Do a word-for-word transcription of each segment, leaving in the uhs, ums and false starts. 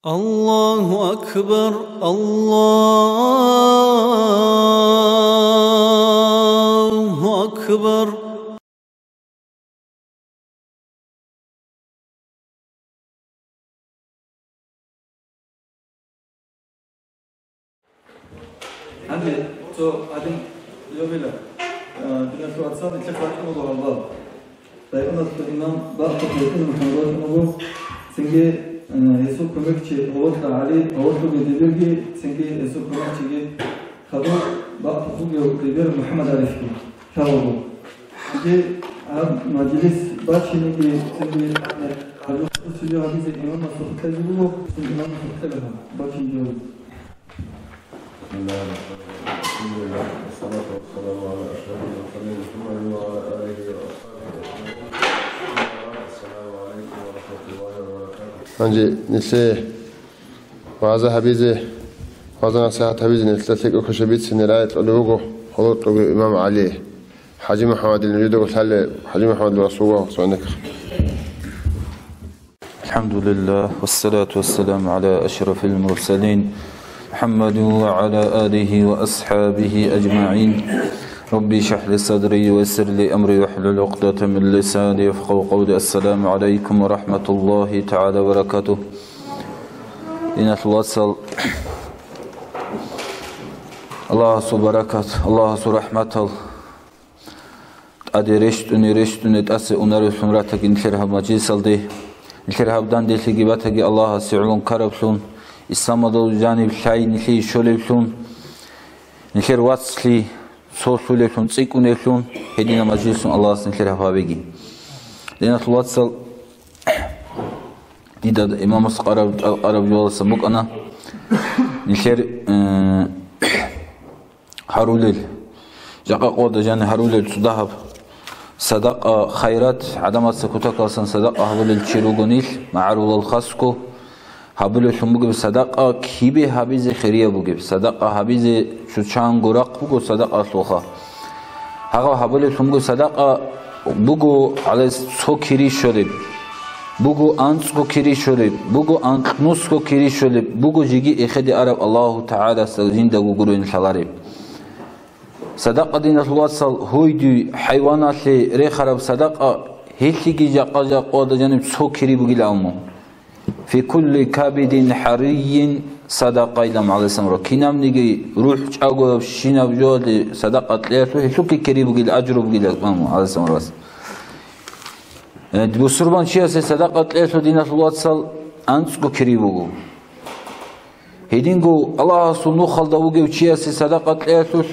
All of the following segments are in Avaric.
الله أكبر، الله أكبر. Гьанже цо гьадин йобила, э, диналъул вацал, нилъер бачӀун буго гьалбал. Районалъул имам Бахтов БетӀун МухӀаммад вачӀун вуго, цинги, э, гьесул кумекчи ГъолотӀа ГӀали, ГъолотӀуги дибирги, цинги гьесул кумекчиги хадур Бахтов вугев дибир МухӀаммад ГӀарифги лъаларо. Цинги гьаб мажлис бачиниги, цинги, э, гьаб-, гьабизе имамасухъе кьезе буго, цинги имамасухъе кьезе бачиниги. بسم الله الرحمن الرحيم. الحمد لله. والصلاة والسلام على أشرف المرسلين محمد وعلى آله وأصحابه أجمعين. السلام عليكم ورحمة الله وبركاته. Гьанже нилъее вагӀза гьабизе, вагӀза-насихӀат гьабизе нилъеда лъикӀаб квешаб бицине рагӀи кьолев вуго ГъолотӀуги имам ГӀали. ХӀажи МухӀаммадил нужедаго лъалеб, ХӀажи МухӀаммад расулгьа цоникъ. الحمد لله، والصلاة والسلام على أشرف المرسلين، محمد وعلى آله وأصحابه أجمعين. ربي اشرح لي صدري ويسر لي أمري واحلل عقدة من لساني يفقهوا قولي. السلام عليكم ورحمة الله تعالى وبركاته. Диналъул вацал, Аллагьасул баракат, Аллагьасул рахӀматал тӀаде рещтӀуне, рещтӀуне тӀаса унареблъун ратаги нилъер гьаб мажлисалде, нилъер гьаб данделъиги батаги Аллагьасе гӀоло ккараблъун, исламалда жаниб лъай нилъее щолеблъун, нилъер вацлъи цолъулеблъун, цӀикӀкӀунеблъун, гьединаб мажлисун Аллагьас нилъер гьаб гьабеги. Диналъул вацал, дида имамас къараб, къараб жоялдасан букӀана, нилъер, э, гьарулел, жакъа къоялда жаниб гьарулел цо дагьаб садакъа, хайрат, гӀадамаца кутакалдасан садакъа гьабулел чи ругонил, магӀарулал хасго гьабулеблъун бугеб садакъа кибе гьабизе хирияб бугеб, садакъа гьабизе чучанго рахъ буго садакъалъулха. Гьагъаб гьабулеблъун буго садакъа буго гьалес цо кири щолеб, буго анцӀго кири щолеб, буго анкьнусго кири щолеб, буго жеги эхеде араб Аллагьу ТагӀаласда жинда гугурен лъалареб. Садакъа, диналъул вацал, гьуйдуй хӀайваналъе рехараб садакъа, гьелъиги жакъа-жакъа къоялда жаниб цо кири бугилан абун. Фи кулли кабидин хӀарийин садакъа, илан гӀалайгьиссалам. Кинабниги рухӀ чӀагоябщинаб жоялде садакъа кьеялъул гьелъухъе кири бугил, ажру бугил, илан гӀалайгьиссалам. Э, бусурбан чиясе садакъа кьеялъул, диналъул вацал, анцӀго кири буго. Гьединго Аллагьасул нухалда вугев чиясе садакъа кьеялъул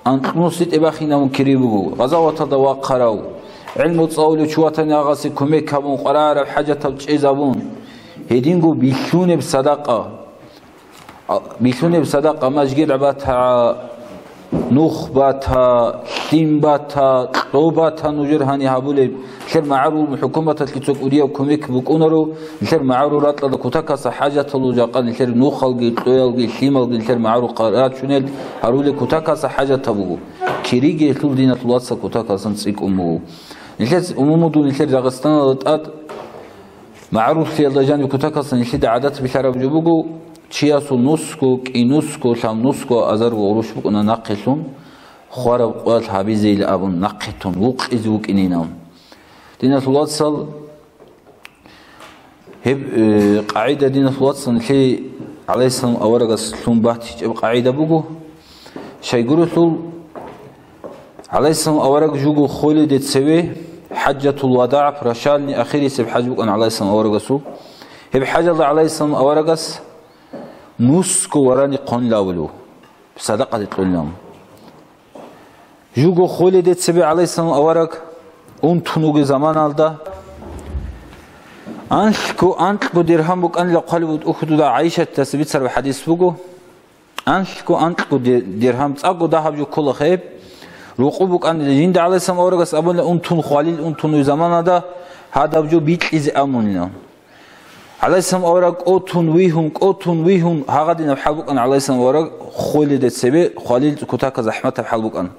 анкьнуси тӀебахинабун кири буго, гъазаваталда вахъарав, гӀилму цӀалулев чи ватани гьагъасе кумек гьабун, къваригӀараб хӀажатаб чӀезабун. Гьединго билълъунеб садакъа, а, билълъунеб садакъа, мажгит бата, нух бата, лъим бата, кьо бата нужер гьаниб гьабулеб. Нилъер магӀарул хӀукуматалъги цо кӀудияб кумек букӀунаро, нилъер магӀарул ракьалда кутакалдаса хӀажаталъул жакъа нилъер нухалги, кьоялги, лъималги нилъер магӀарухъа рачунел гьарулел кутакалдаса хӀажатаб буго. Кириги гьелъул, диналъул вацал, кутакалдасан цӀикӀкӀун буго. Нилъер умумудул нилъер Дагъистаналда тӀад магӀаруллъиялда жаниб кутакалдаса нилъеда гӀадат билъараб жо буго, чиясул нусго, кӀинусго, лъабнусго азарго гъурущ букӀуна нахъелъун, хвараб къоялъ гьабизейилан абун нахъе тун, вукъизе вукӀинин абун. Диналъул вацал, гьеб, э, къагӀида, диналъул вацал, нилъее гӀалайгьиссалам аварагас лъун батичӀеб къагӀида буго. Щайгурелъул, гӀалайгьиссалам авараг жуго холеде цеве, хӀажатул вадагӀ, прощальный, ахирисеб хӀаж букӀана гӀалайгьиссалам аварагасул. Гьеб хӀажалда гӀалайгьиссалам аварагас нусго варани хъонлъавулев, садакъаде кьолилан. Жуго холеде цебе гӀалайгьиссалам авараг унтун вугеб заманалда, анлъго анкьго диргьам букӀанила хъвалеб бутӀа Ухудуда ГӀайшатидаса бицараб хӀадис буго. Анлъго анкьго дир-, диргьам, цӀакъго дагьаб жо ккола гьеб. Рокъов букӀанила жинда гӀалайгьиссалам аварагас абуна, унтун, хвалил унтун вугеб заманалда гьадаб жо бикьизе абунила. ГӀалайгьиссалам авараг кӀотун вигьун, кӀотун вигьун, гьагъадинаб хӀал букӀана гӀалайгьиссалам авараг холеде цебе, хвалил кутакалда захӀматаб хӀал букӀана.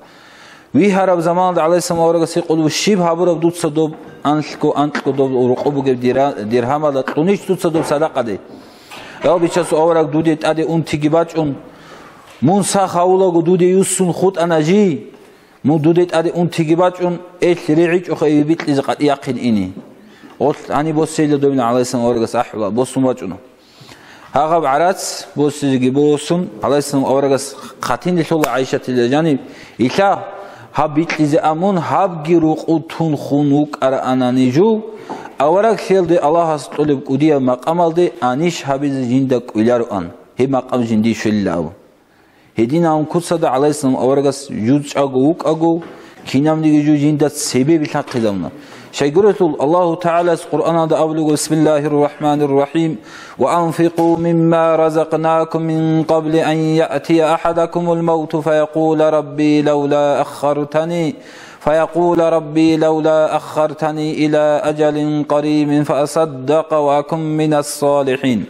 Вигьараб заманалда гӀалайгьиссалам аварагас гьикъулев, щиб гьабураб дуца доб анлъго анкьго доб рокъоб бугеб дира-, диргьамалда кьунищ дуца доб садакъаде? Я, бичасул авараг, дуде тӀаде унтиги бачӀун, мун сах гьавулаго дуде юссун хутӀана жи, мун дуде тӀаде унтиги бачӀун, элъ регӀичӀоха эбе бикьизе къатӀи яхъин ине. Гъолъ гьаниб босейилан добин гӀалайгьиссалам аварагас ахӀула, босун бачӀуна. Гьагъаб гӀарац босизеги босун, гӀалайгьиссалам аварагас хъатинде лъула ГӀайшатилда жаниб: «Илагь, гьаб бикьизе а мун гьабги рукъу тун хун вукӀараанани жув, авараг лъелде Аллагьас кьолеб кӀудияб макъамалде анищ гьабизе жинда кӀвелароан, гьеб макъам жиндие щвелилан», – абун. Гьединабун куцалда гӀалайгьиссалам аварагас жуз чӀаго вукӀаго, кинабниги жуз жинда цебе билъанхъизабуна. Щайгурелъул Аллагьу ТагӀалас Къуръаналда абулеб: «Бисмиллагьир рахӀманир рахӀим. Ва анфикъу мимма разакънакум мин къабли ан яътия ахӀадакумул мавту фаякъула рабби лавла аххартани, фаякъула рабби лавла аххартани ила ажалин къарибин фаасаддакъа ва акун минас салихӀин».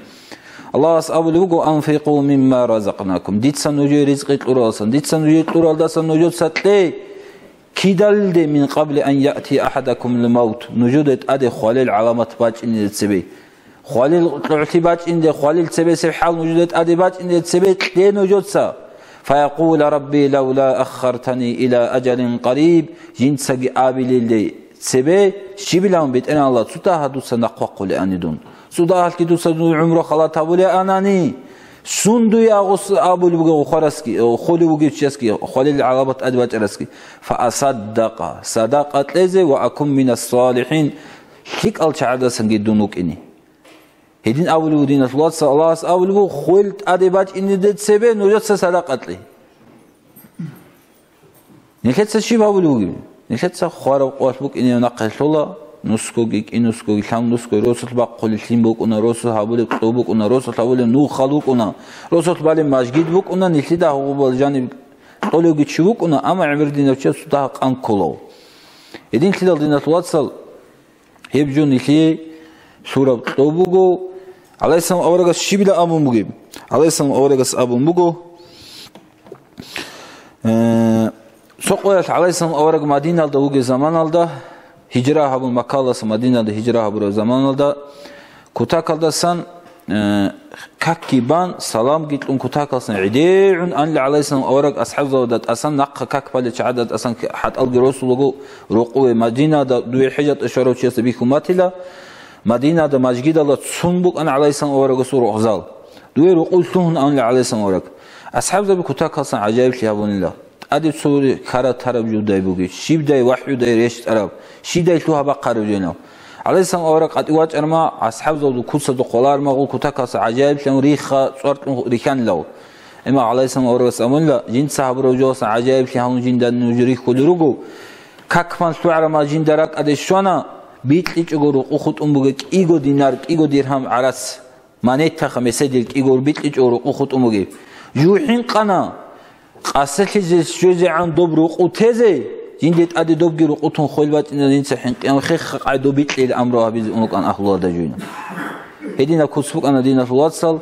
Аллагьас абулеб буго: «Анфикъу мимма разакънакум», дица нужее ризкъи кьуралдасан, дица нужее кьуралдасан нужеца кье, кидалде, «мин къабли ан яътия ахӀадакумул мавт», нужеда тӀаде хвалил гӀаламат бачӀине цебе. Хвалил лъугӀлъи бачӀинде, хвалил цебесеб хӀал нужеда тӀаде бачӀинде цебе кье нужеца. «Фаякъула рабби лавла аххартани ила ажалин къариб», жинцаги абилелде цебе, щибилан, БетӀергьан Аллагь, цо дагьа дуца нахъвахъулеани дун. Цо дагьалъги дуца дун гӀумру халат гьабулеанани, сунду ягъус абулеб буго хварасги, холев вугев чиясги, хвалил гӀаламат тӀаде бачӀарасги: «Фаасаддакъа», садакъа кьезе, «ва акун минас салихӀин», лъикӀал чагӀаздасанги дун вукӀине. Гьедин абулеб буго, диналъул вацал, Аллагьас абулеб буго, хвел тӀаде бачӀине цебе нужеца садакъа кье. Нилъеца щиб гьабулеб бугеб? Нилъеца хвараб къоялъ букӀине нахъе лъола, нусгоги, кӀинусгоги, лъабнусгоги, росулъ бахъулеб лъим букӀуна, росулъ гьабулеб кьо букӀуна, росулъ гьабулеб нух хал букӀуна, росулъ балеб мажгит букӀуна, нилъеда гьагъубал жаниб кьолевги чи вукӀуна, амма гӀемер динав чиясул дагьа къан кколав. Гьединлъидал, диналъул вацал, гьеб жо нилъее лъураб кьо буго. ГӀалайгьиссалам аварагас щибила абун бугеб? ГӀалайгьиссалам аварагас абун буго, э, цо къоялъ гӀалайгьиссалам авараг Мадиналда вугеб заманалда, гьижра гьабун, Маккалдаса Мадиналда гьижра гьабураб заманалда, кутакалдасан Э, какги бан, саламги кьун, кутакалсан гӀедегӀун анлъи гӀалайгьиссалам авараг асхӀабзавада тӀасан, нахъа как балел чагӀада тӀасан хӀатӀалги росулаго рокъове, Мадинада дуе хӀежатӀа щварав чиясда бихьун батила, Мадинада мажгидалда цун букӀана гӀалайгьиссалам аварагасул рокъзал. Дуе рокъов лъугьун анлъи гӀалайгьиссалам авараг. АсхӀабзаби кутакалсан гӀажаиблъи гьабунила. ТӀаде цо ккараб тараб жудай бугеб, щибдай вахӀюдай рещтӀараб, щидай лъугьа-бахъараб жинав. ГӀалайгьиссалам авараг къватӀив вачӀарма, асхӀабзабазул куцазда хъвалармагъул кутакалса гӀажаиблъун рихха цӀваркьун рихьанилав. Амма гӀалайгьиссалам аварагас абунила, жинца гьабурав жоялсан гӀажаиблъи гьалун жинда нуж риххулел руго. Как бан лъугӀарама жинда ракӀаде щвана, бикьичӀого рукъу хутӀун бугеб кӀиго динар, кӀиго диргьам гӀарац. Манетаха меседил кӀигор бикьичӀо рукъу хутӀун бугеб. Жу хӀинкъана, къасилъизе щвезегӀан доб рукъу тезе, жинде тӀаде добги рукъу тун хвел бачӀина, жинца хӀинкъияб хехха къайдо бикьил амру гьабизе унукъан агьлуялда жуйна. Гьединаб куц букӀана, диналъул вацал,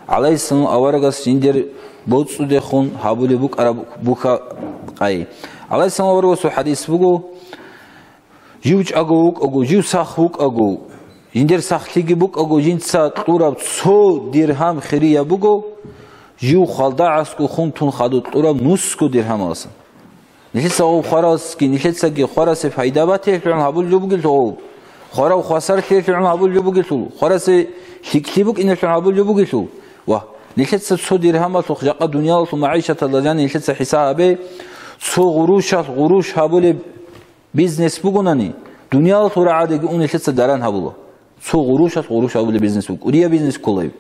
гӀалайгьиссалам аварагас жиндир боцӀудехун гьабулеб букӀараб буха къай. ГӀалайгьиссалам аварагасул хӀадис буго, Жив чӀаго вукӀаго, жив сах вукӀаго, жиндир сахлъиги букӀаго, жинца кьураб цо диргьам хирияб буго, жив хвалда гӀасго хун тун хадуб кьураб нусго диргьамалдасан. Нилъеца гъов хварасги, нилъецаги хварасе пайда батилъун гьабулеб бугелъул, хварав хвасарлъиялъун гьабулеб бугелъул, хварасе лъикӀлъи букӀиналъун гьабулеб бугелъул. Ва нилъеца цо диргьамалъухъ жакъа дуниялалъул магӀишаталда жани нилъеца хӀисаб гьабе, цо гъурущалъ гъурущ гьабулеб бизнес бугунани, дуниялалъул рагӀадеги ун нилъеца даран гьабула. Цо гъурущалъ гъурущ гьабулеб бизнес буго, кӀудияб бизнес кколаиб.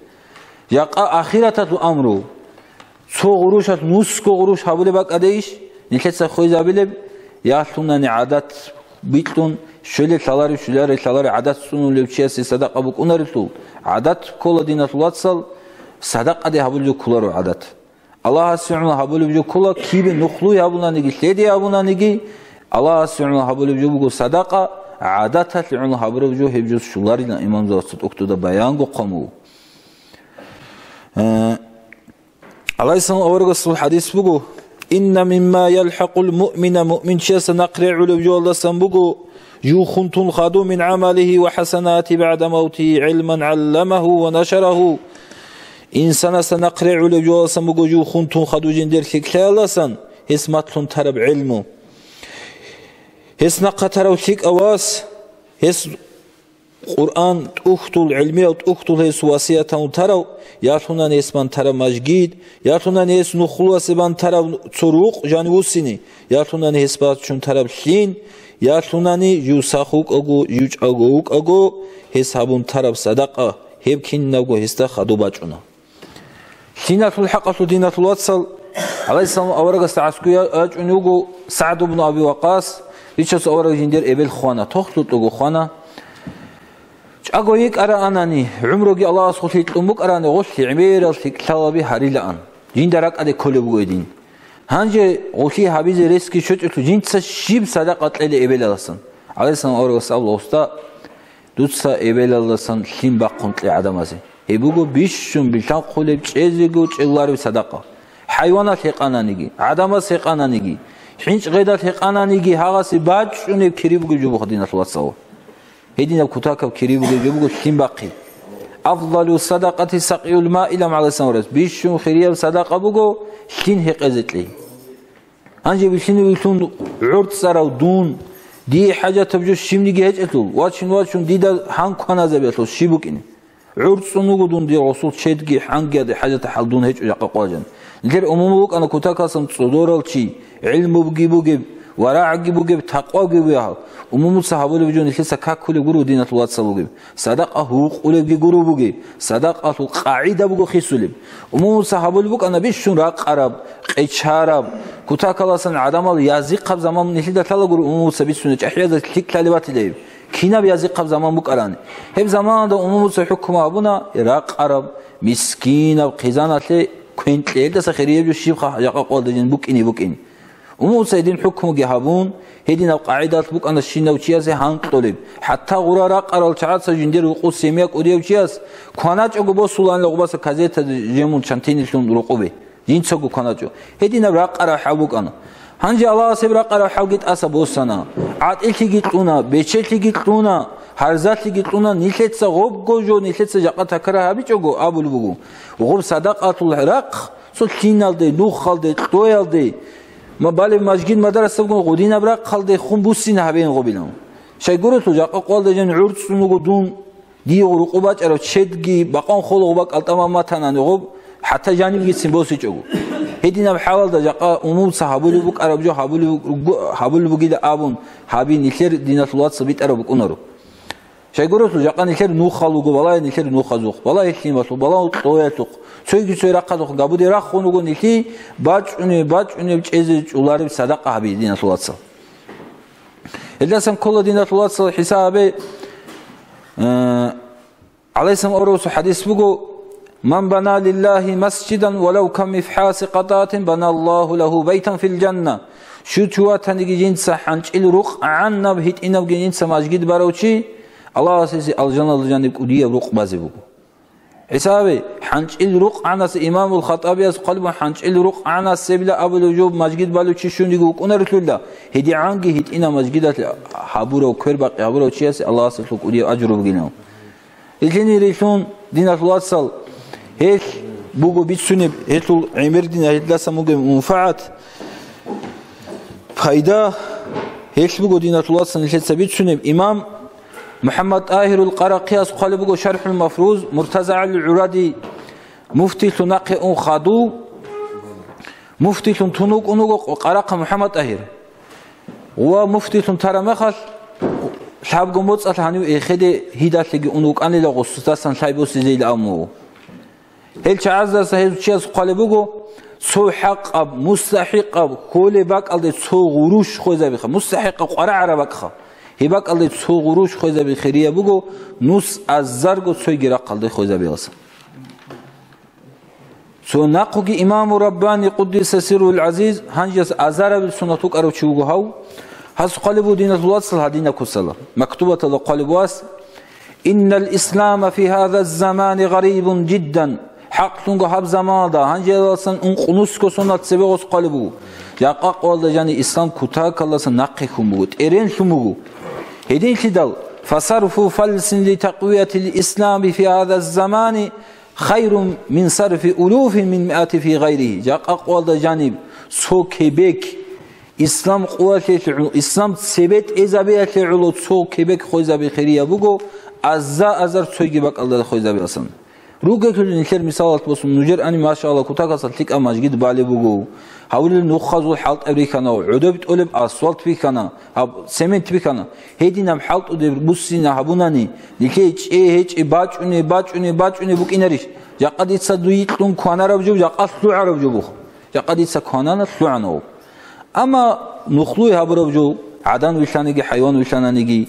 Жакъа ахираталъул амру, цо гъурущалъ нусго гъурущ гьабулеб бакӀадейищ, нилъеца хвезабилеб, ялъунани гӀадат бикьун, щвеле лъаларев, щвеларе лъаларе гӀадат цӀунулев чиясе садакъа букӀунарелъул, гӀадат ккола, диналъул вацал, садакъаде гьабулеб кколаро гӀадат. Аллагьасе гӀоло гьабулеб жо ккола, кибе нухлуй гьабунаниги, лъеде гьабунаниги, Аллагьасе гӀоло гьабулеб жо буго садакъа, гӀадаталъе гӀоло гьабураб жо гьеб жо щоларилан имамзабаца тӀухьдуда баянго хъван буго. Э, гӀалайгьиссалам аварагасул хӀадис буго, «Инна мимма ялхӀакъул муъмина», муъминчиясда нахъ регӀулеб жоялдасан буго, жив хун тун хадуб, «мин гӀамалихи ва хӀасанатихи багӀда мавтихи, гӀилман гӀалламаху ва нашараху». Инсанасда нахъ регӀулев жоялдасан буго жив хун тун хадув жиндир лъикӀлъиялдасан, гьес малъун тараб гӀелму. Гьес нахъа тарав лъикӀав вас, гьес Къуръан тӀухьдул, гӀелмияв тӀухьдул гьес васияталун тарав, ялъунани гьес бан тараб мажгид, ялъунани гьес нухлуасе бан тарав цо рукъ жанив вуссине, ялъунани гьес бачун тараб лъин, ялъунани жив сах вукӀаго, жив чӀаго вукӀаго, гьес гьабун тараб садакъа, гьеб кинабго гьесда хадуб бачӀуна. Лъиналъул хӀакъалъулъ, диналъул вацал, гӀалайгьиссалам аварагасда гӀаскуй я-, ячӀун вуго СагӀд ибн Аби Ваккас, Бичасул авараг жиндир эбел хвана, тохлъутӀуго хвана. ЧӀаго йикӀараанани, гӀумруги Аллагьасухъе кьун букӀарани, гъолъи гӀемерал лъикӀлъалаби гьарилаан. Жинда ракӀалде кколеб буго гьедин. Гьанже гъолъи гьабизе ресги щочӀелъул жинца щиб садакъа кьелеб эбелаласан? ГӀалайгьиссалам аварагас абула, уста, дуца эбелалдасан лъим бахъун кье гӀадамазе. Гьеб буго бищун билълъанхъулеб, чӀезего чӀезулареб садакъа. ХӀайваналъ гьекъананиги, гӀадамас гьекъананиги, хӀинчӀ гъедалъ гьекъананиги гьагъасе бачӀунеб кири бугеб жо буго, диналъул вацал. Гьединаб кутакаб кири бугеб жо буго лъим бахъи. Афдалу садакъати сакъиул ма илам гӀалайгьиссалам аварагас. Бищун хирияб садакъа буго лъим гьекъезе кьей. Гьанже билълъинавилъун гӀорцӀарав дун, дие хӀажатаб жо щибниги гьечӀелъул, вачин-вачун дида гьан кваназабиялъул щиб букӀине? ГӀорцӀун вуго дун, дир гъусул чедги хӀангиялде хӀажатахъал дун гьечӀо жакъа къважан. Нилъер умумул вукӀана кутакалсан цӀодорал чи, гӀилмуги бугеб, варагӀги бугеб, такъваги бугеб. Умумуца гьабулеб жо нилъеца какулеб гуро, диналъул вацал, бугеб. Садакъа гьукъулебги гуро бугеб, садакъалъул къагӀида буго хисулеб. Умумуца гьабулеб букӀана бищун ракъараб, къечараб, кутакаласан гӀадамал язихъаб заман нилъеда лъала гуро, умумуца бицуна чӀахӀиязда лъикӀлъалеб батилаиб. Кинаб язихъаб заман букӀарани? Гьеб заманалда умумуца хӀукму гьабуна ракъараб, мискинаб, хъизаналъе квен кьеялдаса хирияб жо щибха жакъа къвалдалъун букӀине букӀин. Умумуца гьедин хӀукмуги гьабун, гьединаб къагӀидалъ букӀана щинав чиясе гьанкьулеб, хӀатта гъура ракъарал чагӀаца жиндир рукъу семья кӀудияв чияс кваначӀого босуланила гъубаса газетаде жемун чантинилъун рукъубе, жинцаго кваначӀо. Гьединаб ракъараб хӀал букӀана. Гьанже Аллагьас гьеб ракъараб хӀалги тӀаса босана, гӀатӀилъиги кьуна, бечелъиги кьуна, гьарзалъиги кьуна, нилъеца гъобго жо нилъеца жакъа такарагь гьабичӀого абулеб буго, гъоб садакъалъул рахъ, цо лъиналде, нухалде, кьоялде, ма балеб мажгит-мадрасабгун гъудинаб рахъалде хун буссина гьабеян гъобилан. Щайгурелъул жакъа къвалда жан гӀурцӀун вуго дун, дие гъуркъу бачӀарав чедги бакъван холо гъуба кӀалтӀаман матанани гъоб, хӀатта жанибгицин босичӀого. Гьединаб хӀалалда жакъа умумуца гьабулеб букӀараб жо гьабулеб буго, гьабулеб бугила абун, гьаби нилъер диналъул вацал битӀараб букӀунаро. Щайгурелъул жакъа нилъер нухал вуго, балагье нилъер нухазухъ, балагье лъималъухъ, балагье кьоялъухъ, цойги цой рахъалъухъ габуде рахун вуго нилъи бачӀунеб, бачӀунеб чӀезе чӀолареб садакъа гьаби диналъул вацал. Гьелдасан ккола диналъул вацал хӀисаб гьабе, э, гӀалайгьиссалам аварагасул хӀадис буго: «Ман бана лиллагьи масжидан валав ка мифхӀаси къатӀатин, бана Аллагьу лагьу байтан фил жанна». Щив чи ватаниги жинца хӀанчӀил рукъ гӀанаб гьитӀинабги жинца мажгит барав чи, Аллагьас гьесие алжаналда жаниб кӀудияб рукъ базе буго. ХӀисабе, хӀанчӀил рукъ гӀанас имамул ХатӀабияс хъвалибун, хӀанчӀил рукъ гӀанас гьебила абулев жо мажгит балев чи щунниги вукӀунарелъулла, гьедигӀанги гьитӀинаб мажгидалъ гьабурав, квербакъи гьабурав чиясе Аллагьас гьелъул кӀудияб ажру бугилан. Илъинирилъун, диналъул вацал, гьелъ буго бицунеб, гьелъул гӀемер дин гьелдасан бугеб мунфагӀат, пайда, гьелъ буго диналъул вацал нилъеца бицунеб. Имам МухӀаммад ТӀагьирул Къарахъияс хъвалеб буго ШархӀул Мафруз, Муртаза ГӀалил ГӀуради муфтилъун нахъе ун хадув, муфтилъун тун вукӀун вуго Къарахъа МухӀаммад ТӀагьир. Ва муфтилъун тараб мехалъ, лъабго моцӀалъ гьанив эхеде гьидалъеги ун вукӀанила гъусдасан лъай босизейилан абун вуго. Гьел чагӀаздаса гьев чияс хъвалеб буго, цо хӀакъаб, мустахӀикъаб, кколеб бакӀалде цо гъурущ хвезабиха, мустахӀикъаб къварагӀараб бакӀха. Гьеб бакӀалде цо гъурущ хвезаби хирияб буго, нус азарго цойги рахъалде хвезабиялса. Цо нахъуги имаму Раббани, къуддиса сирругьул гӀазиз, гьанжеяс азарабил суннат вукӀарав чи вуго гьав. Гьас хъвалеб буго диналъул вацал гьадинаб кусала. Мактубаталда хъвалеб вас: «Иннал ислама фи гьаза замани гъарибун жиддан». ХӀакълъунго гьаб заманалда, гьанжеялдасан ункънусго суннат цебе гъос хъвалеб буго. Жакъа къоялда жани ислам кутакалдасан нахъе хьун буго, тӀеренлъун буго. Гьединлъидал, «Фасарфу фалсин ли такъвиятил ислами фи гьаза замани», Хайрун мин сарфи улуфин мин миати фи гъайрихи. Жакъа къоялда жаниб цо кебек ислам къоялъе гӀу-, ислам цебе тӀезабиялъе гӀоло цо кебек хвезаби хирияб буго, аза-азар цойги бакӀалда хвезабиялсан. Ругелъул нилъер мисалалъ босун, нужер ани, машалла, кутакалъа лъикӀаб мажгид балеб буго. Гьавулел нухазул хӀалтӀаб рихьана, гӀодоб тӀолеб асфальт бихьана, гьаб цемент бихьана. Гьединаб хӀалтӀудеб буссина гьабунани, нилъее чӀей гьечӀеб бачӀунеб, бачӀунеб, бачӀунеб букӀинарищ? Жакъа дица дуй кьун кванараб жо, жакъа лъугӀараб жо бух. Жакъа дица кванана, лъугӀана гьаб. Амма нухлуй гьабураб жо, гӀадан вилълъаниги, хӀайван вилълъананиги,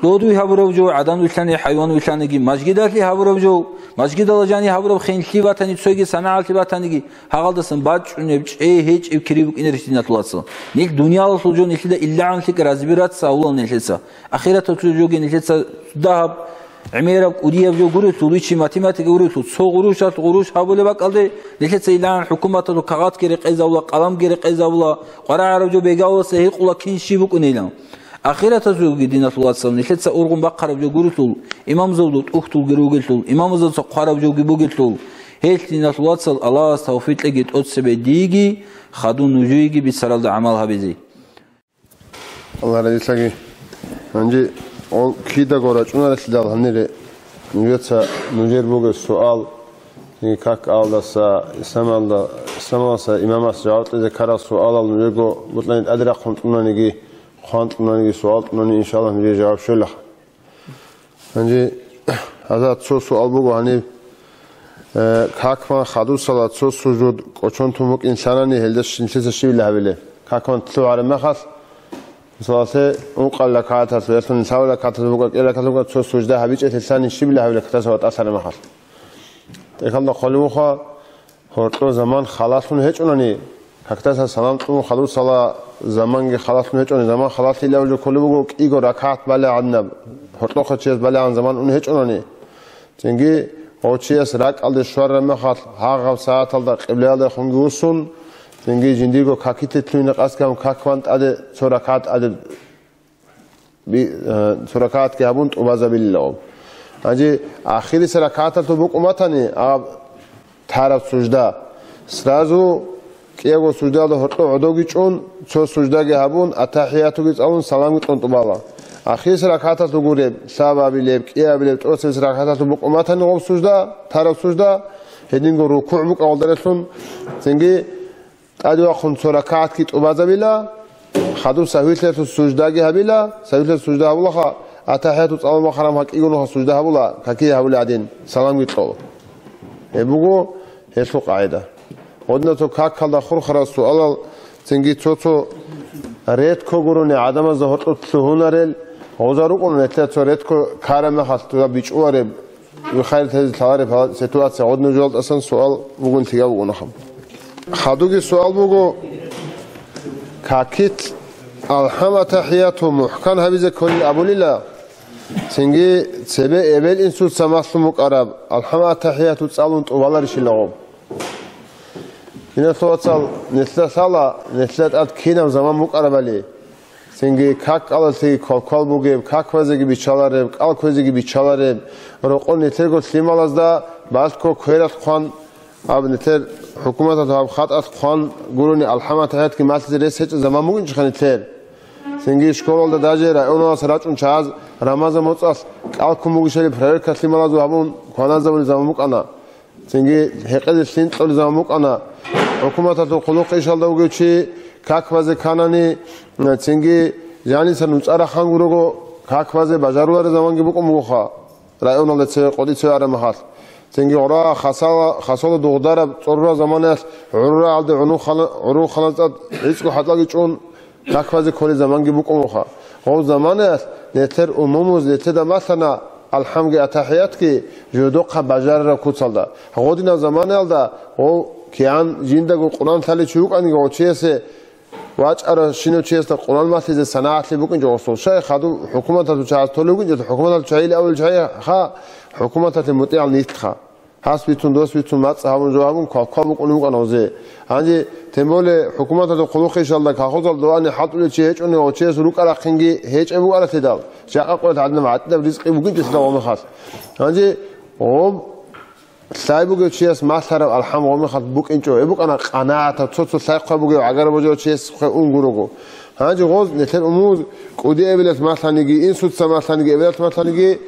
кьодуй гьабураб жо, гӀадан вилълъани, хӀайван вилълъаниги, мажгидалъе гьабураб жо, мажгидала жани гьабураб хенлъи батани, цоги санагӀалъи батаниги, гьагъалдасан бачӀунеб, чӀей гьечӀеб кири букӀинарищ, диналъул вацал? Нилъ дуниялалъул жо нилъеда иллагьанлъи разбираться гьавулал нилъеца. Ахираталъул жоги нилъеца дагьаб, гӀемераб, кӀудияб жо гурелъул, вичи математика гурелъул, цо гъурущалъ гъурущ гьабулеб бакӀалде, нилъеца илан хӀукуматалъул кагъатги рекъезавула, къаламги рекъезавула, къварагӀараб жо бегавуласа гьикъула кин щиб букӀунейилан. Ахиратазулги, диналъул вацал, нилъеца ургъун бахъараб жо гурелъул, имамзавлу тӀухьдулги ругелъул, имамзаца хъвараб жоги бугелъул, гьелъ, диналъул вацал, Аллагьас тавфикъ кьеги тӀоцебе диги хадув нужееги бицаралда гӀамал гьабизе. Аллагь разилъаги. Гьанже ол кидаго рачӀунарелъидал гьанире нужеца нужер бугеб суал, как алдаса, исламалда, исламалдаса имамас жаваб кьезе ккарал суалал нужего бутӀани тӀаде рахъун кьунаниги, хъван кьунаниги, суал кьунани, иншаллагь, нужее жаваб щолаха. Гьанже гьазда цо суал буго гьаниб, э, какман хадусала цо сужуд кӀочон тун букӀин лъанани, гьелда щ-, нилъеца щибила гьабилеб? Какман лъугӀараб мехалъ, мисалалъе, ункъал ракагӀаталъ, ялъун лъабал ракагӀаталъ букӀа, кӀел ракагӀаталъ букӀа цо сужда гьабичӀелъе лъани щибила гьабилеб, какдаса ватӀалъараб мехалъ? ТӀехьалда хъвалев вуха, гьоркьо заман халалъун гьечӀунани, какдаса салам кьун хадусала заманги халалъун гьечӀони, заман халалъилав жо кколеб буго, кӀиго ракагӀат балагьанаб, гьоркьохъе чияс балагьан заман ун гьечӀунани. Цинги гъов чияс ракӀалде щвараб мехалъ, гьагъаб сагӀаталда къиблаялдехунги вуссун, цинги жиндирго какилъе лъугьине къасд гьабун, какман тӀаде цо ракагӀат тӀаде би-, э, цо ракагӀатги гьабун тӀубазабилилао. Гьанже ахирисеб ракагӀаталъул букӀун батани, гьаб тараб сужда. Сразу кӀиябго суждаялда гьоркьоб гӀодовги чӀун, цо суждаги гьабун, аттахӀиятуги цӀалун, саламги кьун тӀубала. Ахирисеб ракагӀаталъул гуреб, лъабабилеб, кӀиабилеб, тӀоцебесеб ракагӀаталъул букӀун батани гъоб сужда, тараб сужда, гьединго рукугӀ букӀа гъолдарелъун, цинги тӀаде вахъун цо ракагӀатги тӀубазабила, хадуб сагьвилъиялъул суждаги гьабила, сагьвилъиялъул сужда гьабулаха, аттахӀияту цӀалун вахъараб гьакӀигун ваха сужда гьабула, какие гьабули гӀадин, саламги кьола. Гьеб буго гьелъул къагӀида. Гъодинаб цо какалда хурхарал суалал, цинги цо-цо редко гурони гӀадамазда гьоркьоб лъугьунарел, гъоза рукӀун гьелъа цо редко ккараб мехалъ дуда бичӀчӀулареб, вихъарилъазе лъалареб гьал ситуация гъодинаб жоялдасан суал бугун лъикӀаб букӀунаха. Хадуги суал буго, какилъ алхӀам аттахӀияту мухӀкан гьабизе кколин абулила, цинги цебе эбел-инсуца малъун букӀараб алхӀам аттахӀияту цӀалун тӀубаларищила гъоб? Диналъул вацал, нилъеда лъала, нилъеда тӀад кинаб заман букӀарабали. Цинги какалалъе квалквал бугеб, какбазеги биччалареб, кӀал кквезеги биччалареб, рокъор нилъерго лъималазда балъго квералъ хъван, гьаб нилъер хӀукуматалъ гьаб хатӀалъ хъван гурони алхӀам аттахӀиятги малъизе рес гьечӀеб заман букӀинчӀха нилъер. Цинги школалда даже районалдаса рачӀун чагӀаз Рамазан моцӀалъ кӀал ккун бугищали проверка лъималазул гьабун кваназабулеб заман букӀана. Цинги гьекъезе лъим кьолеб заман букӀана. ХӀукуматалъул хъулухъ ишалда вугев чи как базе кканани, цинги жаниса нуцӀа рахан гурого как базе бажарулареб заманги букӀун бугоха, районалда цеве къотӀи цеве араб мехалъ. Цинги гъура хасала, хасола дугъдараб цӀорураб заманаялъ гӀурурагӀалде гӀурухана-, гӀуруханалда тӀад гӀицӀго хӀатӀаги чӀун, как базе кколеб заманги букӀун бугоха. Гъов заманаялъ нилъер умумуз нилъеда малъана алхӀамги атахӀиятги жодохъа бажарараб куцалда. Гъодинаб заманаялда гъов кигӀан жиндаго Къуръан лъалев чи вукӀаниги, гъов чиясе вачӀарав щинав чиясда Къуръан малъизе санагӀатлъи букӀинчӀо гъосул. Щай хадуб хӀукуматалъул чагӀаз толев вукӀинчӀо, хӀукуматалъул чагӀи абулел чагӀи ха, хӀукуматалъе мутӀигӀал нилъха. Гьас бицун, дос бицун, мацӀ гьабун, жо гьабун, квалквал букӀунев вукӀана гъозе. Гьанже, тем более, хӀукуматалъул хъулухъ ишалда колхозалда вани хӀалтӀулев чи гьечӀони, гъов чияс рукӀа-рахъинги гьечӀеб бугӀаралъидал, жакъа къоялъ гӀадинаб гӀатӀидаб ризкъи букӀинчӀелъидал гъо мехалъ. Гьанже гъоб Лъай бугев чияс малъараб алхӀам гъомехалъ букӀинчӀо, гьеб букӀана къанагӀатаб, цо-цо лъай хъвай бугев гӀагараб божарав чияс хъвай унгурого. Гьанже гъоз нилъер умумуз кӀуди эбелалъ малъаниги, инсуца малъаниги, эбелалъ малъаниги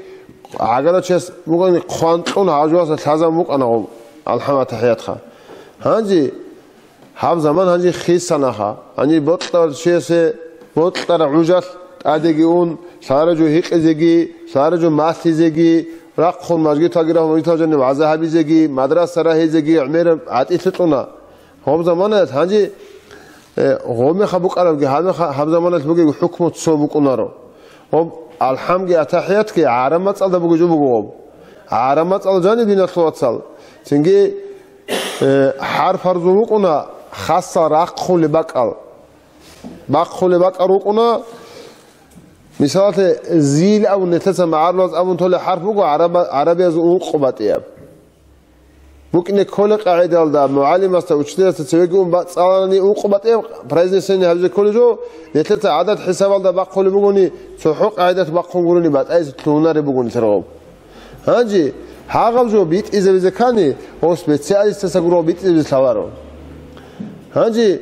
гӀагарав чияс букӀани хъван кьун гьав жоялъа лъазабун букӀана гъоб алхӀам, атахӀиятха. Гьанже гьаб заман гьанже хисанаха. Гьанже бокьарав чиясе бокьараб гӀужалъ тӀадеги ун, лъараджу гьикъизеги, лъараджу малъизеги, рахъун мажгиталги рахун, мажгитал жаниб вагӀза гьабизеги, мадраса рагьизеги гӀемераб гӀатӀилъи кьуна. Гьаб заманаялъ гьанже, э, гъомеха букӀарабги, гьабеха-, гьаб заманаялъ бугеб хӀукму цо букӀунаро. Гьаб алхӀамги атахӀиятги гӀараб мацӀалда бугеб жо буго гъоб. ГӀараб мацӀал жаниб, диналъул вацал. Цинги Э, хӀарпарзул рукӀуна хасал рахъулеб бакӀал. Бахъулеб бакӀал рукӀуна, мисалалъе, зил абун, нилъеца магӀарулаз абун толеб хӀарп буго гӀараба-, гӀарабиязул ункъо батӀияб. БукӀине кколеб къагӀидалда, мугӀалимасда, учителасда цевеги ун ба-, цӀалани ункъо батӀияб произнесение гьабизе кколеб жо, нилъеца гӀадад хӀисабалда бахъулеб бугони, цохӀо къагӀидалъ бахъун гурони батӀайзе лъугьунареб буго нилъер гъоб. Гьанже гьагъаб жо битӀизабизе ккани, гъов специалистаса гуро битӀизабизе лъаларо. Гьанже,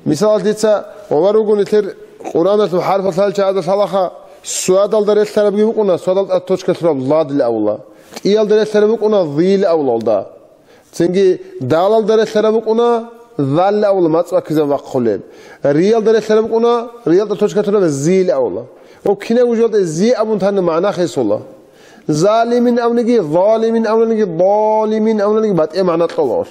мисалалъ, дица гъова руго нилъер Къуръаналъул хӀарпал лъалел чагӀазда лъалаха, суадалда релълъарабги букӀуна, суадал тӀад точка лъураб ладил авла. КӀиялда релълъараб букӀуна зил авлалда. Цинги далалда релълъараб букӀуна, залла авла мацӀ баккизаб бахъулеб. Риялда релълъараб букӀуна, риялда точка тураб зил авла. Ва кинабго жоялда зи абун тани магӀна хисула. Залимин абуниги, залимин абуниги, далимин абуниги батӀияб магӀна кьола.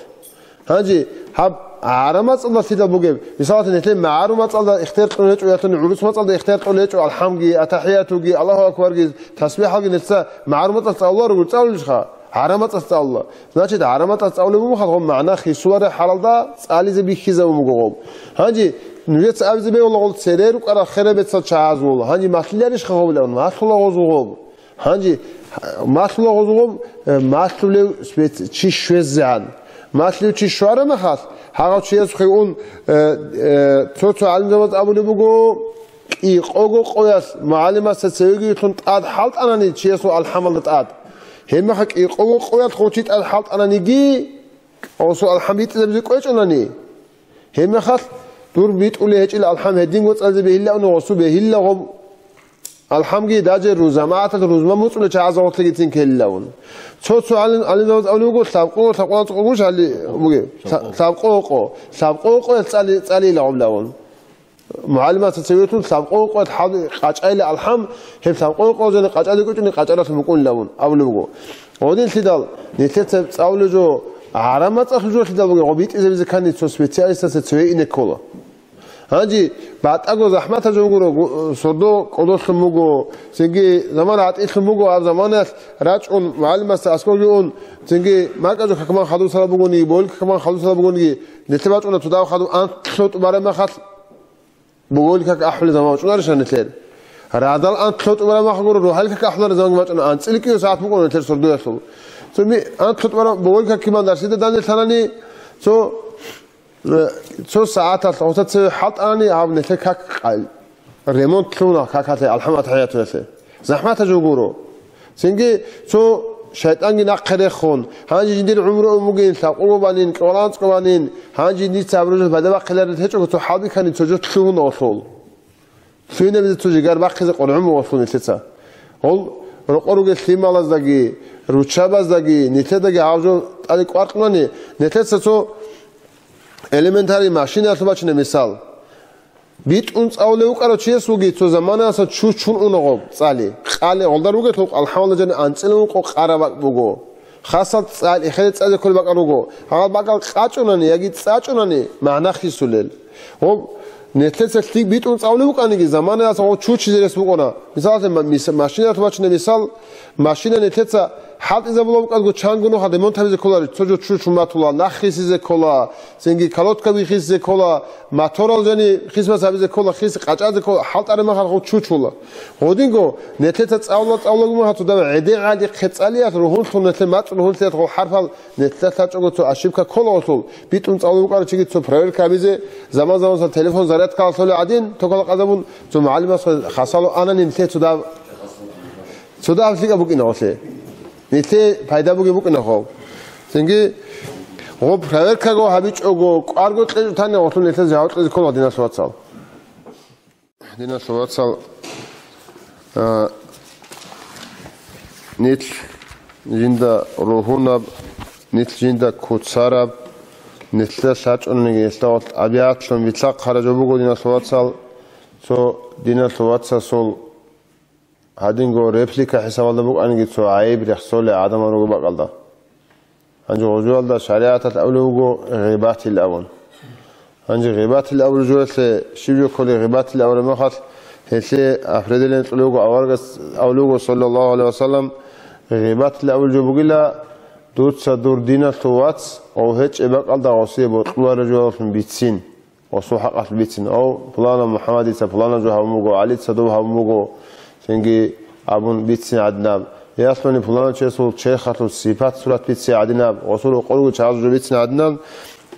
Гьанже гьаб гӀараб мацӀалда лъидал бугеб, мисалалъе, нилъер магӀарул мацӀалда ихтияр кьолел гьечӀо, ялъуни гӀурус мацӀалда ихтияр кьолел гьечӀо, алхӀамги, атахӀиятуги, Аллагьу акбарги, тасбихӀалги нилъеца магӀарул мацӀалъ цӀалуларо, цӀалулищха? ГӀараб мацӀалъ цӀалула. Значит, гӀараб мацӀалъ цӀалулеб буго хал, гъоб магӀна хисулареб хӀалалда цӀализе бихьизабун буго гъоб. Гьанже нужеца абизе бегьула гъол цере рукӀарал хераб бецал чагӀазул. Гьанже малъиларищха гъобилан? Малъула гъозул гъоб. Гьанже малъула гъозул гъоб, э, малъулев спец-, чи щвезегӀан. Малъулев чи щвараб мехалъ, гьагъав чиясухъе ун, э, э, цо-цо гӀалимзабаз абулеб буго, кӀикъого къоялъ мугӀалимасда цевеги вилълъун тӀад хӀалтӀанани чиясул алхӀамалда тӀад. Гьебмехалъ кӀикъого къоялъ гъов чи тӀад хӀалтӀананиги, гъосул алхӀам битӀизабизе кӀвечӀонани. Гьебмехалъ дур битӀулей гьечӀила алхӀам гьединго цӀализе бегьилаун, гъосул бегьиллаго алхӀамги даже рузамагӀаталъ рузма муцӀулел чагӀазда гъорлъиги цин ккелилавун. Цо-цо гӀалим-, гӀалимзабаз абулеб буго, лъабкъо, лъабкъо къо гуш гьали бугеб? Лъа-, лъабкъо къо, лъабкъо къоялъ цӀали-, цӀалилагъублавун. МугӀалимасда цеве вилълъун лъабкъо къоялъ хӀал-, къачӀайила алхӀам, гьеб лъабкъо къо жани къачӀалде кӀочӀони къачӀаралъун букӀунилавун абулеб буго. Гъодинлъидал нилъеца цӀалулеб жо гӀараб мацӀалъул жолъидал бугеб, гъоб битӀизабизе ккани цо специалистасе цеве ине ккола. Гьанже батӀаго захӀматаб жо бугуро, гу-, сордо кӀодолъун буго, цинги замана гӀатӀилъун буго, гьаб заманаялъ рачӀун мугӀалимасда аскӀовги ун, цинги макьа жо какман хадусала бугониги, боли какман хадусала бугониги, нилъе бачӀуна цо дагьаб хадуб анлъго тӀубараб мехалъ, боголил как ахӀулел заман бачӀунарищ нилъер? Радал анлъго тӀубараб мехалъ гуро, рогьалил как ахӀулареб заманги бачӀуна, анцӀила кӀиго сагӀат букӀуна нилъер сордоялъул. Цо ми-, анлъго тӀубараб боголил как киман дарсида данде лъанани, цо, э, цо сагӀаталъ гъоса цеве хӀалтӀанани, гьаб нилъер как къай-, ремонт лъугьуна какалъе, алхӀам, атахӀияталъе. ЗахӀматаб жо гуро. Цинги цо шайтӀанги нахъе рехун, гьанже жиндир гӀумру ун бугин, лъабкъого банин, кӀоланцӀго банин, гьанже дица гьаб ружалъ пайда бахъиларел гьечӀого цо хӀалбихьани цо жо лъугьун гъолъул. Лъугьинабизе цо жигар бахъизе къваригӀун буго гъолъул нилъеца. Гъол рокъор ругел лъималаздаги, руччабаздаги, нилъедаги гьав жо тӀаде кӀваркьунани, нилъеца цо элементарный машинаялъул бачина мисал. БитӀун цӀалулев вукӀарав чияс вуги, цо заманаялдаса чучун уна гъоб цӀали. Къали гъолда ругелъул алхӀамалда жани анцӀила ункъо къараб бакӀ буго. Хасал цӀали, эхеде цӀазе кколеб бакӀал руго. Гьал бакӀал къачӀунани яги цӀачӀунани магӀна хисулел. Гъоб нилъеца лъикӀ битӀун цӀалулев вукӀаниги, заманаялдаса гъов чучизе рес букӀуна. Мисалалъе, ма-, мис-, машинаялъул бачина мисал, машина нилъеца хӀалтӀизабула букӀанго чанго нухалъ ремонт гьабизе кколарищ, цо жо чучун батула, нах хисизе ккола, цинги колодка бихизе ккола, моторал жани хисмас гьабизе ккола, хис къачӀазе ккола, хӀалтӀараб мехалъ гъов чучула. Гъодинго нилъеца цӀалула-цӀалулаго мухӀа цо дагьаб гӀедегӀаде хъе цӀалиялъ ругьунлъун, нилъер мацӀ ругьунлъиялъ гъов хӀарпал нилъеда лъачӀого цо ошибка ккола гъолъул, битӀун цӀалулев вукӀарав чиги цо проверка гьабизе, заман-заманасда телефон зарядкалалъулев гӀадин, токалда къазабун, цо мугӀалимас хасало анани нилъее цо дагьаб Цо дагьаб лъикӀаб букӀина гъолъе. Нилъее пайда бугеб букӀина гъов. Цинги гъоб проверкаго гьабичӀого, кӀварго кьечӀо тани, гъолъул нилъер жаваб кьезе ккола, диналъул вацал. Диналъул вацал, а, нилъ жинда ругьунаб, нилъ жинда куцараб, нилъеда лъачӀунаниги нилъ гъолъ тӀабигӀатлъун вилълъахъараб жо буго, диналъул вацал, цо диналъул вацасул гьадинго реплика хӀисабалда букӀаниги цо гӀайиб рехсолей гӀадамал руго бакӀалда. Гьанже гъужуялда шаригӀаталъ абулеб буго гъибатил абун. Гьанже гъибатил абулеб жоялъе щиб жо кколей гъибатил абулеб мехалъ, гьелъие определение кьолеб буго, аварагас абулеб буго, саллаллагьу гӀалайгьи ва саллам, гъибатил абулеб жо бугила, дуца дур диналъул вац гъов гьечӀеб бакӀалда гъосие бокьулареб жоялъун бицин. Гъосул хӀакъалъулъ бицин, ав, пуланав МухӀаммадица пуланаб жо гьабун буго, ГӀалица доб гьабун буго, цинги абун бицин гӀадинаб. Ялъуни пуланав чиясул черхалъул сипат-сурат бицин гӀадинаб, гъосул рокъор ругел чагӀазул жо бицин гӀадинаб,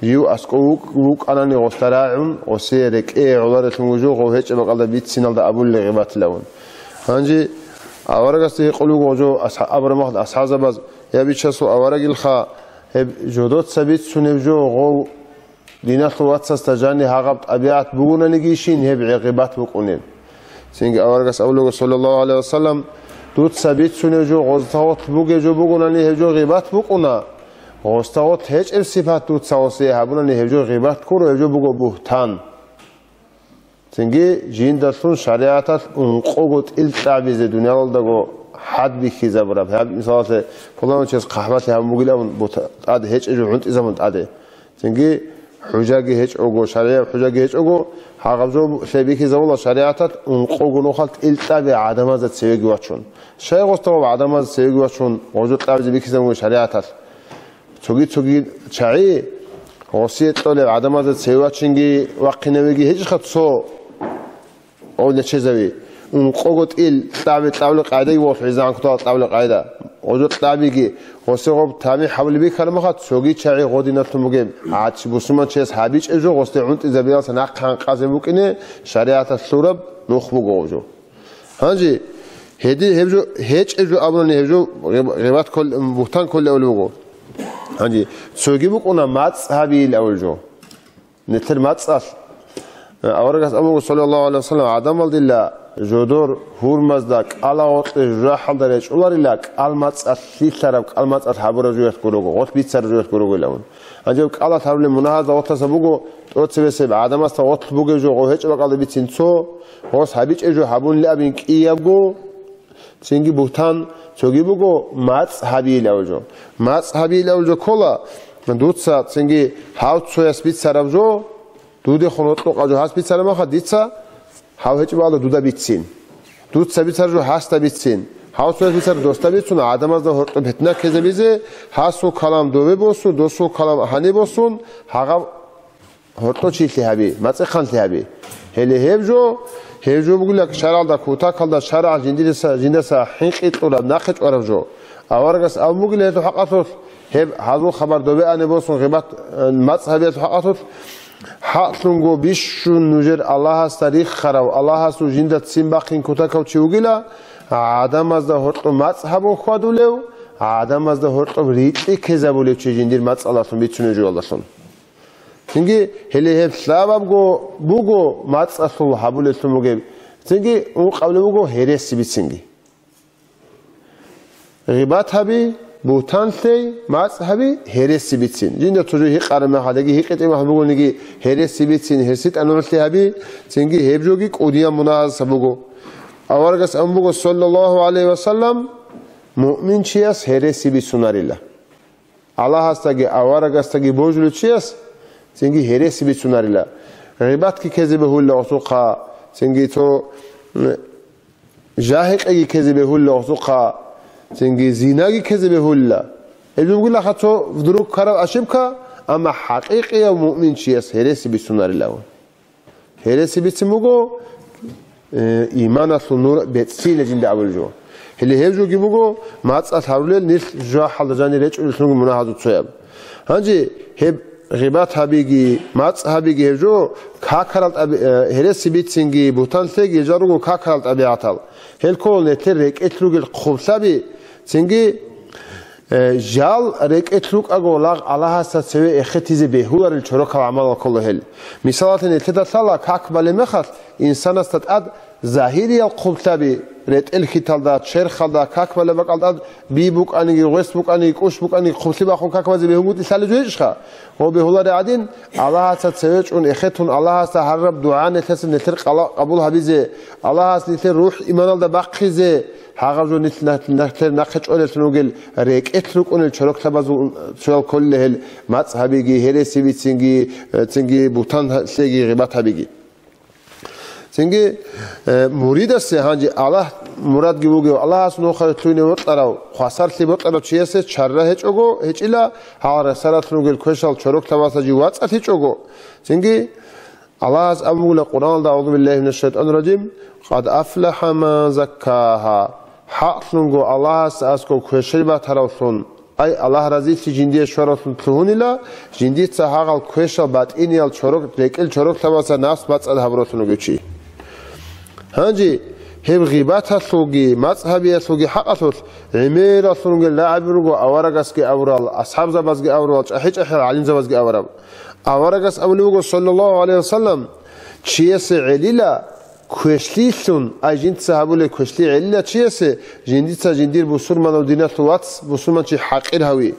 жив аскӀов вукӀ-, вукӀанани гъосда рагӀун, гъосие рекӀее гӀоларелъун вуго жо гъов гьечӀеб бакӀалда бициналда абулел гъибатилавун. Гьанже аварагасда гьикъулеб буго жо асхӀа-, абураб мехалъ асхӀабзабаз, я бичасул аварагилха, гьеб жодоца бицунеб жо гъов Диналъул вацасда жаниб гьагъаб тӀабигӀат бугонаниги щин гьеб гъибат букӀунеб. Цинги аварагас абулего, саллаллагьу гӀалайгьи ва саллам, дуца бицунеб жо гъозда гъорлъ бугеб жо бугонани гьеб жо гъибат букӀуна, гъозда гъорлъ гьечӀеб сипат дуца гъосие гьабунани гьеб жо гъибат ккуро, гьеб жо буго бугьтан. Цинги жиндалъун шаригӀаталъ ункъого тӀил кьабизе дуниялалдаго хӀад бихьизабураб. Гьаб, мисалалъе, пуланав чияс хъахӀбалъи гьабун бугилан абун, бута-, тӀад гьечӀеб жо гӀунтӀизабун тӀаде. Цинги хӀужаги гьечӀого, шаригӀияб хӀужаги гьечӀого, гьагъаб жо лъе бихьизабула шаригӀаталъ ункъого нухалъ тӀил кьаби гӀадамазда цевеги вачун. Щай гъосда гъоб гӀадамазда цевеги вачун гъожо кьабизе бихьизабун шаригӀаталъ? Цоги-цоги чагӀи гъосие кьолеб гӀадамазда цеве вачинги вахъинавеги гьечӀеха цо гъов лечезави. Ункъого тӀил кьаби кьабулеб къагӀидаги вохӀизан кутал кьабулеб къагӀида. Гъожо кьабиги, гъосе гъоб тамихӀ гьабулеб бихьараб мехалъ, цоги чагӀи гъодинлъун бугеб, гӀач-, бусурман чияс гьабичӀеб жо гъосде гӀунтӀизабиялдаса нахъе гьанкъазе букӀине шаригӀаталъ лъураб нух буго гъов жо. Гьанже, гьеди гьеб жо, гьечӀеб жо абунани гьеб жо гъиб-, гъибат ккол-, бугьтан кколеб абулеб буго. Гьанже, цоги букӀуна мацӀ гьабиил абулеб жо. Нилъер мацӀалъ, э, аварагас абуго, саллаллагьу гӀалайгьи ва саллам, гӀадамалдила жодор гьурмазда кӀалагъоркье жужахӀалда речӀчӀуларила, кӀал мацӀалъ лъилъараб, кӀал мацӀалъ гьабураб жоялъ гурого, гъолъ бицараб жоялъ гурого илан. Гьанже кӀалалъ гьарулел мунагьазда гъолъаса буго, тӀоцебесеб гӀадамасда гъолъ бугеб жо гъов гьечӀеб бакӀалда бицин цо, гъос гьабичӀеб жо гьабунилан абин кӀиябго, цинги бугьтан, цоги буго мацӀ гьабиил абулеб жо. МацӀ гьабиил абулеб жо ккола, дуца цинги гьав цояс бицараб жо, дудехун гьоркьоб жо гьас бицараб мехалъ, дица гьав гьечӀеб бакӀалда дуда бицин. Дуца бицараб жо гьасда бицин. Гьав цояс бицараб досда бицун, гӀадамазда гьоркьоб питна ккезабизе, гьасул калам дове босун, досул калам гьаниб босун, гьагъаб гьоркьов чилъи гьаби, мацӀихъанлъи гьаби. Гьеле гьеб жо, гьеб жо бугила шаргӀалда кутакалда шаргӀалъ жиндираса, жиндаса хӀинкъи кьураб, нахъе чӀвараб жо. Аварагас абун бугила гьелъул хӀакъалъулъ, гьеб гьазул хабар дове ане босун гъибат, э, мацӀ гьабиялъул хӀакъалъулъ, хӀакълъунго бищун нужер Аллагьасда риххарав, Аллагьасул жинда ццин бахъин кутакав чи вугила, гӀадамазда гьоркьоб мацӀ гьабун хьвадулев, гӀадамазда гьоркьоб рикьи ккезабулев чи жиндир мацӀалдалъун бицунеб жоялдалъун. Цинги, гьеле гьеб лъабабго буго мацӀалъул гьабулеллъун бугеб. Цинги, ункъабилеб буго гьереси бицинги. Гъибат гьаби, бугьтан лъей, мацӀ гьаби, гьереси бицин. Жинда цо жо гьикъараб мехалъ, яги гьикъи тӀимахъ бугониги, гьереси бицин, гьереси тӀанугӀлъи гьаби, цинги гьеб жоги кӀудияб мунагьазаса буго. Аварагас абун буго, саллаллагьу гӀалайгьи ва саллам, муъминчияс гьереси бицунарила. Аллагьасдаги аварагасдаги божулев чияс цинги гьереси бицунарила. Гъибатги ккезе бегьулила гъосухъа, цинги цо, м, жагьикъиги ккезе бегьулила гъосухъа, цинги зинаги ккезе бегьулила. Гьеб бугилаха цо вдруг ккараб ошибка, амма хӀакъикъияв муъмин чияс гьереси бицунарила. Гьереси бицин буго, э, иманалъул нур бецӀлъизе жинда абулеб жо. Гьеле гьеб жоги буго, мацӀалъ гьарулел нилъ жужахӀалда жанир речӀчӀулеллъунги мунагьазул цояб. Гьанже гьеб гъибат гьабиги, мацӀ гьабиги гьеб жо какарал тӀаби-, э, гьереси бицинги, бугьтан лъейги гьел жал руго какарал тӀабигӀатал. Гьел ккола нилъер рекӀелъ ругел хъублъаби, цинги Э, жал рекӀелъ рукӀаго лагъ Аллагьасда цеве эхетизе бегьуларел чорокал гӀамалал ккола гьел. Мисалалъе, нилъеда лъала как балеб мехалъ инсанасда тӀад загьириял хъублъаби, ретӀел хьиталда, черхалда, как балеб бакӀалда тӀад би букӀаниги, гъвес букӀаниги, кӀущ букӀаниги, хъублъи бахун как базе бегьунгутӀи лъалеб жо гьечӀищха? Гьоб бегьулареб гӀадин, Аллагьасда цеве чӀун эхетун, Аллагьасда гьарураб дугӀа нилъеца нилъер къала-, къабул гьабизе, Аллагьас нилъер рухӀ иманалда бахъизе, гьагъаб жо нилъ-, нилъер нахъе чӀвалелъун ругел рекӀелъ рукӀунел чороклъабазул чоял кколила гьел мацӀ гьабиги, гьереси бицинги, э, цинги бутан лъеги, гъибат гьабиги. Цинги, э, муридасе гьанже Аллагь мурадги бугев, Аллагьас нухалъ лъугьине бокьарав, хвасарлъи бокьарав чиясе чарра гьечӀого гьечӀила, гьал ресалалъун ругел квешал чороклъабазда жив вацӀцӀалъичӀого. Цинги, Аллагьас абунгула Къуръаналда: «АгӀузу биллагьи минаш шайтӀанир ражим, къад афлахӀа ман заккагьа». ХӀакълъунго Аллагьас аскӀов квешел батаравлъун, ай, Аллагь разилъи жиндие щваравлъун лъугьунила, жиндица гьагъал квешал батӀиниял чорок-, рекӀел чороклъабазда нафс бацӀцӀад гьабураллъун вугев чи. Гьанже гьеб гъибаталъулги мацӀ гьабиялъулги хӀакъалъулъ гӀемераллъун ругел рагӀаби руго аварагасги абурал, асхӀабзабазги абурал, чӀахӀи-чӀахӀиял гӀалимзабазги абураб. Аварагас абулеб буго, саллаллагьу гӀалайгьи вассалам, чиясе гӀелила квешлъилъун, ай жинца гьабулеб квешлъи гӀелила чиясе, жиндица жиндир бусурманав диналъул вац, бусурманчи хӀакъир гьави.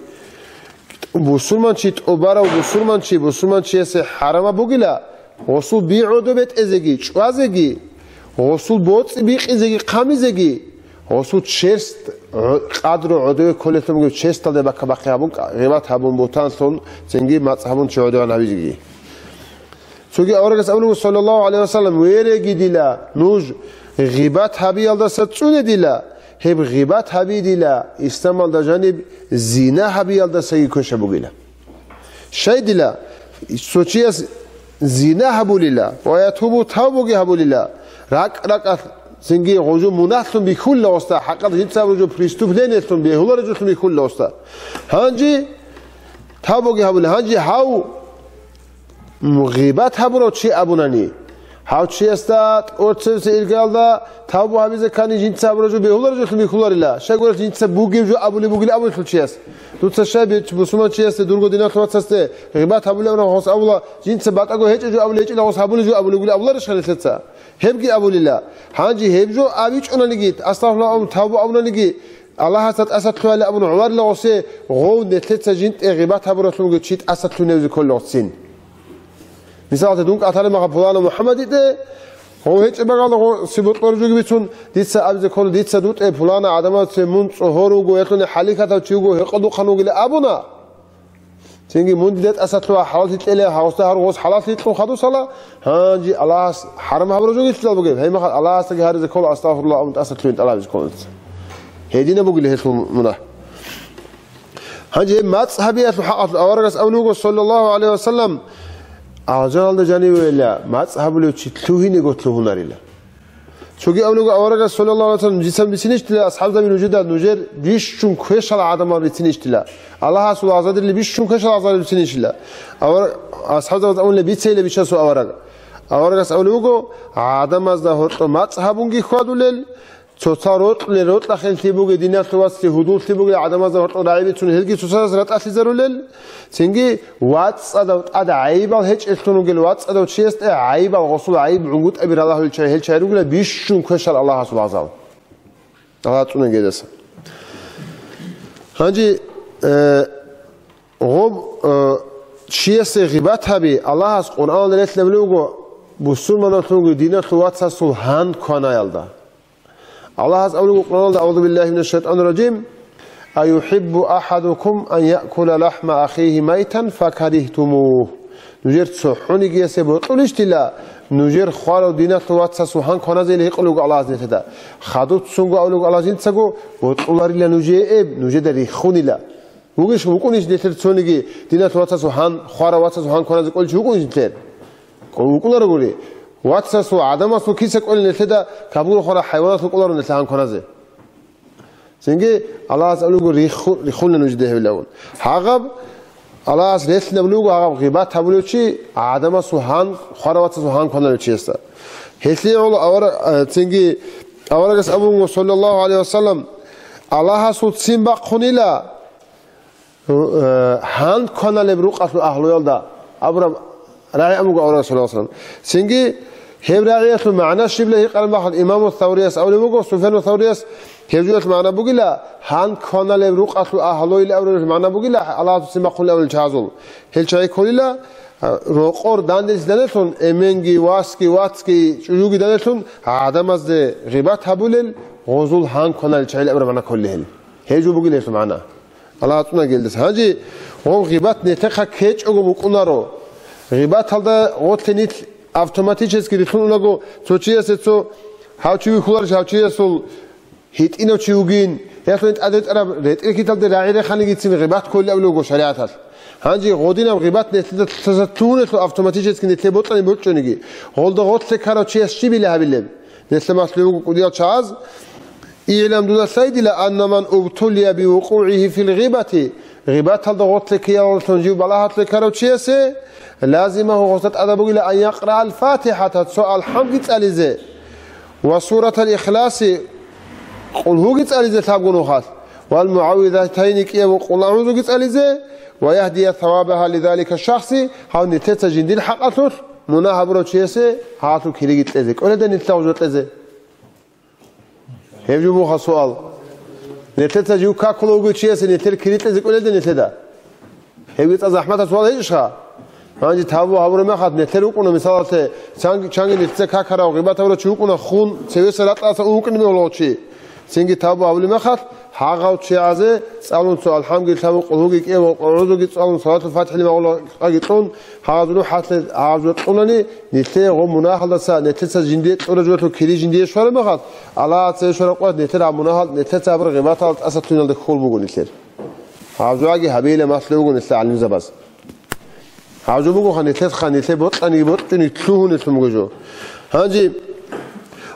Бусурманчи тӀубарав бусурманчи бусурманчиясе хӀарамаб бугила, гъосул би гӀодобе тӀезеги, чӀвазеги, гъосул боцӀи бикъизеги хъамизеги, гъосул черст гӀо-, къадру гӀодове кколелъун бугеб черсталде бакабахъи гьабун, гъибат гьабун, бутанлъун, цинги мацӀ гьабун чи гӀодован гьабизеги. Цоги аварагас абулеб, саллаллагьу гӀалайгьи вассалам: «Вереги дила, нуж гъибат гьабиялдаса цӀуне дила, гьеб гъибат гьаби дила, исламалда жаниб зина гьабиялдасаги квеша бугила». Щай дила, цо чияс зина гьабулила ва ятубу, тавбуги гьабулила, ракӀ-ракӀалъ цинги гъужу мунагьлъун бихьулила гъосда, хӀакъалъ жинца гьабураб жо преступлениялъун, бегьулареб жолъун бихьулила гъосда. Гьанже тавбуги гьабулила, гьанже гьав М, гъибат гьабурав чи абунани, гьав чиясда тӀоцебесеб иргаялда тавбу гьабизе ккани, жинца гьабураб жо бегьулареб жолъун бихьуларила, щайгурелъул жинца бугеб жо абулеб бугилан абулелъул чияс. Дуца щай бе-, бусурманчиясде, дурго диналъул вацасде гъибат гьабулеб абуна, гъос абула, жинца батӀаго гьечӀеб жо абулеб гьечӀила, гъос гьабулеб жо абулеб бугилан абуларищха нилъеца? Гьебги абулила. Гьанже гьеб жо абичӀонаниги, астагъфируллагь абун тавбу абунаниги, Аллагьасда тӀасалъугьайилан абун гӀумарила гъосе, гъов нилъеца жинтӀе гъибат гьабуралъунги чи тӀасалъугьинавизе кколила гъосцин. Мисалалъе, дун кӀалъалеб мехалъ пуланав МухӀаммад итӀе, гъов гьечӀеб багала гъоси бокьулареб жоги бицун, дица абизе ккола, дица дутӀе пулана гӀадамазе мун цӀогьор вуго, ялъуни хӀалихьатав чи вуго, гьекъолдухъан вугилан абуна. Цинги мун дида тӀасалъугьа хӀалаллъи кьела, гьавсда гьаргъос хӀалаллъи кьун хадусала, гьанже Аллагьас хӀарам гьабураб жо гьелъидал бугеб, гьеб мехалъ Аллагьасдаги гьаризе ккола, астагъфируллагь абун тӀасалъугьин тӀалабизе ккола. Гьединаб бугила гьелъул мунагь. Гьанже гьеб мацӀ гьабиялъул хӀакъалъулъ аварагас абулеб буго, саллаллагьу гӀалайгьи вассалам, алжаналда жанивейилан мацӀ гьабулев чи лъугьинего лъугьунарила. Цоги абулеб буго аварагас, саллаллагьу гӀалайгьи вассалам, жица бицинищ дила, асхӀабзаби, нужеда, нужер бищун квешал гӀадамал бицинищ дила? Аллагьасул азадирли бищун квешал азадирли бицинищила? Авар-, асхӀабзабаз абуна, бицейила, бичасул авараг. Аварагас абулеб буго, гӀадамазда гьоркьоб мацӀ гьабунги хьвадулел, цоцал рокьулел, рокьа хенлъи бугел, диналъул вацлъи гьудуллъи бугел гӀадамазда гьоркьоб рагӀи бицун, гьелги цоцаздаса ратӀалъизарулел, цинги вацӀцӀадав тӀад гӀайибал гьечӀеллъун ругел, вацӀцӀадав чиясда гӀайибал, гъосул гӀайиб гӀунгутӀаби ралагьулел чагӀи, гьел чагӀи ругила бищун квешал Аллагьасул азал. Аллагь цӀуне гьедаса. Гьанже, э, гъоб, э, чиясе гъибат гьаби Аллагьас Къуръаналда релълъинабулеб буго бусурманавлъунги диналъул вацасул гьан кванаялда. Аллагьас абулеб буго Къуръаналда, агӀузу биллагьи минаш шайтӀанир ражим, «Аюхиббу ахӀадукум ан яъкула лахӀма ахихи майтан факарихтумугь». Нужер цохӀонигиясе бокьулищ дила, нужер хварав диналъул вацасул гьан кваназе или гьикъулеб буго Аллагьас нилъеда. Хадуццунго абулеб буго Аллагьас жинцаго, бокьуларила нужее эб, нужеда риххунила. Вугищ, вукӀунищ нилъер цониги диналъул вацасул гьан, хварав вацасул гьан кваназе кӀолев чи вукӀунищ нилъер? ВукӀуларогури. Вацасул, гӀадамасул киса кӀолел нилъеда кабурухъара хӀайваналъул кӀоларо нилъер гьан кваназе. Цинги Аллагьас абулеб буго, рихху-, риххуна нужеда гьебилавун. Гьагъаб Аллагьас релълъинабулеб буго, гьагъаб гъибат гьабулев чи гӀадамасул гьан, хварав вацасул гьан кваналев чиясда. Гьелъие гӀоло авара-, э, цинги аварагас абун буго, саллаллагьу гӀалайгьи вассалам, Аллагьасул ццин бахъунила, Э, гьан кваналеб рукъалъул агьлуялда абураб рагӀи абун буго аварагас, саллаллагьу гӀалайгьи ва саллам. Цинги гьеб рагӀиялъул магӀна щибла гьикъараб мехалъ, имаму Саврияс абулеб буго, Суфьяну Саврияс, гьеб жоялъул магӀна бугила, гьан кваналеб рукъалъул агьлуйилан абураб жоялъул магӀна бугила, Аллагьасул цӀи бахъулел абулел чагӀазул. Гьел чагӀи кколила, а, рокъор данделъизе данделъун, эменги, васги, вацги, чӀужуги данделъун, гӀадамазде гъибат гьабулел, гъозул гьан кваналел чагӀил абураб магӀна кколила гьел. Гьеб жо бугила гьелъул магӀна. Аллагь ацӀцӀунаги гьелдаса. Гьанже гъоб гъибат нилъехъа ккечӀого букӀунаро. Гъибаталда гъорлъе нилъ автоматически рилълъун унаго, цо чиясе цо, гьав чи вихьуларищ, гьав чиясул гьитӀинав чи вугин, ясулин тӀадетӀараб ретӀел-хьиталде рагӀи реханигицин гъибат кколин абулеб буго шаригӀаталъ. Гьанже гъодинаб гъибат нилъеда лъугьунелъул автоматически нилъее бокьани бокьчӀониги, гъолда гъорлъе ккарав чияс щибила гьабилеб? Нилъ малъулеб буго кӀудиял чагӀаз: «ИгӀлам, дуда лъай дила, анна ман убтулия би вукъугӀигьи фил гъибати», гъибаталда гъорлъе ккеялдалъун жив балагьалъе ккарав чиясе, лазимагьу, гъосда тӀадаб бугила, ан якъраал фатихӀата, цо алхӀамги цӀализе, ва суратал ихласи, къулгьуги цӀализе лъабго нухалъ, вал мугӀаввизатайни, кӀиябго къул агӀузуги цӀализе, ва яхдия савабагьа лизалика шахси, гьав нилъеца жиндир хӀакъалъулъ мунагь гьабурав чиясе гьалъул кириги кьезе кӀоледа нилъа гъужа кьезе. Гьеб жо буго суал. Нилъеца жив какула вугев чиясе нилъер кири кьезе кӀолелда нилъеда? Гьебги цӀа захӀматаб суал гьечӀищха? Гьанже тавбу гьабураб мехалъ нилъер вукӀуна, мисалалъе, чанги, чанги нилъеца какарав, гъибат гьабурав чи вукӀуна, хун, цевеса ракьалдаса ункъни бегьула чи. Цинги тавбу гьабулеб мехалъ, гьагъав чиязе цӀалун цо алхӀамги лъабун, къулгьуги кӀиябго къул агӀузуги цӀалун, салатул фатихӀил магӀулаги кьун, гьагъазул хӀалалъе гьагъазул кьунани, нилъее гъо мунагьалдаса, нилъеца жиндие кьураб жоялъул кири жиндие щвараб мехалъ, Аллагьас цеве щвараб къоялъ нилъер гьаб мунагьал нилъеца гьабураб гъибаталда тӀаса лъугьиналда хьул буго нилъер. Гьаб жоги гьабейилан малъулеб буго нилъер гӀалимзабаз. Гьаб жо бугоха нилъер ха, нилъер бокьаниги бокьчӀони лъугьунелъун буго жо. Гьанже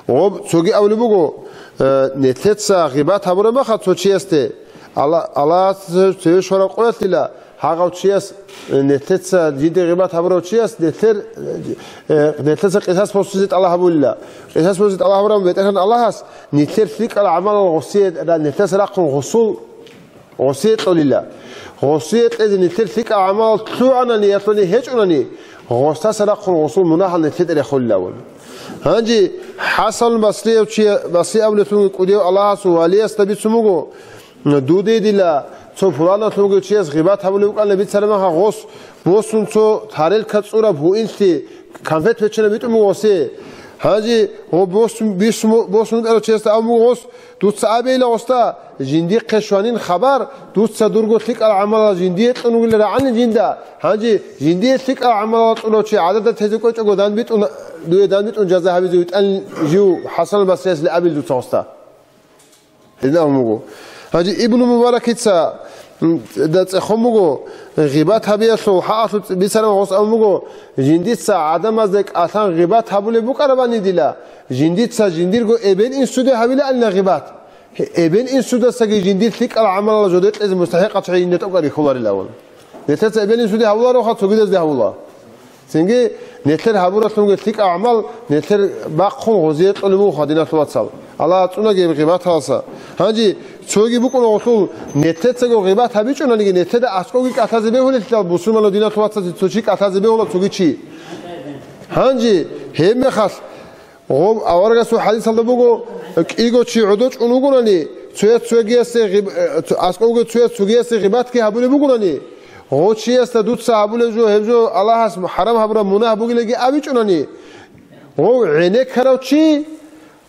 гъоб цоги абулеб буго, э, нилъеца гъибат гьабураб мехалъ цо чиясде, Алла-, Аллагьас цеве щвараб къоялъила, гьагъав чияс, э, нилъеца жинде гъибат гьабурав чияс нилъер, э, нилъеца къисас босизе тӀалаб гьабулила. Къисас босизе тӀалаб гьабураб БетӀергьан Аллагьас нилъер лъикӀал гӀамалал гъосие, нилъеца рахъун гъосул гъосие кьолила. Гъосие кьезе нилъер лъикӀал гӀамалал лъугӀанани, ялъуни гьечӀунани, гъосдаса рахъун гъосул мунагьал нилъеда рехулилавун. Гьанже ХӀасан Басрияв чи, Басри абулелъунги кӀудияв Аллагьасул валиясда бицун буго, дудедила цо пуланалъунги чияс гъибат гьабулев вукӀана бицараб мехалъ, гъос босун цо тарелка цӀураб гьуинлъи конфет беченаб битӀун буго гъосие. Гьанже гъо босун, бисму-, босун букӀарав чиясда абун буго гъос, дуца абейила гъосда, жиндихъе щванин хабар, дуца дурго лъикӀал гӀамалал жиндие кьун вугилан рагӀанин жинда, гьанже жиндие лъикӀал гӀамалал кьурав чи гӀадада тезе кӀвечӀого данбитӀун, дуе данбитӀун жаза гьабизе витӀанин жив ХӀасан Басриясилан абил дуца гъосда. Гьедин абун буго. Гьанже Ибну Мубаракица, м, да цӀехон буго, гъибат гьабиялъул хӀакъалъулъ бицараб гъос абун буго, жиндица гӀадамазда кӀалъан гъибат гьабулеб букӀарабани дила, жиндица жиндирго эбел-инсуде гьабилаанила гъибат. Гье, эбел-инсудасаги жиндир лъикӀал гӀамалал жо декьезе мустахӀикъал чагӀи жинда тӀокӀаби хьуларилавун. Нилъеца эбел-инсуде гьавулароха, цогидазде гьавула. Цинги нилъер гьабуралъунги лъикӀал гӀамал нилъер бахъун гъозие кьолеб бугоха, диналъул вацал. Аллагь ацӀцӀунаги гьеб гъибаталдаса. Гьанже цоги букӀуна гъолъул, нилъецаго гъибат гьабичӀонаниги, нилъеда аскӀовги кӀалъазе бегьулелъидал, бусурманав диналъул вацазе цо чи кӀалъазе бегьула, цоги чи. Гьанже гьеб мехалъ гъоб аварагасул хӀадисалда буго, кӀиго чи гӀодо чӀун вугонани, цояс цогиясе гъиб-, э, цо-, аскӀовго цояс цогиясе гъибатги гьабулеб бугонани, гъо чиясда дуца гьабулеб жо, гьеб жо Аллагьас хӀарам гьабураб мунагь бугилаги абичӀунани, гъов гӀенеккарав чи,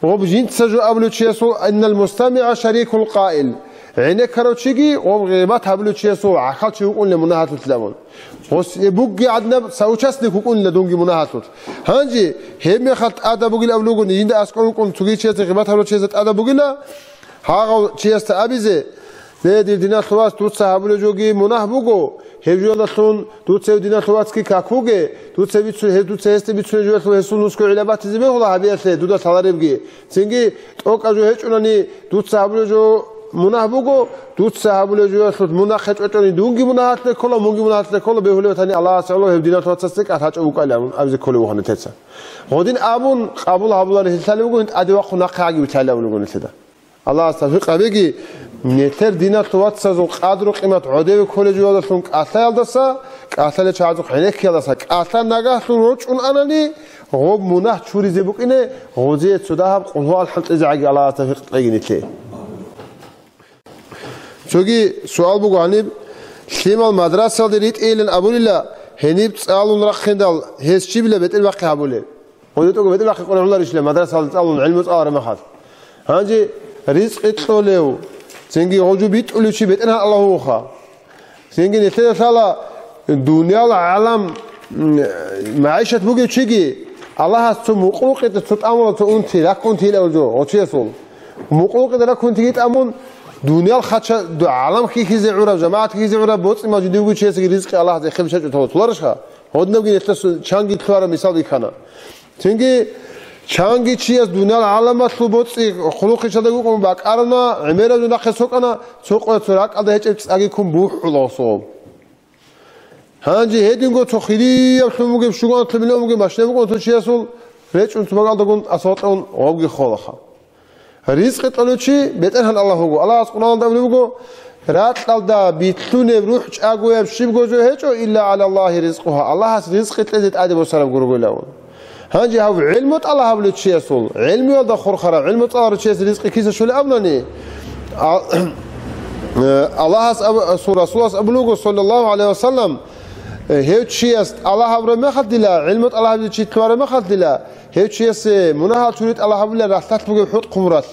гъоб жинца жо абулев чиясул, «Иннал мустамигӀа шарикул къаил», гӀенеккарав чиги гъоб гъибат гьабулев чиясул гӀахьал чи вукӀунила мунагьалъулъ абун. Гъос-, э, бугги гӀадинаб соучастник вукӀунила дунги мунагьалъулъ. Гьанже гьеб мехалъ тӀада бугила абулугони, жинда аскӀор вукӀун цоги чиясда гъибат гьабулев чиясда тӀада бугила, гьагъав чиясда абизе: «Ле, дир диналъул вас, дуца гьабулев жоги мунагь буго, гьеб жоялдалъун дуца гьев диналъул вацги какуге, дуца бицу-, гьев дуца гьесде бицунеб жоялъул гьесул нусго гӀилла батизе бегьула гьабиялъе дуда лъаларебги. Цинги тӀокӀаб жо гьечӀунани, дуца гьабулев жо мунагь буго, дуца гьабулев жоялъулъ мунагь гьечӀочӀони, дунги мунагьалъе ккола, мунги мунагьалъе ккола, бегьулев батани, Аллагьас гӀоло гьев диналъул вацасде кӀалъачӀо букӀалилан», абизе кколев вугони теца. Гъодин абун къабул гьабуларев лъалев вуго, гьин тӀаде вахъун нахъе гӀаги вилълъайилан вуго нилъеда. Аллагьас тавфикъ гьабеги, Нилъер диналъул вацазул къадру-къимат гӀодове кколеб жоялдалъун кӀалъаялдаса, кӀалъалел чагӀазухъ гӀенеккиялдаса, кӀалъа нагагьлъун рорчӀун анани, гъоб мунагь чуризе букӀине, гъозие цо дагьаб къулгьу алхӀам кьезегӀаги Аллагьас тавфикъ кьеги нилъее. Цоги суал буго гьаниб, лъимал мадрасалде ритӀейилан абулила, гьениб цӀалун рахъиндал, гьес щибила бетӀер бахъи гьабулеб? ГъодитӀого бетӀер бахъи къоргьуларищила мадрасалде цӀалун гӀилму цӀалараб мехалъ? Гьанже ризкъи кьолев, цинги гъожу битӀулев чи бетӀергьан Аллагь вугоха. Цинги нилъеда лъала дуниял гӀалам, м, магӀишат бугев чиги, Аллагьас цо мукъулукъида цо тӀамула цо унти, раккунти илавул жо, гъочиясул. Мукъулукъида раккунтиги тӀамун, дуниял хача-, ду-, гӀалам хьихьизе гӀураб, жамагӀат хьихьизе гӀураб боцӀи-мажидивгучиясги ризкъи Аллагьас эхеб шачӀутала туларищха? Гьодинабги нилъер чанги лъугьараб мисал бихьана. Цинги чанги чияс дуниял гӀаламалъул боцӀи хъулухъичалда вукӀун бакӀарана, гӀемераб нахъе сокӀана, цо къоя цо ракӀалда гьечӀеб цӀаги ккун бухӀула гъосул. Гьанже гьединго цо хирияблъун бугеб, щугоанлъабилан бугеб машина букӀун цо чиясул, речӀун цо бакӀалдагун асфальталъун гъовги холаха. Ризкъи кьолев чи БетӀергьан Аллагь вуго. Аллагьас Къуръаналда абулеб буго, ракьалда битлъунеб рухӀ чӀагояб щибго жо гьечӀо, илла гӀала Аллагьи ризкъугьа, Аллагьас ризкъи кьезе тӀаде босараб гургуйилавун. Гьанже гьав гӀилму тӀалаб гьабулев чиясул, гӀилмуялда хурхарав, гӀилму цӀаларав чиясе ризкъи киса щолеб абунани, а-, э, Аллагьас аб-, асул Расулас абулего, саллаллагьу гӀалайгьи ва саллам, э, гьев чияс тӀалаб гьабураб мехалъ дила, гӀилму тӀалаб гьабизе чи лъугьараб мехалъ дила, гьев чиясе мунагьал чури тӀалаб гьабулел ралъдалъ бугеб хӀутӀ-хъумралъ,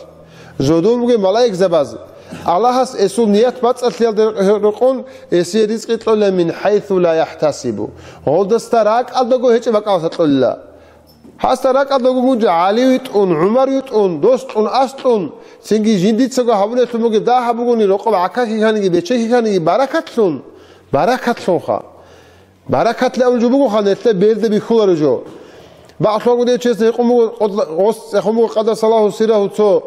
жодон бугеб малаикзабаз, Аллагьас эсул ният бацӀцӀалъиялда рекъон, эсие ризкъи кьола мин хӀайсу ла яхӀтасибу. Гъолдасда ракӀалдаго гьечӀеб бакӀалдаса кьолила. Гьасда ракӀалдаго гунчӀа ГӀали витӀун, ГӀумар витӀун, дос кьун, ас кьун, цинги жиндицаго гьабулелъун бугеб дагьаб бугони, рокъоб гӀака хьихьаниги, бече хьихьаниги баракатлъун, баракатлъунха. Баракат лъавулев жо бугоха, нилъер берда бихьуларев жо. Бакълъугьа гудев чияс гьекъун буго, къодла-, гъос цӀехун буго, къадасаллагьу сиррагьу, цо,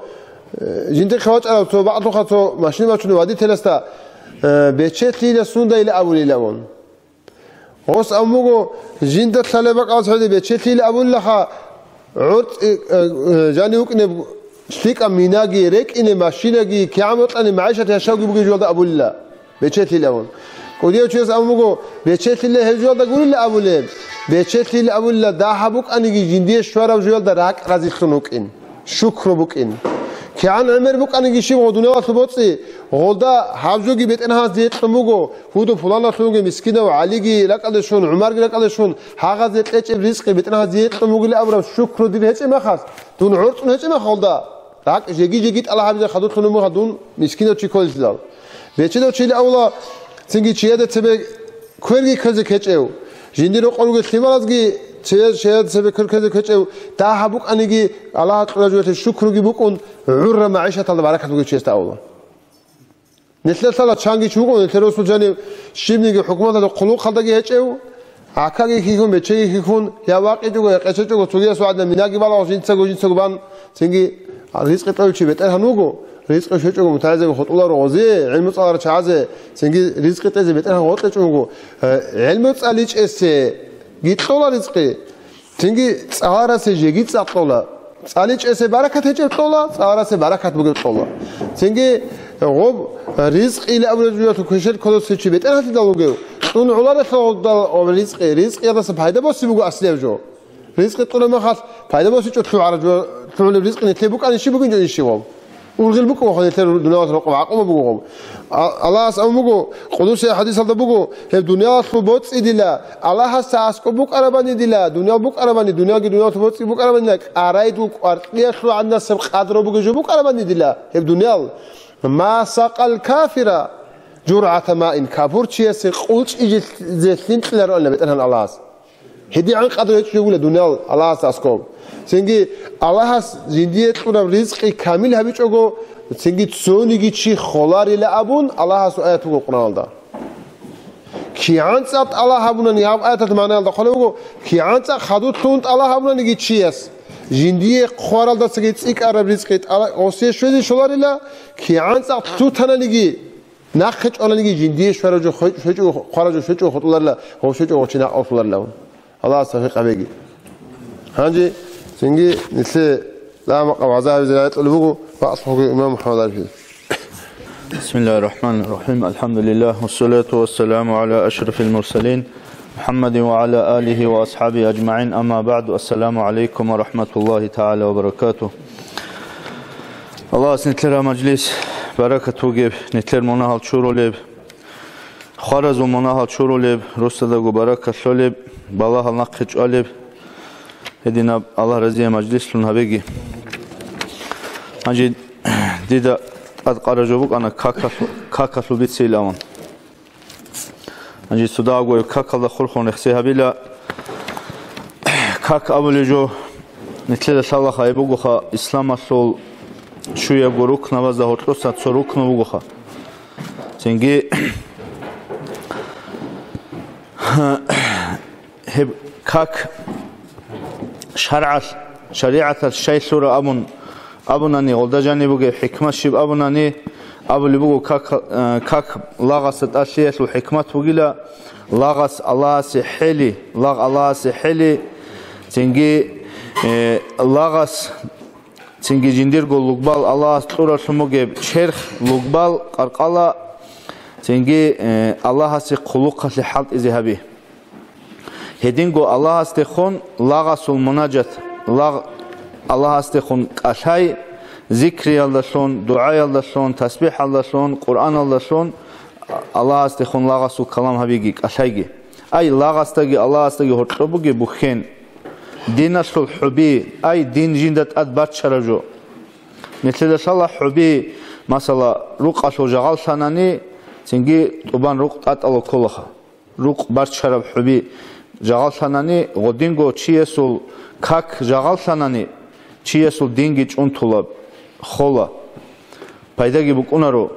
э, жиндихъе вачӀарав цо, бакълъуха цо машин бачунев водителасда, э, бечелъийила сундайила абулилавун. Гъос абун буго, жинда лъалеб бакӀалас гьеде бечелъийила абулилаха, гӀорцӀи, э, э, жанив вукӀинеб лъикӀаб минаги, рекӀине машинаги, кигӀан бокьани магӀишат яшавги бугеб жолда абулила. Бечелъил абун. КӀудияв чияс абун буго, бечелъила гьеб жоялда гурила абулеб. Бечелъил абулила дагьаб букӀаниги жиндие щвараб жоялда ракӀ разилъун вукӀин, шукру букӀин. КигӀан гӀемер букӀаниги щиб гъо дуниялалъул боцӀи, гъолда гьаб жоги БетӀергьанас дие кьун буго, гьудул пуланалъунги мискинав ГӀалиги ракӀалде щун, ГӀумарги ракӀалде щун, гьагъазе кьечӀеб ризкъи БетӀергьанас дие кьун бугила абураб шукру дир гьечӀеб мехалъ, дун гӀорцӀун гьечӀеб мехалда. РакӀ жеги-жеги тӀалаб гьабизе хадурлъун вуго дун мискинав чи кколелъидал. Бечедав чили авла, цинги чияда цебе кверги ккезе ккечӀев, жиндир рокъор ругел лъималазги чия-, чияда цебе квер ккезе ккечӀев, дагьаб букӀаниги Аллагьас кьураб жоялъе шукруги букӀун, гӀурра магӀишаталда баракат бугев чиясда авла. Нилъер лъала чанги чи вукӀун, нилъер росул жанив щибниги хӀукуматалда хъулухъалдаги гьечӀев, гӀакаги хьихьун, бечеги хьихьун, я вакъичӀого, я къечечӀого, цогиясул гӀадин минаги балагьун, жинцаго, жинцаго бан, цинги ризкъи кьолев чи БетӀергьан вуго, ризкъи щвечӀого мутагӀилзаби хутӀуларо гъозие, гӀилму цӀаларал чагӀазе, цинги ризкъи кьезе БетӀергьан гъоркьечӀого, э, гӀилму цӀаличӀесе гикьола ризкъи. Цинги цӀаларасе жеги цӀакъ кьола. ЦӀаличӀесе баракат гьечӀеб кьола, цӀаларасе баракат бугеб кьола. Цинги гъоб ризкъи илан абулеб жоялъул квешел кодосе чи БетӀергьанлъидал вугев, кьун гӀоларелъул гъобдал гъоб ризкъи, ризкъиялдаса пайда боси буго аслияб жо. Ризкъи кьураб мехалъ пайда босичӀо лъугӀараб жо, лъугӀулеб ризкъи нилъее букӀани щиб бугин жо ишивал? Ургъел букӀа вахъа нилъер дуниялалъ рокъоб гӀакъуба буго гъоб. А-, Аллагьас абун буго, къудусиял хӀадисалда буго, гьеб дуниялалъул боцӀи дила, Аллагьасда аскӀоб букӀарабани дила, дуниял букӀарабани, дуниялги дуниялалъул боцӀи букӀарабани дила, кӀарайдул кӀваркьиялъул гӀадинасеб къадру бугеб жо букӀарабани дила, гьеб дуниял. Ма сакъал кафира жургӀата маин, капурчиясе къулчӀизе лъинкьилароанила БетӀергьан Аллагьас. ГьедигӀан къадру гьечӀо гьула дуниял Аллагьасда аскӀоб. Цинги Аллагьас жиндие кьураб ризкъи камил гьабичӀого, цинги цониги чи холарила абун Аллагьасул аят буго Къуръаналда. КигӀан цӀакъ тӀалаб гьабунани, гьаб аяталда магӀнаялда хъвалеб буго, кигӀан цӀакъ хадур лъугьун тӀалаб гьабунаниги чияс, жиндие хъваралдасаги цӀикӀкӀараб ризкъи тӀала-, гъосие щвезе щоларила, кигӀан цӀакъ лъутананиги, нахъе чӀвананиги жиндие щвараб жо хве-, щвечӀого, хъвараб жо щвечӀого хутӀуларила, гъов щвечӀого чи накъалъуларила. Аллагьас тавфикъ гьабеги. Гьанже цинги нилъее ламакъа вагӀза гьабизе рагӀи кьолеб буго бакълъухъги имам МухӀаммад Арифил. بسم الله الرحمن الرحيم. الحمد لله، والصلاة والسلام على أشرف المرسلين، محمد وعلى آله وأصحابه أجمعين. أما بعد، السلام عليكم ورحمة الله تعالى وبركاته. Аллагьас нилъер мажлис баракат бугеб, нилъер мунагьал чурулеб, хваразул мунагьал чурулеб, росдаго баракат лъолеб, балагьал нахъе чӀвалеб, гьединаб Аллагь разияб мажлислъун гьабеги. Гьанже дида тӀад къараб жо букӀана какалъу-, какалъул бицейилавун. Гьанже цо дагьабго какалда хурхун рехсей гьабила. Как абулеб жо нилъеда лъалаха, гьеб бугоха исламалъул щуябго рукнабазда гьоркьоса цо рукну бугоха. Цинги гьеб как шаргӀалъ, шаригӀаталъ щай лъура абун абунани, гъолда жаниб бугеб хӀикмат щиб абунани, абулеб буго как, э, как лагъасда тӀад лъиялъул хӀикмат бугила, лагъас Аллагьасе хӀели, лагъ Аллагьасе хӀели, цинги, э, лагъас, цинги жиндирго лугбал Аллагьас кьуралъун бугеб черх, лугбал, къаркъала, цинги, э, Аллагьасе хъулухъалъе хӀалтӀизе гьаби. Гьединго Аллагьасдехун лагъасул мунажат, лагъ Аллагьасдехун кӀалъай, зикриялдалъун, дугӀаялдалъун, тасбихӀалдалъун, Къуръаналдалъун Аллагьасдехун лагъасул калам гьабиги, кӀалъайги. Ай, лагъасдаги Аллагьасдаги гьоркьоб бугеб бухьен. Диналъул хӀуби, ай, дин жинда тӀад баччараб жо. Нилъеда лъала хӀуби, масала, рукъалъул жагъаллъанани, цинги тӀубан рукъ тӀатӀала кколаха. Рукъ барччараб хӀуби жагъаллъанани, гъодинго чиясул как жагъаллъанани, чиясул динги чӀунтула, хола, пайдаги букӀунаро.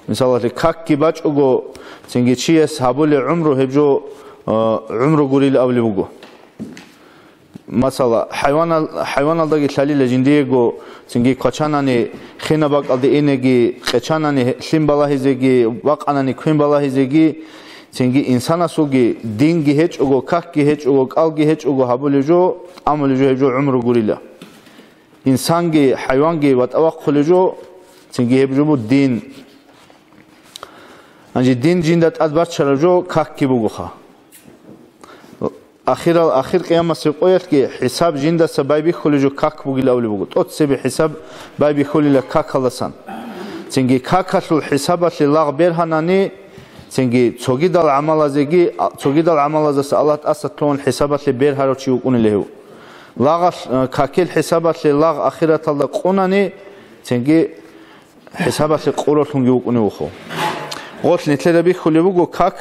Мисалалъе, какги бачӀого, цинги чияс гьабулеб гӀумру гьеб жо, а, гӀумру гурил абулеб буго. Масала, хӀайванал-, хӀайваналдаги лъалила жиндиего, цинги квачанани хинаб бакӀалде инеги, къечанани лъим балагьизеги, бакъанани квен балагьизеги, цинги инсанасулги динги гьечӀого, какги гьечӀого, кӀалги гьечӀого гьабулеб жо, тӀамулеб жо гьеб жо гӀумру гурила. Инсанги хӀайванги ватӀа вахъулеб жо, цинги гьеб жо бу дин. Гьанже дин жинда тӀад баччараб жо какги бугоха. Ахирал, ахир къиямасеб къоялъги хӀисаб жиндаса байбихьулеб жо как бугилан абулеб буго. ТӀоцебе хӀисаб байбихьулила какалдасан. Цинги какалъул хӀисабалъе лагъ бергьанани, цинги цогидал гӀамалазеги, а, цогидал гӀамалаздаса Аллагь тӀаса лъугьун хӀисабалъе бергьарав чи вукӀунила гьев. Лагъалъ-, э, какил хӀисабалъе лагъ ахираталда къунани, цинги хӀисабалъе къуралъунги вукӀунев вухо. Гъолъ нилъеда бихьулеб буго как,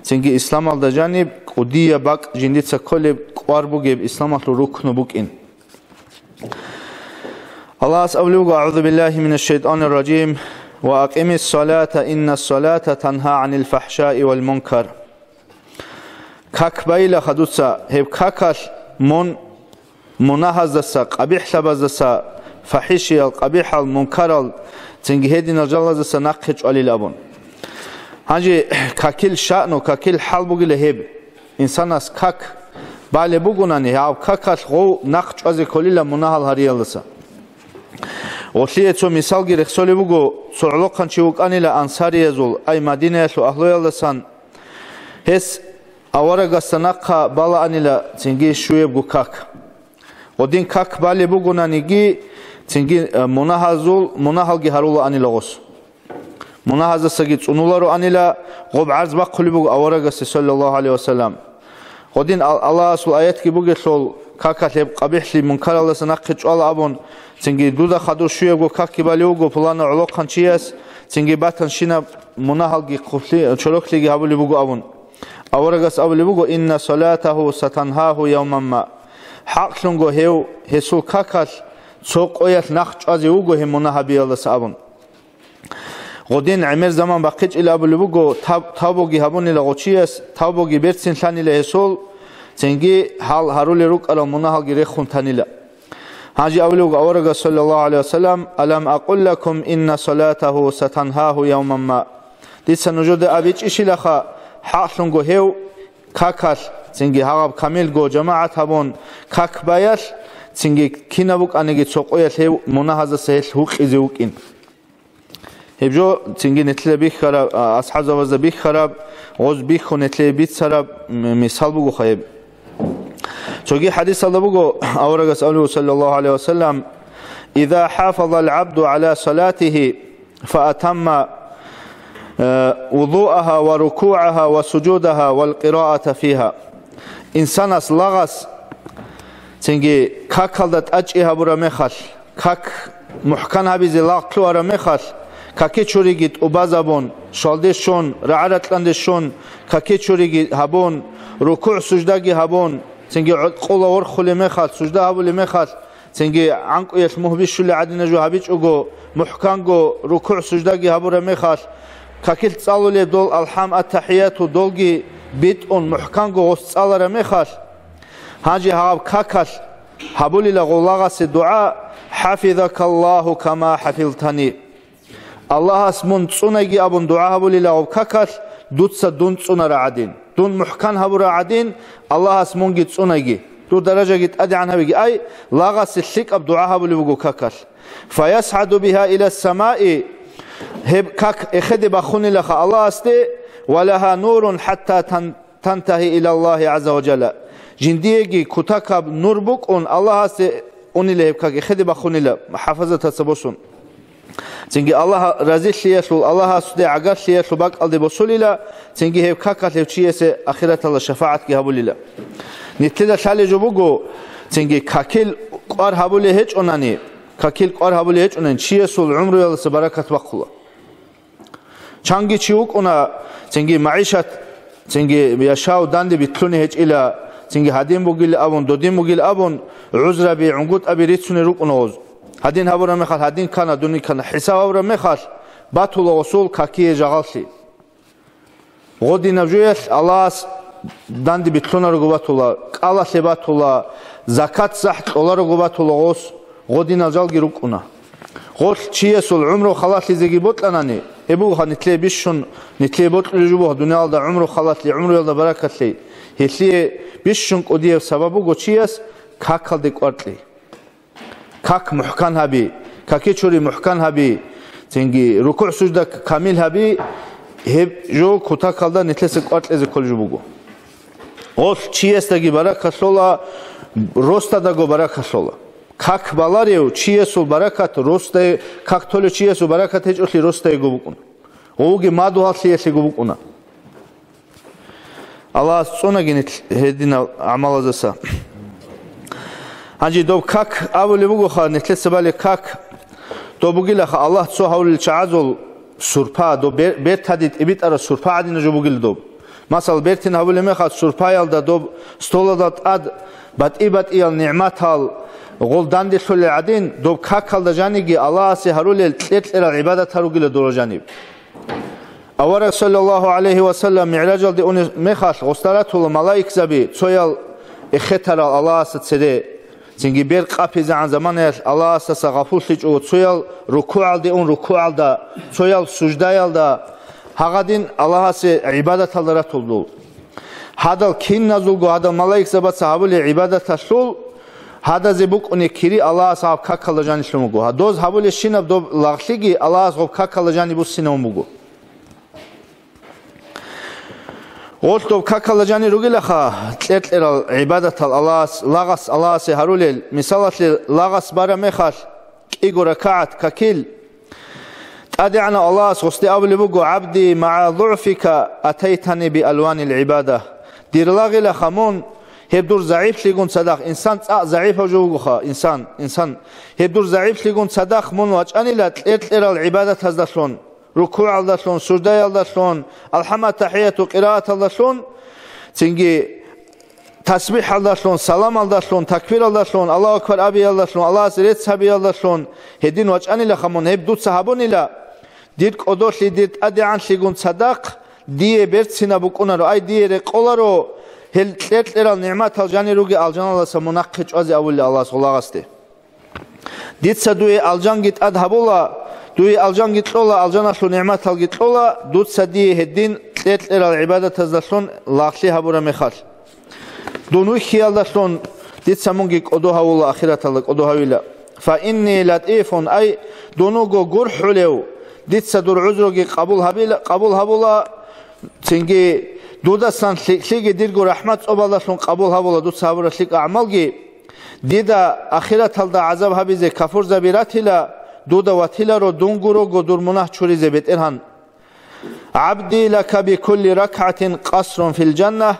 цинги исламалда жаниб кӀудияб бакӀ жиндица кколеб кӀвар бугеб исламалъул рукну букӀин. Аллагьас абулеб буго: «أعوذ بالله من الشيطان الرجيم، وأقم الصلاة إن الصلاة تنهى عن الفحشاء والمنكر». Как байила хадуца, гьеб какалъ мун мунагьаздаса, къабихӀлъабаздаса, фахӀишиял, къабихӀал, мункарал, цинги гьединал жалаздаса нахъе чӀвалил абун. Гьанже какил шаъну, какил хӀал бугила гьеб. Инсанас как балеб бугонани, гьаб какалъ гъов нахъ чӀвазе кколила мунагьал гьариялдаса. Гъолъие цо мисалги рехсолеб буго, цо гӀолохъанчи вукӀанила ансариязул, ай Мадинаялъул агьлуялдасан, гьес аварагасда нахъа балаанила цинги щуябго как. Гъодин как балеб бугонаниги, цинги, э, мунагьазул, мунагьалги гьарулаанила гъос. Мунагьаздасаги цӀунулароанила, гъоб гӀарз бахъулеб буго аварагасе, саллаллагьу гӀалайгьи вассалам. Гъодин Ал-, Аллагьасул аятги бугелъул, какалъ гьеб къабихӀлъи мункаралдаса нахъе чӀвала абун, цинги дуда хадур щуябго какги балев вуго пулана гӀолохъанчияс, цинги батанщинаб мунагьалги хъублъи-, чорохлъиги гьабулеб буго абун. Аварагас абулеб буго: «Инна салатагьу сатангьагьу явман ма». ХӀакълъунго гьев, гьесул какалъ цо къоялъ нахъ чӀвазе вуго гьеб мунагь гьабиялдаса абун. Гъодин гӀемер заман бахъичӀила абулеб буго, таб-, тавбуги гьабунила гъочияс, тавбуги берцин лъанила гьесул, цинги гьал гьарулел рукӀарал мунагьалги рехун танила. Гьанже абулеб буго аварагас, саллаллагьу гӀалайгьи вассалам: «Алам акъул лакум инна салатагьу сатангьагьу явман ма?» Дица нужеда абичӀищилаха, хӀакълъунго гьев какалъ, цинги гьагъаб камилго жамагӀат гьабун, как баялъ, цинги кинаб букӀаниги цо къоялъ гьев мунагьаздаса гьелъ гьукъизе вукӀин. Гьеб жо цинги нилъеда бихьараб, а, асхӀабзабазда бихьараб, гъоз бихьун нилъее бицараб м-, мисал бугоха гьеб. Цоги хӀадисалда буго, аварагас абулеб, саллаллагьу гӀалайгьи ва саллам: «Иза хӀафазал гӀабду гӀала салатигьи, фа атамма, э, вузуагьа ва рукугӀагьа ва сужудагьа вал къираата фигьа». Инсанас лагъас цинги какалда тӀачӀи гьабураб мехалъ, как мухӀкан гьабизе лагъ лъугьараб мехалъ, какичуриги тӀубазабун, щвалде щун, рагӀа-ракьанде щун, какичуриги гьабун, рукугӀ-суждаги гьабун, цинги гӀо-, къола ворхулеб мехалъ, сужда гьабулеб мехалъ, цинги гӀанкӀуялъ мугь бищулеб гӀадинаб жо гьабичӀого, мухӀканго рукугӀ-суждаги гьабураб мехалъ, какил цӀалулеб дол алхӀам, аттахӀияту, долги битӀун мухӀканго гъос цӀалараб мехалъ, гьанже гьаб какалъ гьабулила гъов лагъасе дугӀа: «ХӀафизакаллагьу кама хӀафизтани». Аллагьас мун цӀунайги абун дугӀа гьабулила гъоб какалъ, дуца дун цӀунара гӀадин, дун мухӀкан гьабура гӀадин, Аллагьас мунги цӀунайги, дур даражаги тӀадегӀан гьабиги. Ай, лагъасе лъикӀаб дугӀа гьабулеб буго какалъ. «ФаясгӀаду бигьа ила самаи», гьеб как эхеде бахунилаха Аллагьасде, «ва лагьа нурун хӀатта тан-, тантагьи илаллагьи гӀазза ва жалла». Жиндиеги кутакаб нур букӀун Аллагьасде унила гьеб как, эхеде бахунила, хӀафазатаца босун. Цинги Аллагь разилъиялъул, Аллагьасде гӀагарлъиялъул бакӀалде босулила, цинги гьеб какалъ гьев чиясе ахираталда шафагӀатги гьабулила. Нилъеда лъалеб жо буго, цинги какил кӀвар гьабулей гьечӀонани, какил кӀвар гьабулей гьечӀонани, чиясул гӀумруялдаса баракат бахъула. Чанги чи вукӀуна, цинги магӀишат, цинги яшав данде битлъуни гьечӀила, цинги гьадин бугил абун, додин бугил абун, гӀузраби, гӀунгутӀаби рицунел рукӀуна гъоз. Гьадин гьабураб мехалъ, гьадин ккана, дунин ккана, хӀисаб гьабураб мехалъ, батула гъосул какие жагъаллъи. Гъодинаб жуялъ Аллагьас данде битлъунарого батула, кӀалалъе батула, закат-сахӀ кьоларого батула гъос, гъодинал жалги рукӀуна. Гъолъ чиясул гӀумру халалъизеги бокьанани, гьеб бугоха нилъее бищун, нилъее бокьулеб жо бугоха дуниялда гӀумру халалъи, гӀумруялда баракалъи. Гьелъие бищун кӀудияб сабаб буго чияс какалде кӀвар кьей. Как мухӀкан гьаби, какичури мухӀкан гьаби, цинги рукугӀ-сужда камил гьаби, гьеб жо кутакалда нилъеца кӀвар кьезе кколеб жо буго. Гъолъ чиясдаги баракат лъола, росдадаго баракат лъола. Как баларев чиясул баракат росдае, как толев чиясул баракат гьечӀолъи росдаего букӀун. Гъовги мадугьаллъиялъего букӀуна. Аллагьас цӀунаги нилъ гьединал гӀамалаздаса. Гьанже доб как абулеб бугоха, нилъеца балеб как, доб бугилаха Аллагь цо гьавулел чагӀазул сурпа, доб бер-, бертаде тӀибитӀараб сурпа гӀадинаб жо бугила доб. Масал, бертин гьабулеб мехалъ сурпаялда доб столалда тӀад батӀи-батӀиял нигӀматал гъол данделъулел гӀадин, доб какалда жаниги Аллагьасе гьарулел кьер-кьерал гӀибадатал ругила дора жаниб. Авараг, саллаллагьу гӀалайгьи ва саллам, мигӀражалде унеб мехалъ, гъосда ратула малаикзаби, цоял эхетарал Аллагьасда цере, цинги бер къапизегӀан заманаялъ Аллагьасдаса гъафуллъичӀого, цоял рукугӀалде ун рукугӀалда, цоял суждаялда, гьагъадин Аллагьасе гӀибадаталда ратулдул. Гьадал киназулго гьадал малаикзабаца гьабулел гӀибадаталъул гьадазе букӀунеб кири Аллагьас гьаб какалда жанилъун буго. Гьадоз гьабулебщинаб доб лагълъиги Аллагьас гъоб какалда жани буссинавун буго. Гъолъ доб какалда жани ругилаха, кьер-кьерал гӀибадатал Аллагьас, лагъас Аллагьасе гьарулел, мисалалъе, лагъас бараб мехалъ, кӀиго ракагӀат какил, ТӀадегӀанав Аллагьас гъосде абулеб буго: «ГӀабди, магӀа дугӀфика атайтани би алванил гӀибада». Дир лагъилаха мун, гьеб дур загӀиплъигун цадахъ, инсан цӀакъ загӀипав жо вугоха, инсан, инсан. Гьеб дур загӀиплъигун цадахъ мун вачӀанила кьер-кьерал гӀибадатаздалъун, рукугӀалдалъун, суждаялдалъун, алхӀамат-тахӀияту къирааталдалъун, цинги тасбихӀалдалъун, саламалдалъун, такбиралдалъун, Аллагьу акбар абиялдалъун, Аллагьасе рецц гьабиялдалъун гьедин вачӀанилаха мун, гьеб дуца гьабунила, дир кӀодолъи дир ТӀадегӀанлъигун цадахъ дие берцинаб букӀунаро, ай, дие рекъоларо, гьел кьер-кьерал нигӀматал жанир ругел алжаналдаса мун нахъе чӀвазе абулел Аллагьас гъолагъасде. Дица дуе алжанги тӀад гьабула, дуе алжанги кьола, алжаналъул нигӀматалги кьола, дуца дие гьедин кьер-кьерал гӀибадатаздалъун лагълъи гьабураб мехалъ. Дун вихьиялдалъун дица мунги кӀодо гьавула, ахираталда кӀодо гьавила. Фа инни латӀифун, ай, дун вуго гурхӀулев, Дица дур гӀузруги къабул гьабила, къабул гьабула, цинги дудасан лъикӀлъиги дирго рахӀмат цӀобалдалъун къабул гьабула дуца гьабураб лъикӀаб гӀамалги. Дида ахираталда гӀазаб гьабизе кафурзаби ратила, дуда ватиларо дун гурого дур мунагь чуризе, БетӀергьан. «ГӀабди, лака бикулли ракгӀатин къасрун фил жанна»,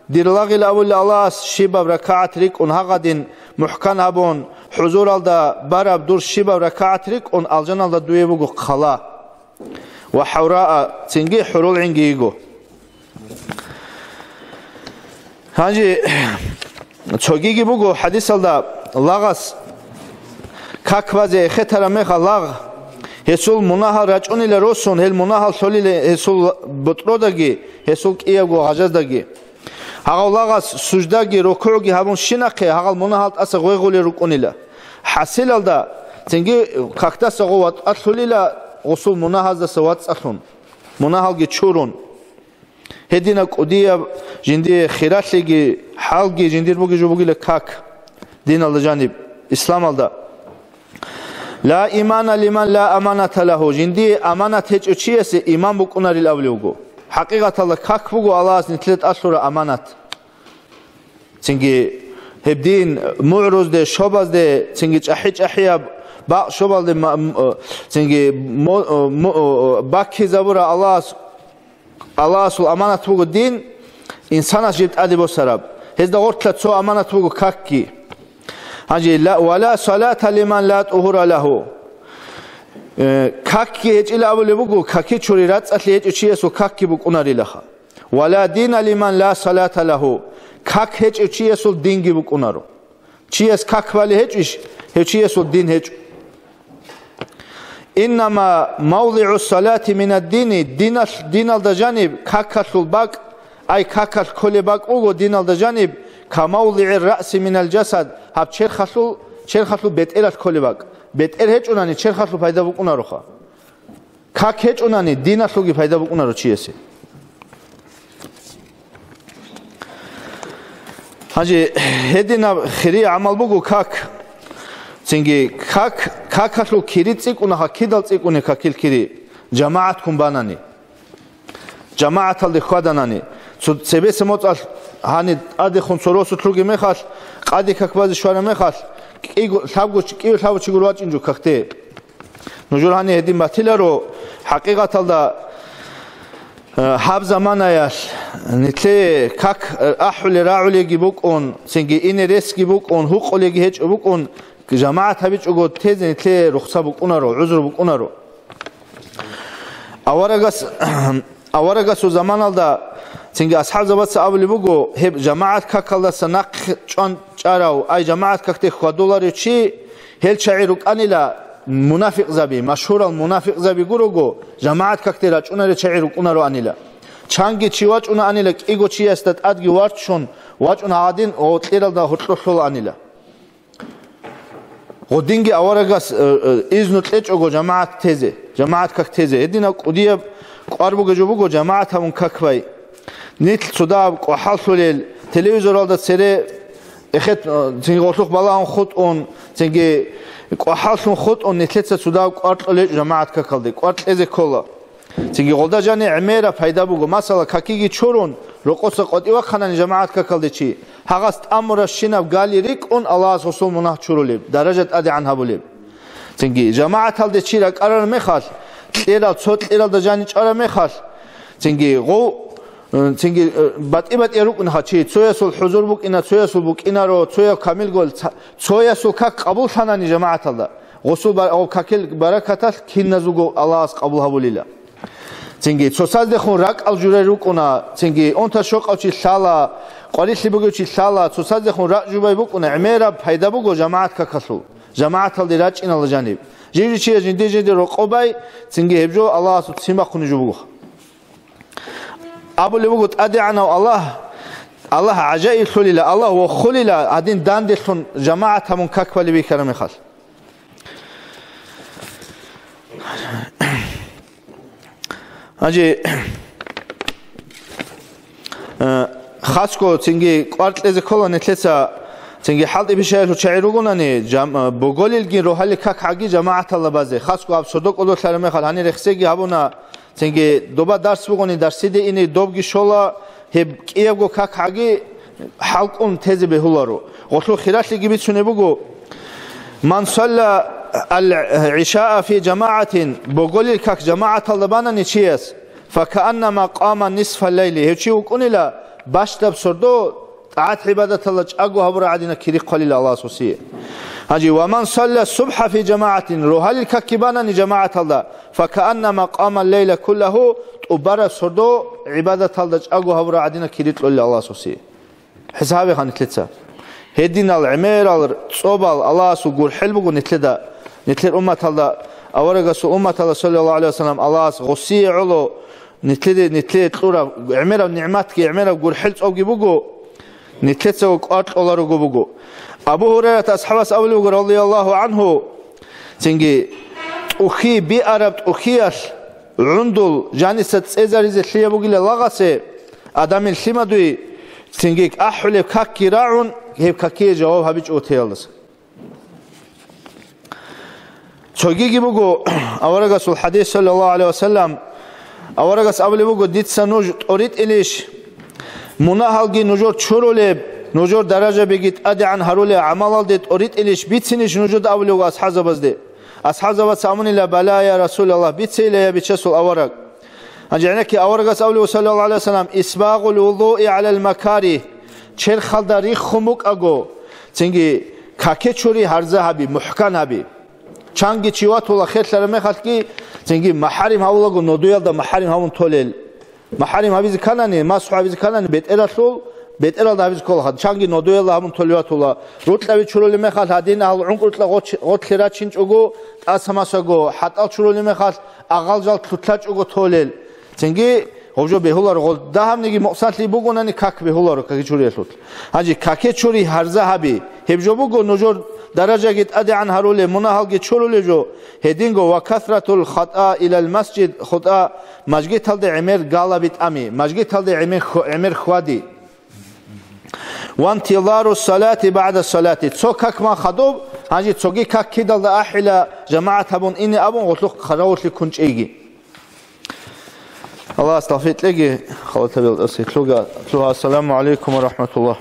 дир лагъил абулел Аллагьас, щибаб ракагӀат рикӀкӀун гьагъадин мухӀкан гьабун, хӀузуралда бараб дур щибаб ракагӀат рикӀкӀун алжаналда дуе буго хъала. «Ва хӀавраа», цинги хӀурул гӀинги йиго. Гьанже цогиги буго хадисалда лагъас как базе эхетараб мехалъ лагъ, гьесул мунагьал рачӀунила росун, гьел мунагьал лъолила гьесул бутӀродаги, гьесул кӀиябго гъажаздаги. Гьагъав лагъас суждаги рукугӀги гьабун щинахъе, гьагъал мунагьал тӀаса гъвегъулел рукӀунила. ХӀасилалда цинги какдаса гъов ватӀалъулила гъусул мунагьаздаса вацӀцӀалъун, мунагьалги чурун. Гьединаб кӀудияб жиндие хиралъиги, хӀалги жиндир бугеб жо бугила как, диналда жаниб, исламалда. «Ла имана лиман ла аманата лагьу», жиндие аманат гьечӀев чиясе иман букӀунарил абулев вуго. ХӀакъикъаталда как буго Аллагьас нилъеда тӀалъураб аманат. Цинги гьеб дин мугӀрузде, щобазде, цинги чӀахӀи-чӀахӀияб бакъ щобалде ма-, м-, цинги мо-, мо-, баккизабураб Аллагьас Аллагьасул аманат буго дин, инсанас жиб тӀаде босараб. Гьезда гъорлъа цо аманат буго какги. Гьанже ла, «Ва ла салата лиман ла тӀугьура лагьу». Э, какги гьечӀила абулеб буго, каки чури рацӀцӀалъи гьечӀев чиясул какги букӀунарилаха. «Ва ла дина лиман ла салата лагьу». Как гьечӀев чиясул динги букӀунаро. Чияс как бали гьечӀищ, гьев чиясул дин гьечӀо. «Иннама мавдигӀу салати минаддини», диналъ-, диналда жаниб какалъул бакӀ, ай, какалъ кколеб бакӀ буго диналда жаниб, «ка мавдигӀи раъси минал жасад», гьаб черхалъул, черхалъул бетӀералъ кколеб бакӀ. БетӀер гьечӀунани, черхалъул пайда букӀунароха. Как гьечӀунани, диналъулги пайда букӀунаро чиясе. Гьанже гьединаб хири гӀамал буго как. Цинги как, какалъул кири цӀикӀкӀунаха, кидал цӀикӀкӀуне какил кири? ЖамагӀатккун банани. ЖамагӀаталде хьваданани. Цо-, цебеса моцӀалъ гьани тӀадехун цо росулъ ругеб мехалъ, къаде как базе щвараб мехалъ, кӀиго-, лъабго чи-, кӀиго-лъабго чи гуро вачӀинчӀо какде. Нужер гьанир гьедин батиларо, хӀакъикъаталда, э, гьаб заманаялъ нилъее как, э, ахӀулел рагӀулеги букӀун, цинги ине ресги букӀун, гьукъулеги гьечӀо букӀун, жамагӀат гьабичӀого тезе нилъее рухса букӀунаро, гӀузру букӀунаро. Аварагас Аварагасул заманалда цинги асхӀабзабаца абулеб буго, гьеб жамагӀат какалдаса нахъ чӀван чӀарав, ай, жамагӀат какде хьвадуларев чи, гьел чагӀи рукӀанила мунафикъзаби, машгьурал мунафикъзаби гурого, жамагӀат какде рачӀунарел чагӀи рукӀунароанила. Чанги чи вачӀунаанила кӀиго чиясда тӀадги варччун, вачӀун гьадин гъоркьералда гьоркьор лъолаанила. Гъодинги аварагас, э, э, изну кьечӀого жамагӀат тезе, жамагӀат как тезе. Гьединаб кӀудияб кӀвар бугеб жо буго жамагӀат гьабун как бай. Нилъ цодаб кӀвахӀаллъулел, телевизоралда цере эхет, э, цинги гъолъухъ балагьун хутӀун, цинги кӀвахӀаллъун хутӀун, нилъеца цодаб кӀвар кьолеб жамагӀат какалде, кӀвар кьезе ккола. Цинги гъолда жани гӀемераб пайда буго. Масала, какиги чурун, рокъоса къватӀивахъанани жамагӀат какалде чи, гьагъас тӀамурабщинаб гали рикӀкӀун Аллагьас гъосул мунагь чурулеб, даража тӀадегӀан гьабулеб. Цинги жамагӀаталде чи ракӀарараб мехалъ, кьерал цо кьералда жани чӀараб мехалъ, цинги гъов, цинги, э, батӀи-батӀиял рукӀунаха чи, цоясул хӀузур букӀина, цоясул букӀинаро, цоял камилго, ца-, цоясул как къабуллъанани жамагӀаталда. Гъосул бар-, гъоб какил баракаталъ киназулго Аллагьас къабул гьабулила. Цинги цоцаздехун ракӀал журай рукӀуна, цинги унта-щокъав чи лъала, къварилъи бугев чи лъала, цоцаздехун ракӀ жубай букӀуна, гӀемераб пайда буго жамагӀат какалъул, жамагӀаталде рачӀинала жаниб. Жив-жив чияс жинде-жинде рокъоб бай, цинги гьеб жо Аллагьасул ццин бахъунеб жо буго. Абулеб буго ТӀадегӀанав Аллагь, Аллагь гӀажаиблъулила, Аллагь вохулила, гьадин данделъун жамагӀат гьабун как балеб бихьараб мехалъ. Гьанже, э, хасго цинги кӀвар кьезе ккола нилъеца Цинги хӀалтӀи пишаялъул чагӀи ругонани, жам-, боголилгин рогьалил как гӀаги жамагӀаталда базе, хасго гьаб сордо кӀодолъараб мехалъ гьанир рехсеги гьабуна, цинги доба дарс бугони, дарсиде ине добги щола, гьеб кӀиябго как гӀаги хӀалкӀун тезе бегьуларо. Гъолъул хиралъиги бицунеб буго: «Ман салла ал-гӀишаа фи жамагӀатин», боголил как жамагӀаталда банани чияс, «факааннама къама нисфал лайли», гьев чи вукӀунила бащдаб сордо тӀагӀат-гӀибадаталда чӀаго гьабураб гӀадина кири хъвалила Аллагьас гьесие. Гьанже: «Ва ман салла субхӀа фи жамагӀатин», рогьалил какги банани жамагӀаталда, «факааннама къама лайла куллагьу», тӀубараб сордо гӀибадаталда чӀаго гьабураб гӀадина кири кьолила Аллагьас гьесие. ХӀисабе хан нилъеца. Гьединал гӀемерал цӀобал Аллагьасул гурхӀел буго нилъеда, нилъер умматалда, аварагасул умматалда, саллаллагьу гӀалайгьи вассалам, Аллагьас гъосие гӀоло нилъеде, нилъее кьураб гӀемераб нигӀматги, гӀемераб гурхӀел цӀобги буго, нилъецаго кӀвар кьоларуго буго. Абу Гьурайрат асхӀабас абулеб буго, радияллагьу гӀангьу, цинги, тӀухьи, биараб тӀухьиялъ гӀундул жаниса цӀезаризе лъияб бугила лагъасе, Адамил лъимадуй, цинги ахӀулеб какги рагӀун, гьеб какие жаваб гьабичӀо теялдаса. Цогиги буго аварагасул хадис, саллаллагьу гӀалайгьи вассалам, аварагас абулеб буго: «Дица нуж тӀоритӀилищ? Мунагьалги нужер чурулеб, нужер даражабиги тӀадегӀан гьарулел гӀамалалде тӀоритӀилищ, бицинищ нужеда?» абулеб буго асхӀабзабазде. АсхӀабзабаца абунила: «Бала, я Расулаллагь, бицейила, я Бичасул авараг». Гьанже гӀенекке аварагас абулев, саллаллагьу гӀалайгьи вассалам: «Исбагъул вузуи гӀалал макаригь», черхалда риххун букӀаго, цинги каке чури гьарза гьаби, мухӀкан гьаби. Чанги чи ватула херлъараб мехалъги, цинги махӀарим гьавулаго нодуялда махӀарим гьавун толел. МахӀарим гьабизе канани, масхӀу гьабизе канани, бетӀералъул, бетӀералда гьабизе ккола. Чанги нодуялда гьабун толев ватула. Рукьаби чурулеб мехалъ гьадин агьлу гӀункӀрукьа гъоч-, гъотлъи рачинчӀого, тӀаса-масаго, хӀатӀал чурулеб мехалъ агъал жал лъутлъачӀого толел. Цинги гъоб жо бегьуларо, гъол дагьабниги мукъсанлъи бугонани как бегьуларо каке чуриялъулъ. Гьанже каке чури гьарза гьаби. Гьеб жо буго нужер даражаги тӀадегӀан гьарулеб, мунагьалги чурулеб жо. Гьединго: «Ва касратул хатӀа илал масжид», хутӀа мажгиталде гӀемер галаби тӀами, мажгиталде гӀемер ху-, гӀемер хьвади. «Ва интизару салати баъда салати». Цо как ман хадуб, гьанже цоги как кидалда ахӀила, жамагӀат гьабун ине абун гъолъухъ хъаравуллъи ккун чӀейги. Аллагьас тавфикъ кьеги, халатабил тӀаситлъуга, лъугьа, ассаламу гӀалайкум ва рахӀматуллагь.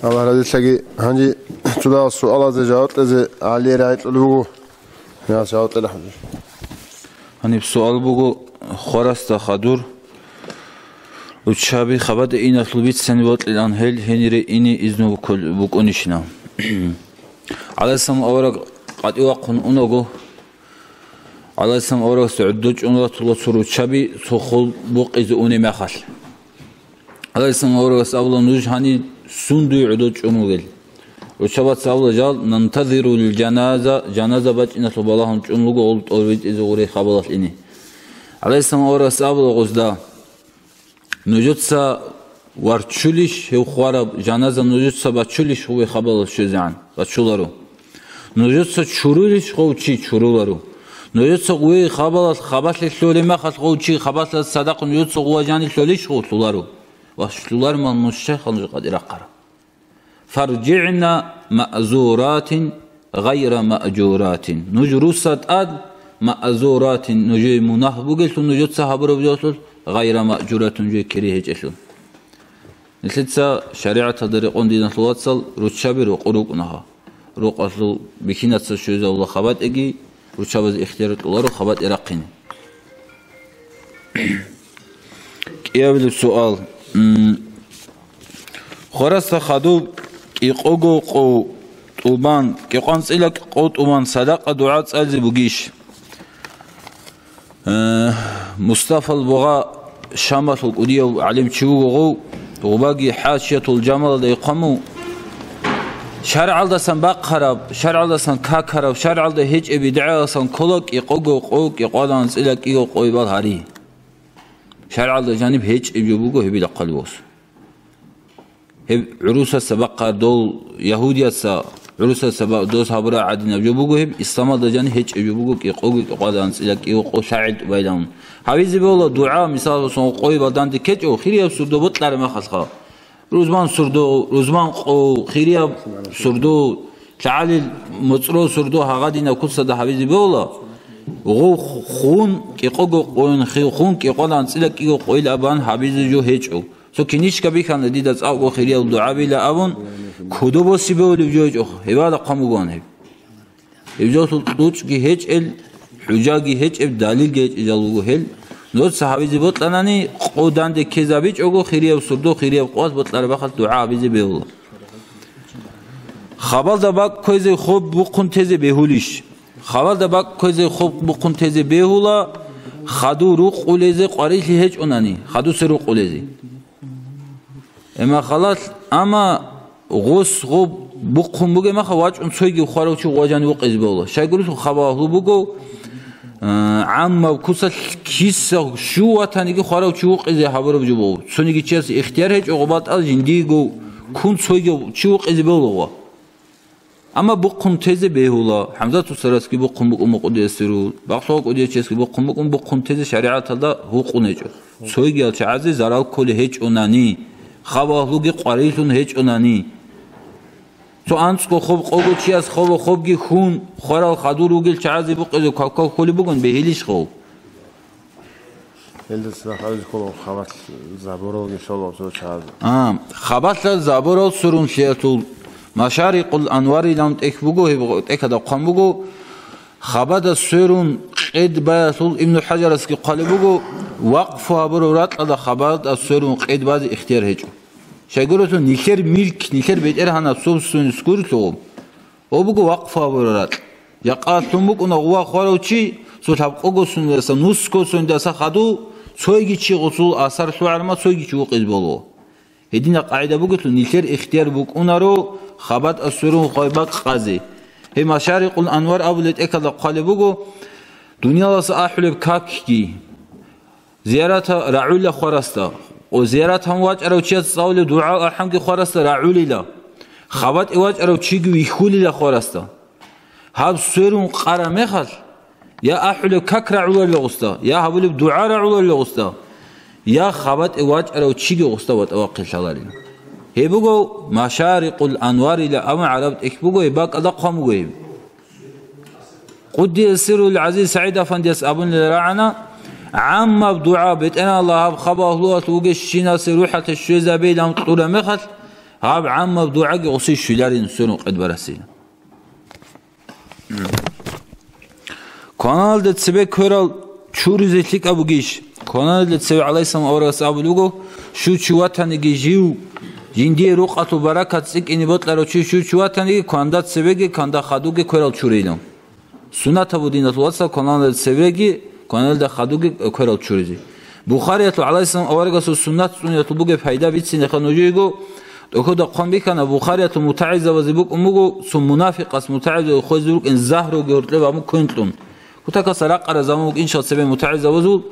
Аллагь разилъаги, гьанже цо дагьал суалазе жаваб кьезе гьалие рагӀи кьолеб буго. Я, жаваб кьела, хӀажи. Гьаниб суал буго, хварасда хадур, руччаби хабаде иналъул бицани бокьилан гьел гьенире ине изну букӀунищинал. ГӀалайгьиссалам авараг къватӀив вахъун унаго, ГӀалайгьиссалам аварагасда гӀодов чӀун ватула цо руччаби, цо хол букъизе унеб мехалъ. ГӀалайгьиссалам аварагас абула: «Нуж гьанир сундуе гӀодов чӀун вугел?» Руччабаца абула: «Жал нантазирул жаназа, жаназа бачӀиналъул балагьун чӀун вуго гъол тӀоритӀизе гъуре хабалалъ ине». ГӀалайгьиссалам аварагас абула гъозда: «Нужеца варччулищ гьев хвараб жаназа, нужеца баччулищ гъуве хабалалъ щвезегӀан?» Баччуларо. «Нужеца чурулищ гъов чи?» Чуруларо. «Нужеца гъуве хабалалъ хабалъе лъолеб мехалъ гъов чи хабалъа цадахъ нужеца гъува жанив лъолищ гъов?» Лъуларо. Ва лъулармал нуж щайха нуж къватӀирахъара. «ФаржигӀна маъзуратин гъайра маъжуратин». Нуж руса тӀад, маъзуратин, нужее мунагь бугелъул нужеца гьабураб жоялъулъ, гъайра маъжуратин, нужее кири гьечӀелъул. Нилъеца шаригӀаталда рекъон, диналъул вацал, руччаби рокъор рукӀунаха. Рукъалъул бихьинацаз щвезавула хабатӀеги, руччабазе ихтияр кьоларо хабатӀе рахъине. КӀиабилеб суал. М, хварасда хадуб кӀикъого къо тӀубан, кӀикъоанцӀила къо тӀубан садакъа-дугӀа цӀализе бугищ? Э, Мустафал Бугъа Шамалъул кӀудияв гӀалимчи вуго гъов, гъубаги ХӀашиятул Жамалалда ихъван мун. ШаргӀалдасан бахъараб, шаргӀалдасан какараб, шаргӀалда гьечӀеб бидгӀаялдасан ккола кӀикъого къо, кӀикъоанцӀила кӀиго къойбал гьари. ШаргӀалда жаниб гьечӀеб жо буго гьеб бакъ хъалиб ос. Гьеб гӀурусаса бахъа дол ягьудияца, гӀурусаса ба-, доз гьабура гӀадинаб жо буго гьеб, исламалда жани гьечӀеб жо буго, кӀикъоги кӀикъода анцӀила кӀиго къо лъагӀел тӀубайилан. Гьавизе бола дугӀа, мисалалъун, къойбал данде ккечӀо, хирияб сурдо бокьараб мехалъха. Рузман сурдо, рузман къо, хирияб сурдо, лъагӀалил моцӀрол сурдо гьагъадинаб куцалда гьабизе бегьула, гъов хун, кӀикъого къойин, хив хун, кӀикъоялда анцӀила кӀиго къойил абан гьабизе жо гьечӀо. Цо кинишка бихьана дида цӀакъго хирияб дугӀабила абун, кодо боси бегьулеб жо гьечӀо, гьебала хъван бугоан гьеб. Гьеб жолъул кьучӀги гьечӀел, хӀужаги гьечӀеб, далилги гьечӀел жал буго гьел. Нуца гьабизе бокьанани, къо данде ккезабичӀого, хирияб сурдо, хирияб къоялъ бокьараб мехалъ дугӀа гьабизе бегьула. Хабалда бакӀ кквезе хоб бухъун тезе бегьулищ? Хабалда бакӀ кквезе хоб бухъун тезе бегьула, хадув рукъулезе къварилъи гьечӀонани, хадусе рукъулезе. Гьеб мехалъ, амма гъос гъоб бухъун бугеб мехалъ, вачӀун цойги хварав чи гъов жанив вукъизе бегьула. Щайгурелъул хабалъ буго, а, гӀаммаб куцалъ киса щив ватаниги хварав чи вукъизе гьабураб жо буго. Цониги чияс ихтияр гьечӀо гъоб батӀал жиндиего ккун цойги чи вукъизе бегьула гъов. Амма бухъун тезе бегьула, ХӀамзатул Сарасги бухъун букӀун мукъудиясерул, Бакълъугъа кӀудиячиясги бухъун букӀун, бухъун тезе шаригӀаталда гьукъун гьечӀо. Цойгиял чагӀазе зарал кколей гьечӀонани, хабалъ бугеб къварилъун гьечӀонани. Цо анцӀго хоб къого чияс хобо хобги хун, хварал хадур ругел чагӀазе букъизе квалквал кколеб бугони, бегьилищ гъов? Гьелдаса хадур ккола хабалъ заборалги щола цо чагӀазе. А, хабалъа заборал сверун лъиялъул Машарикъул Анварилан тӀехь буго, гьеб тӀехьалда хъван буго, хабада сверун къед баялъул Ибну ХӀажарасги хъвалеб буго, вакъфу гьабураб ракьалда хабалда сверун къед базе ихтияр гьечӀо. Щайгурелъул нилъер милк, нилъер бетӀергьанаб собственность гурелъул, гъоб буго вакъфу гьабураб ракь. Жакъа лъун букӀуна гъов хварав чи, цо лъабкъого соналдаса, нусго соналдаса хадув, цойги чи гъосул асар лъугӀарма, цойги чи вукъизе бегьула. Гьединаб къагӀида бугелъул, нилъер ихтияр букӀунаро хабалда сверун хвай бакъ къазе. Гьеб Машарикъул Анвар абулеб тӀехьалда хъвалеб буго, дуниялалъа ахӀулеб какги, зияраталда рагӀулила хварасда, ва зиярат гьабун вачӀарав чияс цӀалулеб дугӀа-алхӀамги хварасда рагӀулила, хабалъе вачӀарав чиги вихьулила хварасда. Гьаб сверун къараб мехалъ, я ахӀулеб как рагӀуларила гъосда, я гьабулеб дугӀа рагӀуларила гъосда, я хабалъе вачӀарав чиги гъосда ватӀа-вахъин лъаларила. Гьеб буго Машарикъул Анварила абун гӀараб тӀехь буго, гьеб бакӀалда хъван буго гьеб. Къуддиса сирругьул гӀазиз СагӀид Афандияс абунила рагӀана, гӀаммаб дугӀа, БетӀергьан Аллагь, гьаб хабалъ гьабулев вугевщинасе рухӀалъе щвезабейилан кьураб мехалъ, гьаб гӀаммаб дугӀаги гъосе щвеларин сверун къед барасила. Кваналде цебе кверал чуризе лъикӀаб бугищ? Кваналде цеве гӀалайгьиссалам аварагас абулеб буго, щив чи ватаниги жив, жиндие рукъалъул баракат цӀикӀкӀине бокьарав чи, щив чи ватаниги, кванда цевеги, кванда хадуги кверал чурейилан. Суннатаб буго, диналъул вацал, кваналде цевеги, кваналде хадуги кверал чуризе. Бухариялъул гӀалайгьиссалам аварагасул суннат цӀуниялъул бугеб пайда бицинеха нужеего. ТӀохьуда хъван бихьана, Бухариялъул мутагӀилзабазе букӀун буго, цо мунафикъас мутагӀилзабазе хвезе рукӀин загьруги гьоркьоб абун квен кьун. Кутакалъа ракъараб заман букӀинчӀел цебе мутагӀилзабазул,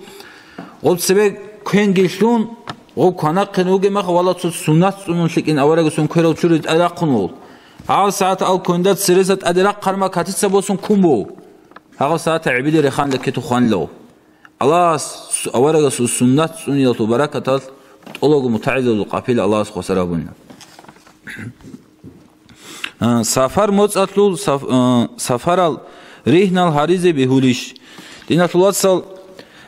гъоб цебе квенги лъун, гъоб кванахъин вугеб мехалъ, вала цо суннат цӀунун лъикӀин аварагасул кверал чуризе тӀаде рахъун вуго. Гьаб сагӀат ал квенда цереса тӀаде рахъарма катица босун ккун буго. Гьаб сагӀат гӀибиде реханила кету хванилав. Аллагьас су-, аварагасул суннат цӀуниялъул баракаталъ тӀолого мутагӀилзабазул къапила Аллагьас хвасар гьабуна. А, сафар моцӀалъул саф-, а, сафарал ригьнал гьаризе бегьулищ? Диналъул вацал,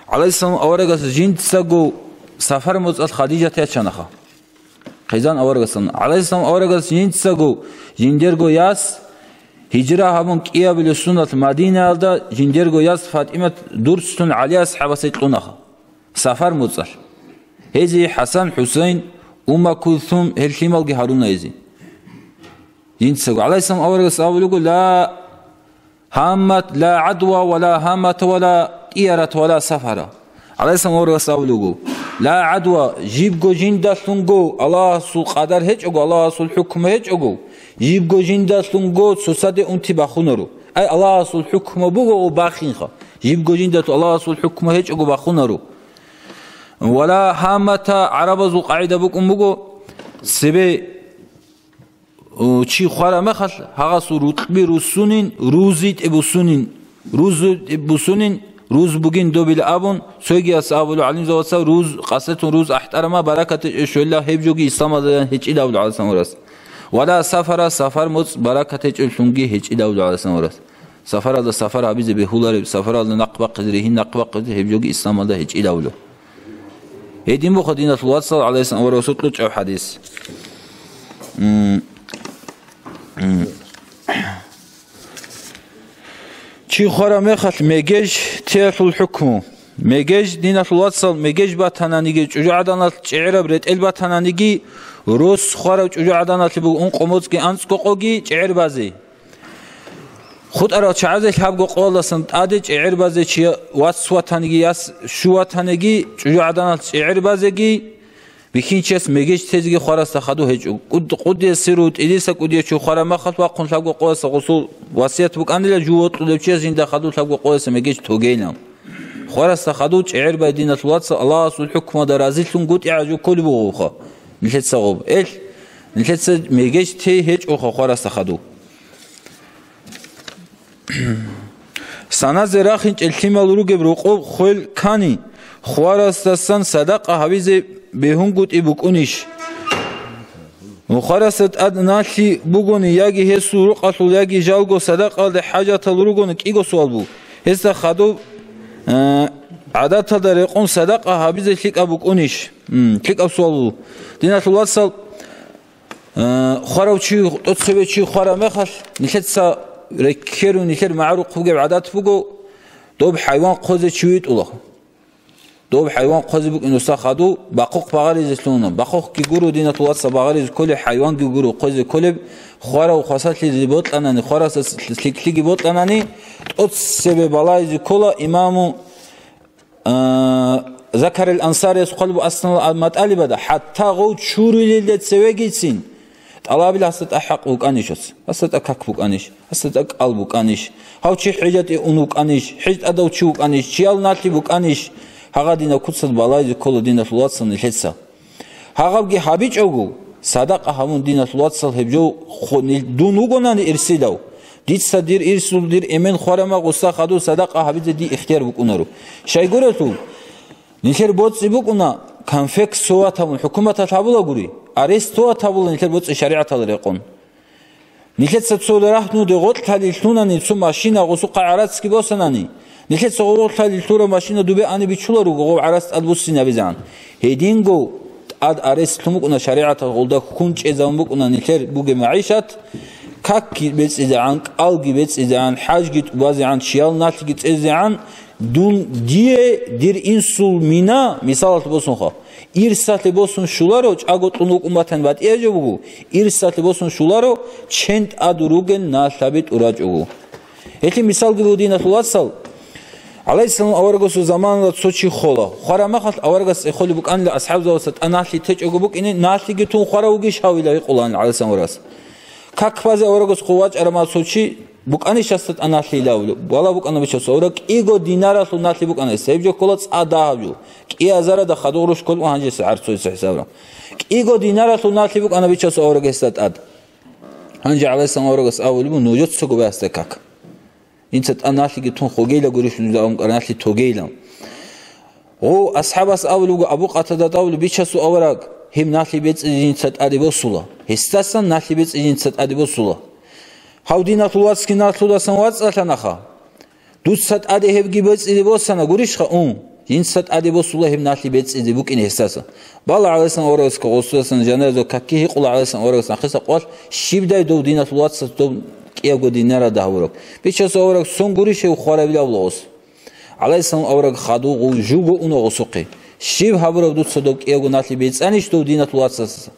гӀалайгьиссалам аварагас жинцаго сафар моцӀалъ Хадижат ячанаха. Хъизан аварагасан. ГӀалайгьиссалам аварагас жинцаго жиндирго яс, гьижра гьабун кӀиабилеб соналъ Мадинаялда жиндирго яс ФатӀимат дурцлъун ГӀали асхӀабасе кьунаха. Сафар моцӀалъ. Гьезие ХӀасан, ХӀусайн, Умма Кулсум, гьел лъималги гьаруна гьезие. Жинцаго. ГӀалайгьиссалам аварагас абулего, ла гьаммат, ла гӀадва ва ла гьаммата ва ла тӀиярата ва ла сафара. ГӀалайгьиссалам аварагас абулего, ла гӀадва, жибго жиндалъунго, Аллагьасул къадар гьечӀого, Аллагьасул хӀукму гьечӀого, жибго жиндалъунго цоцаде унти бахунаро. Ай, Аллагьасул хӀукму буго ва бахинха. Жибго жиндалъун Аллагьасул хӀукму гьечӀого бахунаро. Ва ла гьаммата, гӀарабазул къагӀида букӀун буго, цебе О, чи хвараб мехалъ, гьагъасул рукьби руссунин, рузитӀи буссунин, рузитӀи буссунин, Руз бугин добил абун, цойгияс абула гӀалимзабаца, руз, къасетун руз ахтарама баракат гьечӀо щвела, гьеб жоги исламалда гьечӀила абула гӀалайгьиссалам аварагас. Вала сафара, сафар моцӀ баракат гьечӀолъунги гьечӀила абула гӀалайгьиссалам аварагас. Сафаралда сафар гьабизе бегьулареб, сафаралда нахъ бахъизе, ригьин нахъ бахъизе, гьеб жоги исламалда гьечӀила абула. Гьедин буха, диналъул вацал, гӀалайгьиссалам аварагасул кьучӀаб хӀадис. М, м. Чи хвараб мехалъ мегеж теялъул хӀукму. Мегеж, диналъул вацал, мегеж батананиги, чӀужугӀаданалъ чӀегӀераб ретӀел батананиги, рос хварав чӀужугӀаданалъе буго ункъо моцӀги анцӀго къоги чӀегӀер базе. ХутӀарал чагӀазе лъабго къоялдасан тӀаде чӀегӀер базе, чи вац ватаниги, яс щу ватаниги, чӀужугӀаданалъ чӀегӀер базеги, бихьинчияс мегеж тезеги хварасда хадув гьечӀо. КӀуд-, кӀудияс сиру тӀидиса кӀудияв чи хвараб махалъ вахъун лъабго къояса гъусул васият букӀанила, жув вокьулев чияс жинда хадув лъабго къояса мегеж тогейилан. Хварасда хадув чӀегӀер бай, диналъул вацал, Аллагьасул хӀукмалда разилъунгутӀи гӀажу кколеб бугоха. Нилъеца гъоб. Эл, нилъеца мегеж тей гьечӀоха хварасда хадув. Саназе рахинчӀел лъимал ругеб рокъоб хвел ккани, хварасдасан садакъа гьабизе бегьунгутӀи букӀунищ? Хварасда тӀад налъи бугони, яги гьесул рукъалъул, яги жалго садакъаялде хӀажатал ругони, кӀиго суал буго. Гьесда хадуб, э, гӀадаталда рекъон садакъа гьабизе лъикӀаб букӀунищ? М, лъикӀаб суал буго. Диналъул вацал, Э, хварав чи, тӀоцебе чи хвараб мехалъ, нилъеца реккерун, нилъер магӀарухъ бугеб гӀадат буго, доб хӀайван хъвезе чи витӀула. Доб хӀайван хъвезе букӀин гьесда хадув, бахъухъ багъаризе лъугьуна. Бахъухъги гуро, диналъул вацал, багъаризе кколеб, хӀайванги гуро хъвезе кколеб, хварав хвасарлъизе бокьанани, хварасда лъикӀлъиги бокьанани, тӀоцебе балагьизе ккола имаму А, Закарил Ансарияс хъвалеб аслан матӀалибада, хӀатта гъов чурулелда цевегицин тӀалабил гьасда тӀа хӀакъ букӀанищ, гьасда тӀа как букӀанищ, гьасда тӀа кӀал букӀанищ, гьав чи хӀежатӀе ун вукӀанищ, хӀеж тӀадав чи вукӀанищ, чиял налъи букӀанищ, гьагъадинаб куцалъ балагьизе ккола, диналъул вацал, нилъеца. Гьагъабги гьабичӀого, садакъа гьабун, диналъул вацал, гьеб жо ху-, нил-, дун вугонани ирсилав, дица дир ирсул дир эмен хварама гъуса хадур садакъа гьабизе дие ихтияр букӀунаро. Щайгурелъул, нилъер боцӀи букӀуна, конфект соват гьабун, хӀукуматалъ гьабулагури, арест соват гьабула нилъер боцӀи шаригӀаталда рекъон. Нилъеца цо рагьнуде гъоркьалъе лъунани, цо машина гъусухъа гӀарацги босанани, нилъеца гъоркьалъе лъураб машина дубе ани бичуларуго гъов гӀарац тӀад буссинабизан. Гьединго тӀад арест лъун букӀуна шаригӀаталъ, гъолда хьун чӀезабун букӀуна нилъер бугеб магӀишат, какги бецӀизегӀан, кӀалги бецӀизегӀан, хӀажги тӀубазегӀан, чиял налъги цӀезегӀан, дун дие дир инсул мина, мисалалъ босунха, ирсалъе босун щуларо, чӀаго кьун вукӀун батани батӀияб жо буго, ирсалъе босун щуларо, чен тӀад ругел налъаби тӀурачӀого. Гьелъие мисалги буго, диналъул вацал, гӀалайгьиссалам аварагасул заманалда цо чи хола. Хвараб махалъ аварагас цӀехолеб букӀанила асхӀабзабаца тӀа налъи течӀого букӀине, налъиги тун хварав вугищ гьавила гьикъулаан гӀалайгьиссалам аварагас. Как базе аварагас хъув вачӀараб мал цо чи букӀанищ гьасда тӀа налъи илавли? Вала букӀана бичасул авараг, кӀиго динаралъул налъи букӀана гьесда. Гьеб жо ккола цӀа дагьаб жо. КӀиазарада хадур рушкол ун гьанжеса гӀарцуйса хӀисабра. КӀиго динаралъул налъи букӀана бичасул авараг гьесда тӀад. Гьанже гӀалайгьиссалам аварагас абулеб буго, нужецаго байасда как. Инца тӀа налъиги тун хогейла гурищ нужда ункъара налъи тогейилан. Гъов асхӀабас абулеб буго, Абу Къатадат абулеб, бичасул авараг, гьеб налъи бецӀизе жинца тӀаде босула. Гьесдасан налъи бецӀизе жинца тӀаде босула. Гьав диналъул вацги налъудасан вацӀцӀалъанаха. Дуца тӀаде гьебги бецӀизе босана гурищха ун? Жинца тӀаде босула гьеб налъи бецӀизе букӀине гьесдаса. Бала гӀалайгьиссалам аварагасго гъосдасан жаназа какги гьикъула гӀалайгьиссалам аварагас нахъиса къвалъ, щибдай дов диналъул вацас дов кӀиябго динарада гьавураб. Бичасул авараг сон гурищ гьев хварабилаб гъос. ГӀалайгьиссалам авараг хадув жуго уна гъусухъе. Щиб гьабураб дуца доб кӀиябго налъи бецӀанищ дов диналъул вацасаса?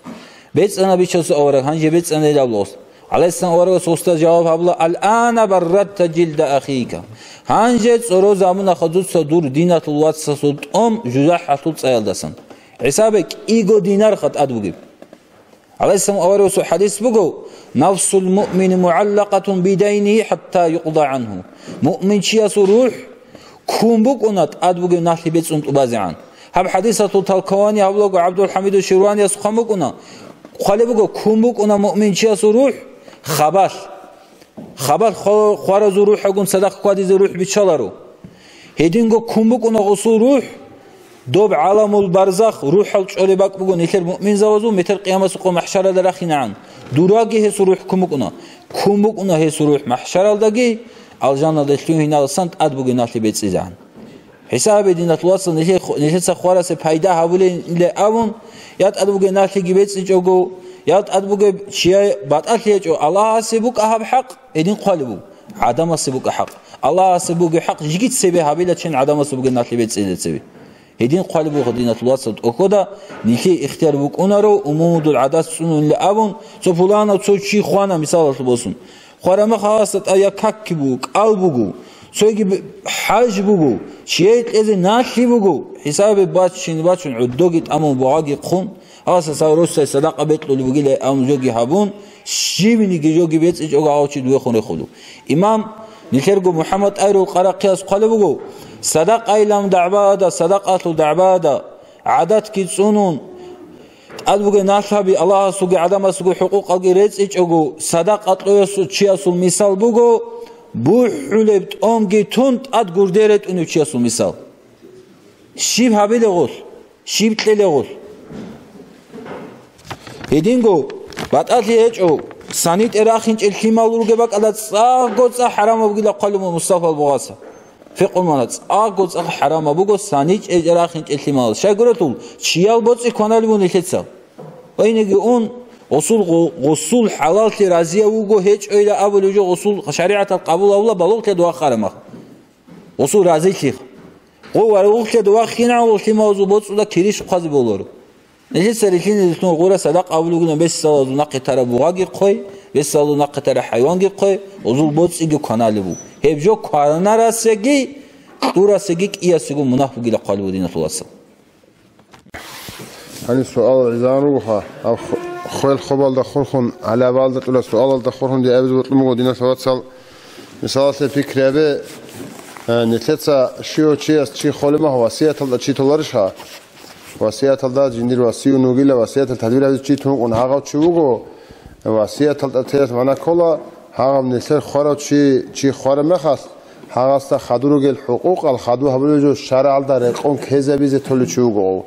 БецӀана бичасул авараг, гьанже бецӀанайилаб гъос. ГӀалайгьиссалам аварагас гъосда жаваб гьабула, «Ал-ана барратта жилда ахика». Гьанже цӀоро замунаха дуца дур диналъул вацасул тӀом жужахӀалъул цӀаялдасан. ХӀисабе кӀиго динарха тӀад бугеб. ГӀалайгьиссалам аварагасул хӀадис буго, «Нафсул муъмини мугӀаллакъатун бидайнихи хӀатта юкъда гӀанху». Муъминчиясул рухӀ ккун букӀуна тӀад бугеб налъи бецӀун тӀубазегӀан. Гьаб хӀадисалъул толкование гьабулаго ГӀабдулхӀамиду Ширванияс хъван букӀуна, хъвалеб буго, ккун букӀуна муъминчиясул рухӀ хабалъ. Хабалъ хва-, хваразул рухӀагун цадахъ хьвадизе рухӀ биччаларо. Гьединго ккун букӀуна гъусул рухӀ, доб гӀаламул барзах рухӀал чӀолеб бакӀ буго нилъер муъминзабазул метер къиямасухъа махӀшаралда рахинегӀан. Дураги гьесул рухӀ ккун букӀуна. Ккун букӀуна гьесул рухӀ махӀшаралдаги, алжаналда лъугьиналдасан тӀад бугеб налъи бецӀизегӀан. ХӀисабе, диналъул вацал, нилъе-, нилъеца хварасе пайда гьабулейилан абун, я тӀад бугеб налъиги бецӀичӀого, я тӀад бугеб чияе батӀалъи гьечӀо, Аллагьасе букӀа гьаб хӀакъ, гьедин хъвалеб буго. ГӀадамасе букӀа хӀакъ. Аллагьасе бугеб хӀакъ жиги цебе гьабила чен гӀадамасе бугеб налъи бецӀизе цебе. Гьедин хъвалеб буго, диналъул вацал, тӀокӀода нилъее ихтияр букӀунаро, умумудул гӀадат цӀунунила абун, цо пуланав цо чи хвана, мисалалъе босун. Хварамахаласда тӀа я какки буго, кӀал буго, цойги б-, хӀаж буго, чияе кьезе налъи буго, хӀисабе бачин бачун гӀодоги тӀамун бугъаги хъун, гьаласа цо росай садакъа бекьулеб бугилан абун жоги гьабун, щибниги жоги бецӀичӀого гьав чи дуехун рехулев. Имам нилъерго МухӀаммад ТӀагьирул Къарахъияс хъвалеб буго, садакъайилан дагӀбада, садакъалъул дагӀбада, гӀадатги цӀунун, тӀад бугеб налъаби Аллагьасулги гӀадамасулги хӀукъукъалги рецӀичӀого, садакъа кьоясул чиясул мисал буго, бухӀулеб тӀомги тун тӀад гурде ретӀунев чиясул мисал. Щиб гьабилегъулъ? Щиб кьелегъулъ? Гьединго батӀалъи гьечӀо, санитӀе рахинчӀел лъимал ругеб бакӀалда цӀакъго цӀакъ хӀарамаб бугила хъвалеб буго Мустафа Албугъаса. Фикъун мана, цӀакъго цӀакъ хӀарамаб буго санитӀе рахинчӀел лъимал. Щайгурелъул, чиял боцӀи кваналеб буго нилъеца. Гьайниги ун, гъусул гъу-, гъусул хӀалаллъи разияв вуго гьечӀойила абулев жо гъусул шаригӀаталъ къабул гьавула балугълъиялда вахъараб мах. Гъусул разилъи. Гъо варгъухълъиялда вахъинегӀан лъималазул боцӀуда кирищ хъвазе болоро. Нилъеца рилъине-рилъун гъура садакъа абулеб бугилан бесалазул нахъе тараб бугъаги хъвей, бесалазул нахъе тараб хӀайванги хъвей, гъузул боцӀиги кваналеб буго. Гьеб жо кванарасеги, кьурасеги, кӀиясего мунагь бугила хъвалеб буго, диналъул вацал. Гьаниб суал гӀезегӀан ругоха, гьаб ху-, хвел хобалда хурхун, гӀалабалда тӀула суалалда хурхун диабизе бокьун буго, диналъул вацал. Мисалалъе пикри гьабе, э, нилъеца щив чияс чи холеб мах васияталда чи толарищха? Васияталда жиндир васиюн вугила, васиятал тадбир гьабизе чи тункъун гьагъав чи вуго, васияталда теялъ магӀна ккола, гьагъав нилъер хварав чи, чи хвараб мехалъ, гьагъасда хадур ругел хӀукъукъал хаду гьабулеб жо шаргӀалда рекъон ккезабизе толев чи вуго гъов.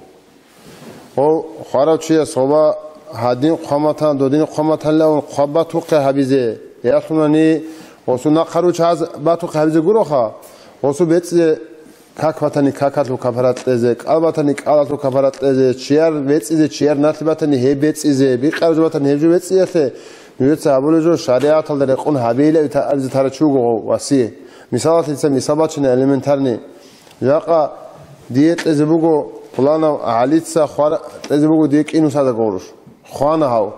Гъов хварав чияс гъоба гьадин хъваматан, додин хъваматанилан хъваб батухъе гьабизе, ялъунани гъосул нахъа ручагӀаз батухъе гьабизе гуроха, гъосул бецӀизе как батани какалъул кафарат кьезе, кӀал батани кӀалалъул кафарат кьезе, чияр бецӀизе, чияр налъи батани гьеб бецӀизе, бикъараб жо батани гьеб жо бецӀиялъе, нужеца гьабулеб жо шаригӀаталда рекъон гьабейилан абизе тарав чи вуго гъов васие. Мисалалъе дица мисал бачина элементарный. Жакъа дие кьезе буго, пуланав ГӀалица хвар-, кьезе буго дие кӀинусазда гъурущ. Хвана гьав.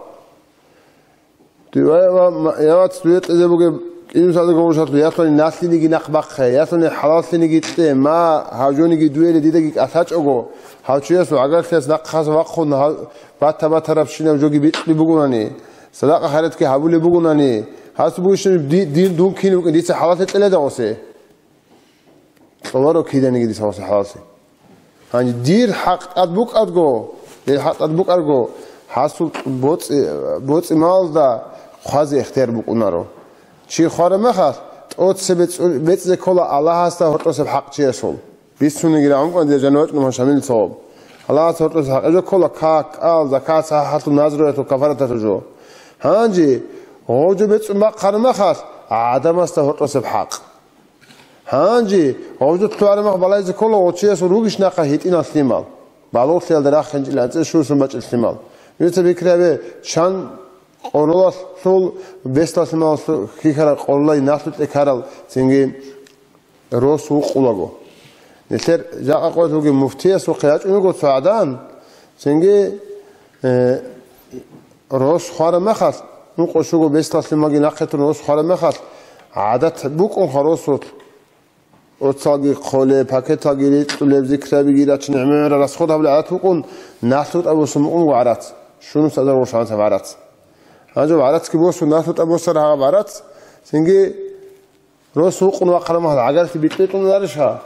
Ва, ва, ма-, я вац, дуе кьезе бугеб кӀинусазда гъурущалъул, ялъуни налъиниги нахъ бахъе, ялъуни хӀалаллъиниги кье, ма гьав жониги дуе дидаги кӀалъачӀого, гьав чиясул гӀагарлъиялъ нахъа вахъун гьав бата-батарабщинаб жоги бикьулеб бугонани, садакъа-хайратги гьабулеб бугонани, гьас бугищин ди-, дин дун кин вукӀин, дица хӀалаллъи кьеледа гъосе? Кьоларо киданиги дица гъоса хӀалаллъи. Гьанже дир хӀакъ тӀад букӀарго, дир хӀакъ тӀад букӀарго, гьасул боцӀи-, боцӀи-малалда хъвазе ихтияр букӀунаро. Чи хвараб мехалъ, тӀоцебе цӀу-, бецӀизе ккола Аллагьасда гьоркьосеб хӀакъ чиясул. Бицуниги рагӀун кӀван дие жанивачӀун мугьан Шамил цогъоб. Аллагьасда гьоркьосеб хӀакъ жо ккола как, кӀал, закат, сахӀахӀалъул, назруялъул, кафараталъул жо. Гьанже гъов жо бецӀун бахъараб мехалъ, гӀадамасда гьоркьосеб хӀакъ. Гьанже гъовжу лъугӀараб мах балагьизе ккола гъочиясул ругищ нахъа гьитӀинал лъимал, балугълъиялда рахинчӀел анцӀила щурсун бачӀел лъимал. Нужеца пикри гьабе, чан къоролалъул, бесдал лъималалъул хьихьарал къоролай налъукье ккарал цинги рос вукъулаго. Нилъер жакъа къоялъулги муфтиясухъе ячӀун руго цо гӀадан, цинги, э, Рос хвараб мехалъ, ункъо-щуго бесдал лъималги нахъе тун рос хвараб мехалъ, гӀадат букӀунха росулъ, оцалги хъолеб, пакеталги рикьулеб, зикрабиги рачун, гӀемерал расход гьабулеб гӀадат букӀун, налъутӀа босун букӀун буго гӀарац. Щунус азар гъушанцаб гӀарац. Гьанже гӀарацги босун, налъутӀа босар гьаб гӀарац, цинги рос вукъун вахъараб мехалъ гӀагарлъи бикьитӀун варищха?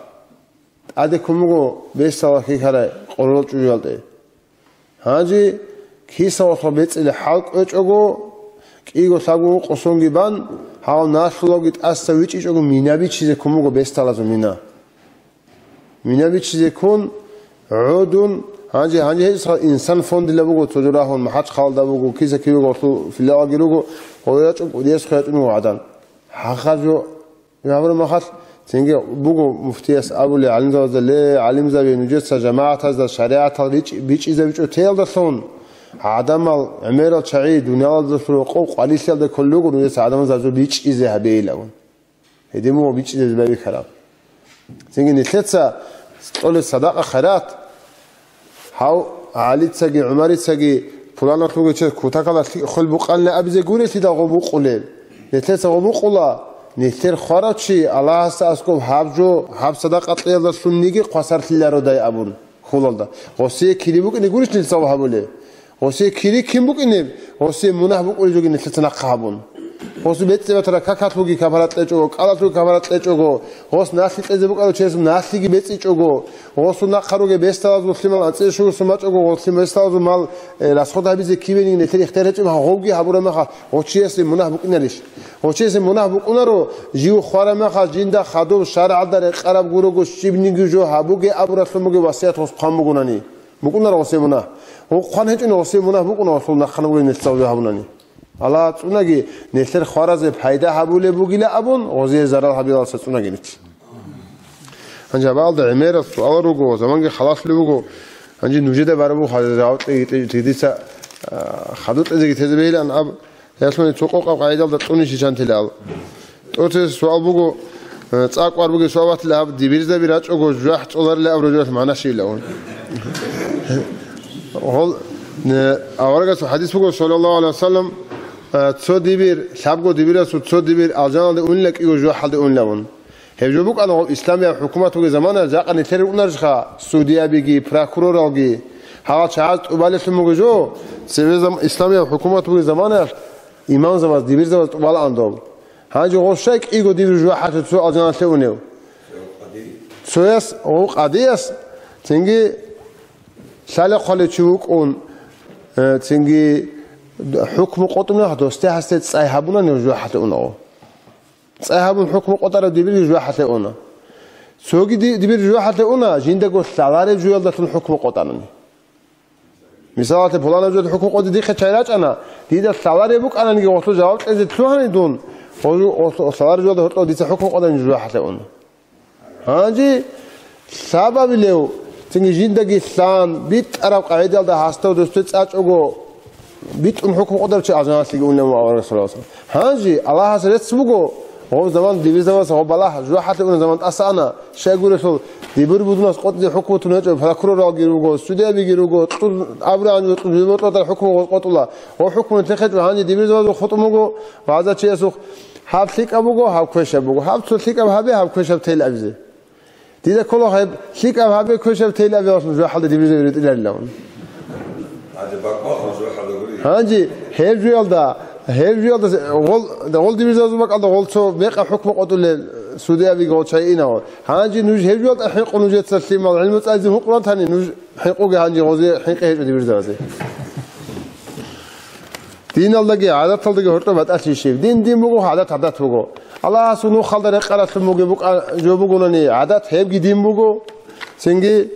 ТӀаде ккун буго бесдал хьихьарай къоролал чӀужуялде. Гьанже кисалалъухъ бецӀилеб хӀал кӀвечӀого, кӀиго-лъабго ункъо сонги бан, гьав налъулавги тӀаса вичӀичӀого мина бичизе ккун буго бесдалазул мина. Мина бичизе ккун, гӀодун, гьанже, гьанже гьесха инсан фондила буго, цо жо рагьун, МахӀачхъалда буго, киса киве гъолъул филиалги руго, гъой рачӀун, кӀудияс хъуячӀун вуго гӀадан. Хахаб жо гьабураб махалъ, цинги буго муфтияс абулеб гӀалимзабазда: «Ле, гӀалимзаби, нужеца жамагӀатазда шаригӀатал ричӀ-, бичӀчӀизабичӀо теялдалъун, гӀадамал, гӀемерал чагӀи, дуниялалдалъун рокъов къварилъиялда кколел руго, нужеца гӀадамазда гьаб жо бичӀчӀизе гьабейилавун». Гьедин буго бичӀчӀизабизе байбихьараб. Цинги нилъеца кьолеб садакъа-хайрат, гьав ГӀалицаги ГӀумарицаги пуланалъулги чияс кутакалда лъикӀ хвел букъанилан абизе гурелъидал гъо букъулел. Нилъеца гъо букъула, нилъер хварав чи Аллагьасда аскӀоб гьаб жо, гьаб садакъа кьеялдалъунниги хвасарлъилародай абун хьулалда. Гъосие кири букӀине гурищ нилъ цо гьабулеб? Гъосие кири кин букӀинеб? Гъосие мунагь букӀулеб жоги нилъеца нахъа гьабун. Гъосул бецӀи-батарал какалъулги капарат кьечӀого, кӀалалъулги капарат кьечӀого, гъос налъи кьезе букӀарав чиясул налъиги бецӀичӀого, гъосул нахъа ругел бесдалазул лъимал анцӀила щугусун бачӀого, гъолъи бесдалазул мал, э, расход гьабизе кивениги нилъер ихтияр гьечӀеб, гъовги гьабураб мехалъ, гъо чиясе мунагь букӀинарищ? Гъо чиясе мунагь букӀунаро, жив хвараб мехалъ жинда хадуб шаргӀалда рекъараб гурого щибниги жо гьабуге абуралъун бугеб васият гъос хъван бугонани. БукӀунаро гъосие мунагь. Гъо хъван гьечӀони гъосие мунагь букӀуна, гъосул нахъана бугеб нилъ цо гьабунани. Аллагь цӀунаги, нилъер хваразе пайда гьабулеб бугила абун, гъозие зарал гьабилалса цӀунаги нилъ. Гьанже гьабаалда гӀемерал суал руго, заманги халалъулеб буго. Гьанже нужеда бараб буго хадур жаваб кьеги, кьеги, дица, а, хадур кьезеги тезе бегьилан аб, ялъуни цо къокъаб къагӀидалда кьунищ чантилал. ТӀоцебесеб суал буго, э, цӀакъ вар бугеб суал батила гьаб, дибирзаби рачӀого жужахӀ цӀоларила абураб жоялъ магӀна щибилан. Гьол, э, аварагасул хадис буго, саллаллагьу гӀалайгьи ва саллам, э, цо дибир, лъабго дибирасул цо дибир алжаналде унила кӀиго жужахӀалде унилавун. Гьеб жо букӀана гъоб исламияб хӀукумат бугеб замана, жакъа нилъер рукӀунарищха судиябиги, прокуроралги, гьал чагӀаз тӀубалелъун бугеб жо, цеве зам-, исламияб хӀукумат бугеб заманаялъ имамзабаз, дибирзабаз тӀубалаан доб. Гьанже гъов щай кӀиго дибир жужахӀалъе цо алжаналъе унев? Цояс, гъов къадияс, цинги лъалеб хъвалев чи вукӀун, э, цинги хӀукму къотӀунеб мехалъ досде гьасде цӀай гьабунани жужахӀалъе уна гъов. ЦӀай гьабун хӀукму къотӀарав дибирги жужахӀалъе уна. Цоги ди-, дибир жужахӀалъе уна, жиндаго лъалареб жоялдалъун хӀукму къотӀанани. Мисалалъе, пуланаб жоялда хӀукму къотӀи дихъе чай рачӀана, дида лъалареб букӀананиги гъолъул жаваб кьезе лъугьани дун, гъо-, гъо-, лъалареб жоялда гьоркьоб дица хӀукму къотӀани жужахӀалъе уна. Гьанже лъабабилев, цинги жиндаги лъан, битӀараб къагӀидалда гьасда досде цӀачӀого, битӀун хӀукму къотӀарав чи алжаналъеги унилан авараг саллаллагьу гӀалайгьи ва саллам. Гьанже Аллагьас рецц буго, гъоб заман дибирзабаз гъоб балагь жужахӀалъе унеб заман тӀаса ана, щайгурелъул дибир будунас къотӀизе хӀукму тун гьечӀо, прокуроралги руго, судиябиги руго, кьун абураб гьаниб кьун, жиб-, кьотӀараб хӀукму гъоз къотӀула. Гъо хӀукму нилъехъе гьечӀо, гьанже дибирзабазул хутӀун буго, вагӀза чиясухъ, гьаб лъикӀаб буго, гьаб квешаб буго, гьаб цо лъикӀаб гьабе, гьаб квешаб тел абизе. Дида ккола гьеб лъикӀаб гьабе, кквешаб тел абе, гьалъул жужахӀалда дибирзаби ритӀиларилан. Гьанже бакӀвахъа жужахӀалда гури. Гьанже гьеб жоялда, гьеб жоялда гъол, гъол дибирзабазул бакӀалда гъол цо мекъаб хӀукму къотӀулел судиябиги гъол чай инав. Гьанже нуж гьеб жоялда хӀинкъу нужеца лъимал гӀилму цӀализе гьукъулантани, нуж хӀинкъуге гьанже гъозе хӀинкъи гьечӀо дибирзабазе. Диналдаги гӀадаталдаги гьоркьоб батӀалъи щиб? Дин дин буго, гӀадат гӀадат буго. Аллагьасул нухалда рекъаралъун бугеб букӀа-, жо бугонани, гӀадат гьебги дин буго. Цинги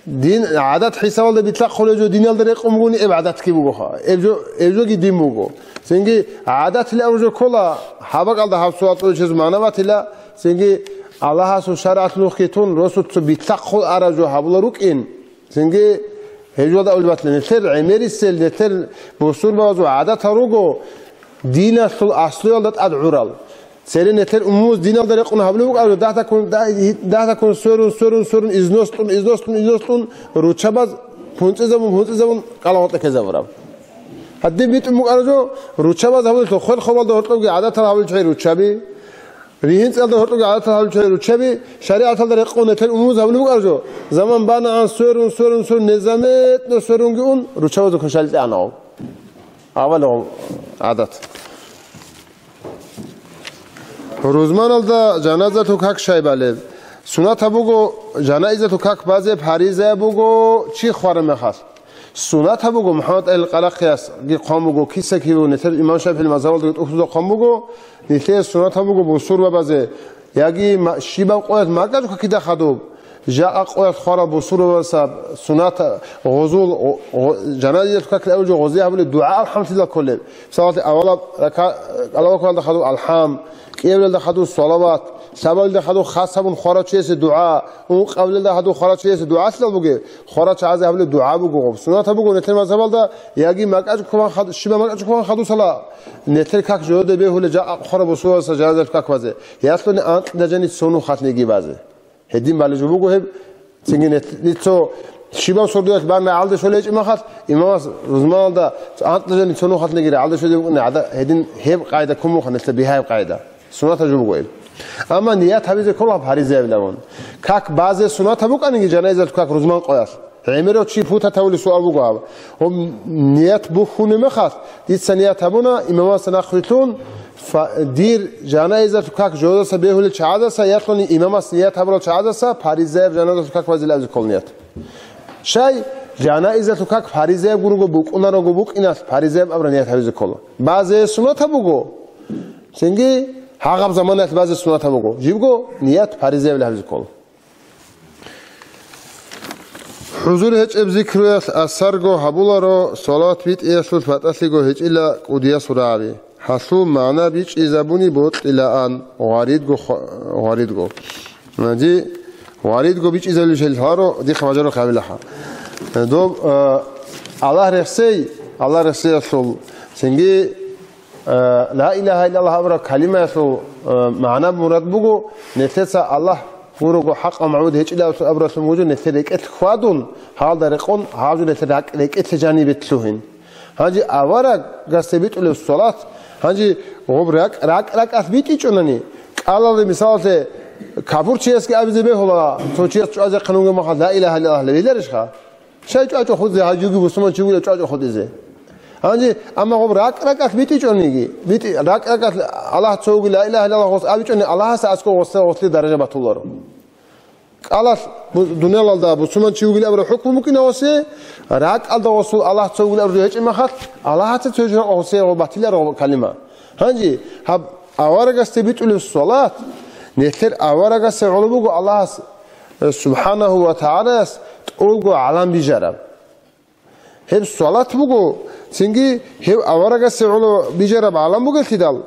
дин гӀадат хӀисабалда битлъахъулеб жо диналда рекъун бугони, эб гӀадатги буго. Эб жо, эб жоги дин буго. Цинги гӀадатилан жо ккола, гьаб бакӀалда гьаб суал цӀоличез магӀна батила, цинги Аллагьасул шаригӀат нухги тун, росуца битлъахъул араб жо гьабула рукӀин, цинги гьеб жоялда абулеб батила, нилъер гӀемерисел, нилъер бусурбабазул гӀадатал руго диналъул аслуялда тӀад гӀурал. Цере нилъер умумуз диналда рекъон гьабулеб букӀараб жо, дагь-дагьккун, дагь-, дагь-дагьккун сверун, сверун, сверун, износ кьун, износ кьун, износ кьун, руччабаз пунцӀизабун, пунцӀизабун кӀалагъоркье ккезабураб. Гьадин битӀун букӀараб жо, руччабаз гьабулелъул хвел-хабалда гьоркьобги гӀадатал гьабулел чагӀи руччаби. РигьинцӀалда гьоркьоги гӀадатал гьабулел чагӀи руччаби, шаригӀаталда рекъон нилъер умумуз гьабулеб букӀараб жо, заман банагӀан сверун, сверун, сверун, незаметно сверунги ун, руччабазул квешалде тӀагӀинав. Авал гӀадат. Рузманалда жаназалъул как щай балеб? Сунатаб буго, жанаизалъул как базе паризаяб буго чи хвараб мехалъ. Сунатаб буго, МухӀаммад Алилкъарахъиясги хъван буго, киса-киве нилъер имам ШафигӀил мазгьабалдаги тӀухьдузда хъван буго, нилъее сунатаб буго бусурбабазе, яги ма-, щибаб къоялъ макьа жо какида хадуб, Жакъа къоялъ хвараб бусурбабазда суннат гъозул, гъо-, гъо-, жаназиялъул какил абулеб жо гъозе гьабулеб дугӀа алхӀамдулиллагь кколеб. Мисалалъе, авалаб рака-, авалаб ракагӀалда хадуб алхӀам, кӀиабилелда хадуб салават, лъабабилелда хадуб хас гьабун хварав чиясе дугӀа, ункъабилелда хадуб хварав чиясе дугӀалъидал бугеб, хварав чагӀазе гьабулеб дугӀа буго гъоб. Суннатаб буго нилъер мазгьабалда, яги макьачӀ ккван хад-, щибаб макьачӀ ккван хадусала, нилъер как жоялде бегьулеб жакъа хвараб бусурбабазда жаназиялъул как базе, ялъуни анкьида жани цо нухалъ неги базе. Гьедин балеб жо буго гьеб. Цинги нилъ-, нилъ цо щибаб сордоялъ бан рагӀалде щолей гьечӀеб махалъ, имамас рузманалда анкьида жани цо нухалъ неги рагӀалде щолеб букӀуна гӀада, гьедин гьеб къайда ккун мухъан нилъер бигьаяб къайда. Суннатаб жо буго гьеб. Амма ният гьабизе ккола гьаб фаризаябилан. Как базе суннатаб букӀаниги жаназиялъул как рузман къоялъ. ГӀемерав чи путат гьавулеб суал буго гьаб. Гьоб ният бухьунеб мехалъ, дица ният гьабуна, имамасда нахъвилълъун, фа-, дир жаназиялъул как жоялдаса бегьулел чагӀаздаса, ялъуни имамас ният гьабурал чагӀаздаса, фаризаяб жаназиялъул как базе абизе ккола ният. Щай, жаназиялъул как фаризаяб гурого букӀунарого букӀиналъ, фаризаяб абураб ният гьабизе ккола. Базе суннатаб буго. Цинги гьагъаб заманаялъ базе суннатаб буго. Жибго ният фаризаябилан гьабизе ккола. ХӀузур гьечӀеб зикруялъ асарго гьабуларо, салават битӀиялъул патӀалъиго гьечӀила кӀудиясул рагӀаби. Гьалъул магӀна бичӀчӀизабуни бокьилаан, гъваридго хва-, гъваридго. Гьанже гъваридго бичӀчӀизабулеб жо лъаларо, дихъ бажарухъе гьабилаха. Доб, э, Аллагь рехсей, Аллагь рехсеялъул, цинги Э, ла илагьа иллаллагь абураб калимаялъул, э, магӀна-мурад буго, нилъеца Аллагь гурого хӀакъав магӀбуд гьечӀилан абуралъун буго, нилъер рекӀелъ хьвадун, гьалда рекъон, гьаб жо нилъер ракӀ-, рекӀелъе жанибе лъугьин. Гьанже аварагасде битӀулеб салат, гьанже гъоб ракӀ-, ракӀ-ракӀалъ битӀичӀонани, кӀалалде, мисалалъе, капурчиясги абизе бегьула, цо чияс чӀвазехъин вугеб махалъ ла илагьа иллаллагь гьабиларищха? Щай чӀвачӀо хутӀизе, гьанжеги бусурманчи вугев чӀвачӀо хутӀизе. Гьанже, амма гъоб ракӀ-ракӀалъ битӀичӀониги, битӀи-, ракӀ-ракӀалъ Аллагь цо вугилан ла илагьа иллаллагь гъос абичӀони, Аллагьасда аскӀов гъосда гъослъи даража батуларо. КӀалалъ бу-, дуниялалда бусурманчи вугилан абураб хӀукму букӀина гъосе, ракӀалда гъосул Аллагь цо вугилан абураб гьечӀеб махалъ, Аллагьаца цо жо гъосе гъо батиларо калима. Гьанже гьаб аварагасде битӀулеб салат, нилъер аварагасе гӀоло буго Аллагьас, э, субхӀанагьу ва тагӀалаяс тӀолго гӀалам бижараб. Гьеб салат буго, цинги гьев аварагасе гӀоло бижараб гӀалам бугелъидал,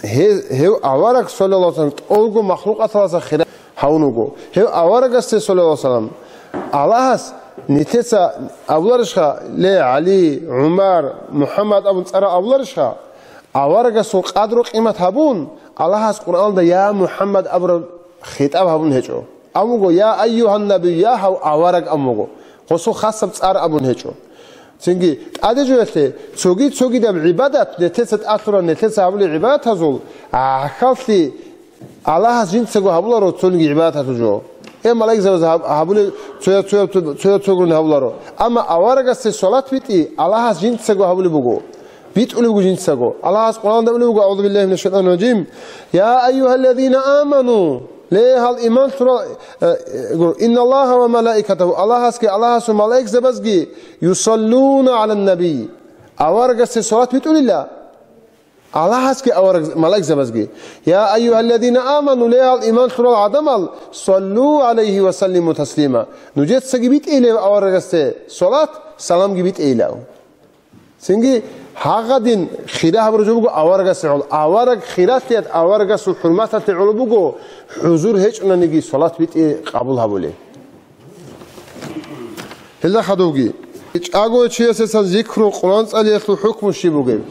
гье-, гьев авараг, саллаллагьу гӀалайгьи ва саллам, тӀолго махлукъаталдаса хира гьавун вуго. Гьев аварагасде, саллаллагьу гӀалайгьи ва саллам, Аллагьас нилъеца абуларищха, ле, ГӀали, ГӀумар, МухӀаммад абун цӀарал абуларищха? Аварагасул къадру-къимат гьабун, Аллагьас Къуръаналда «Я МухӀаммад» абураб хитӀаб гьабун гьечӀо. Абун буго, «Я айюгьаннабию», я гьав авараг абун буго. Гъосул хасаб цӀар абун гьечӀо. Цинги тӀаде жоялъе цоги-цогидаб гӀибадат, нилъеца тӀалъурал, нилъеца гьабулел гӀибадатазул гӀахьаллъи Аллагьас жинцаго гьабуларо цониги гӀибадаталъул жо. Э, малаикзабаз гьаб-, гьабулел цоя-, цоя-, цоя-, цогун гьабуларо. Амма аварагасде салат битӀи Аллагьас жинцаго гьабулеб буго. БитӀулеб буго жинцаго. Аллагьас Къуръанда абулеб буго, «АгӀузу биллагьи минаш шайтанир ражим. Я айюгьаллазина аману». Ле, гьал иман лъурал, э, э, гуро, «Инналлагьа ва малаикатагьу», Аллагьасги, Аллагьасул малаикзабазги, «юсаллуна гӀалан набий», аварагасде салат битӀулила. Аллагьасги авараг-, малаикзабазги. «Я айюгьаллазина аману», ле, гьал иман лъурал гӀадамал, «саллу гӀалайгьи ва саллиму таслима». Нужецаги битӀейилав аварагасде салат, саламги битӀейилав. Цинги гьагъадин хира гьабураб жо буго аварагасде гӀоло. Авараг хиралъиялъ, аварагасул хӀурматалъе гӀоло буго, хӀузур гьечӀонаниги салат битӀи къабул гьабулеб. Гьелда хадубги. ЧӀагояв чиясесан зикру, Къуръан цӀалиялъул хӀукму щиб бугеб?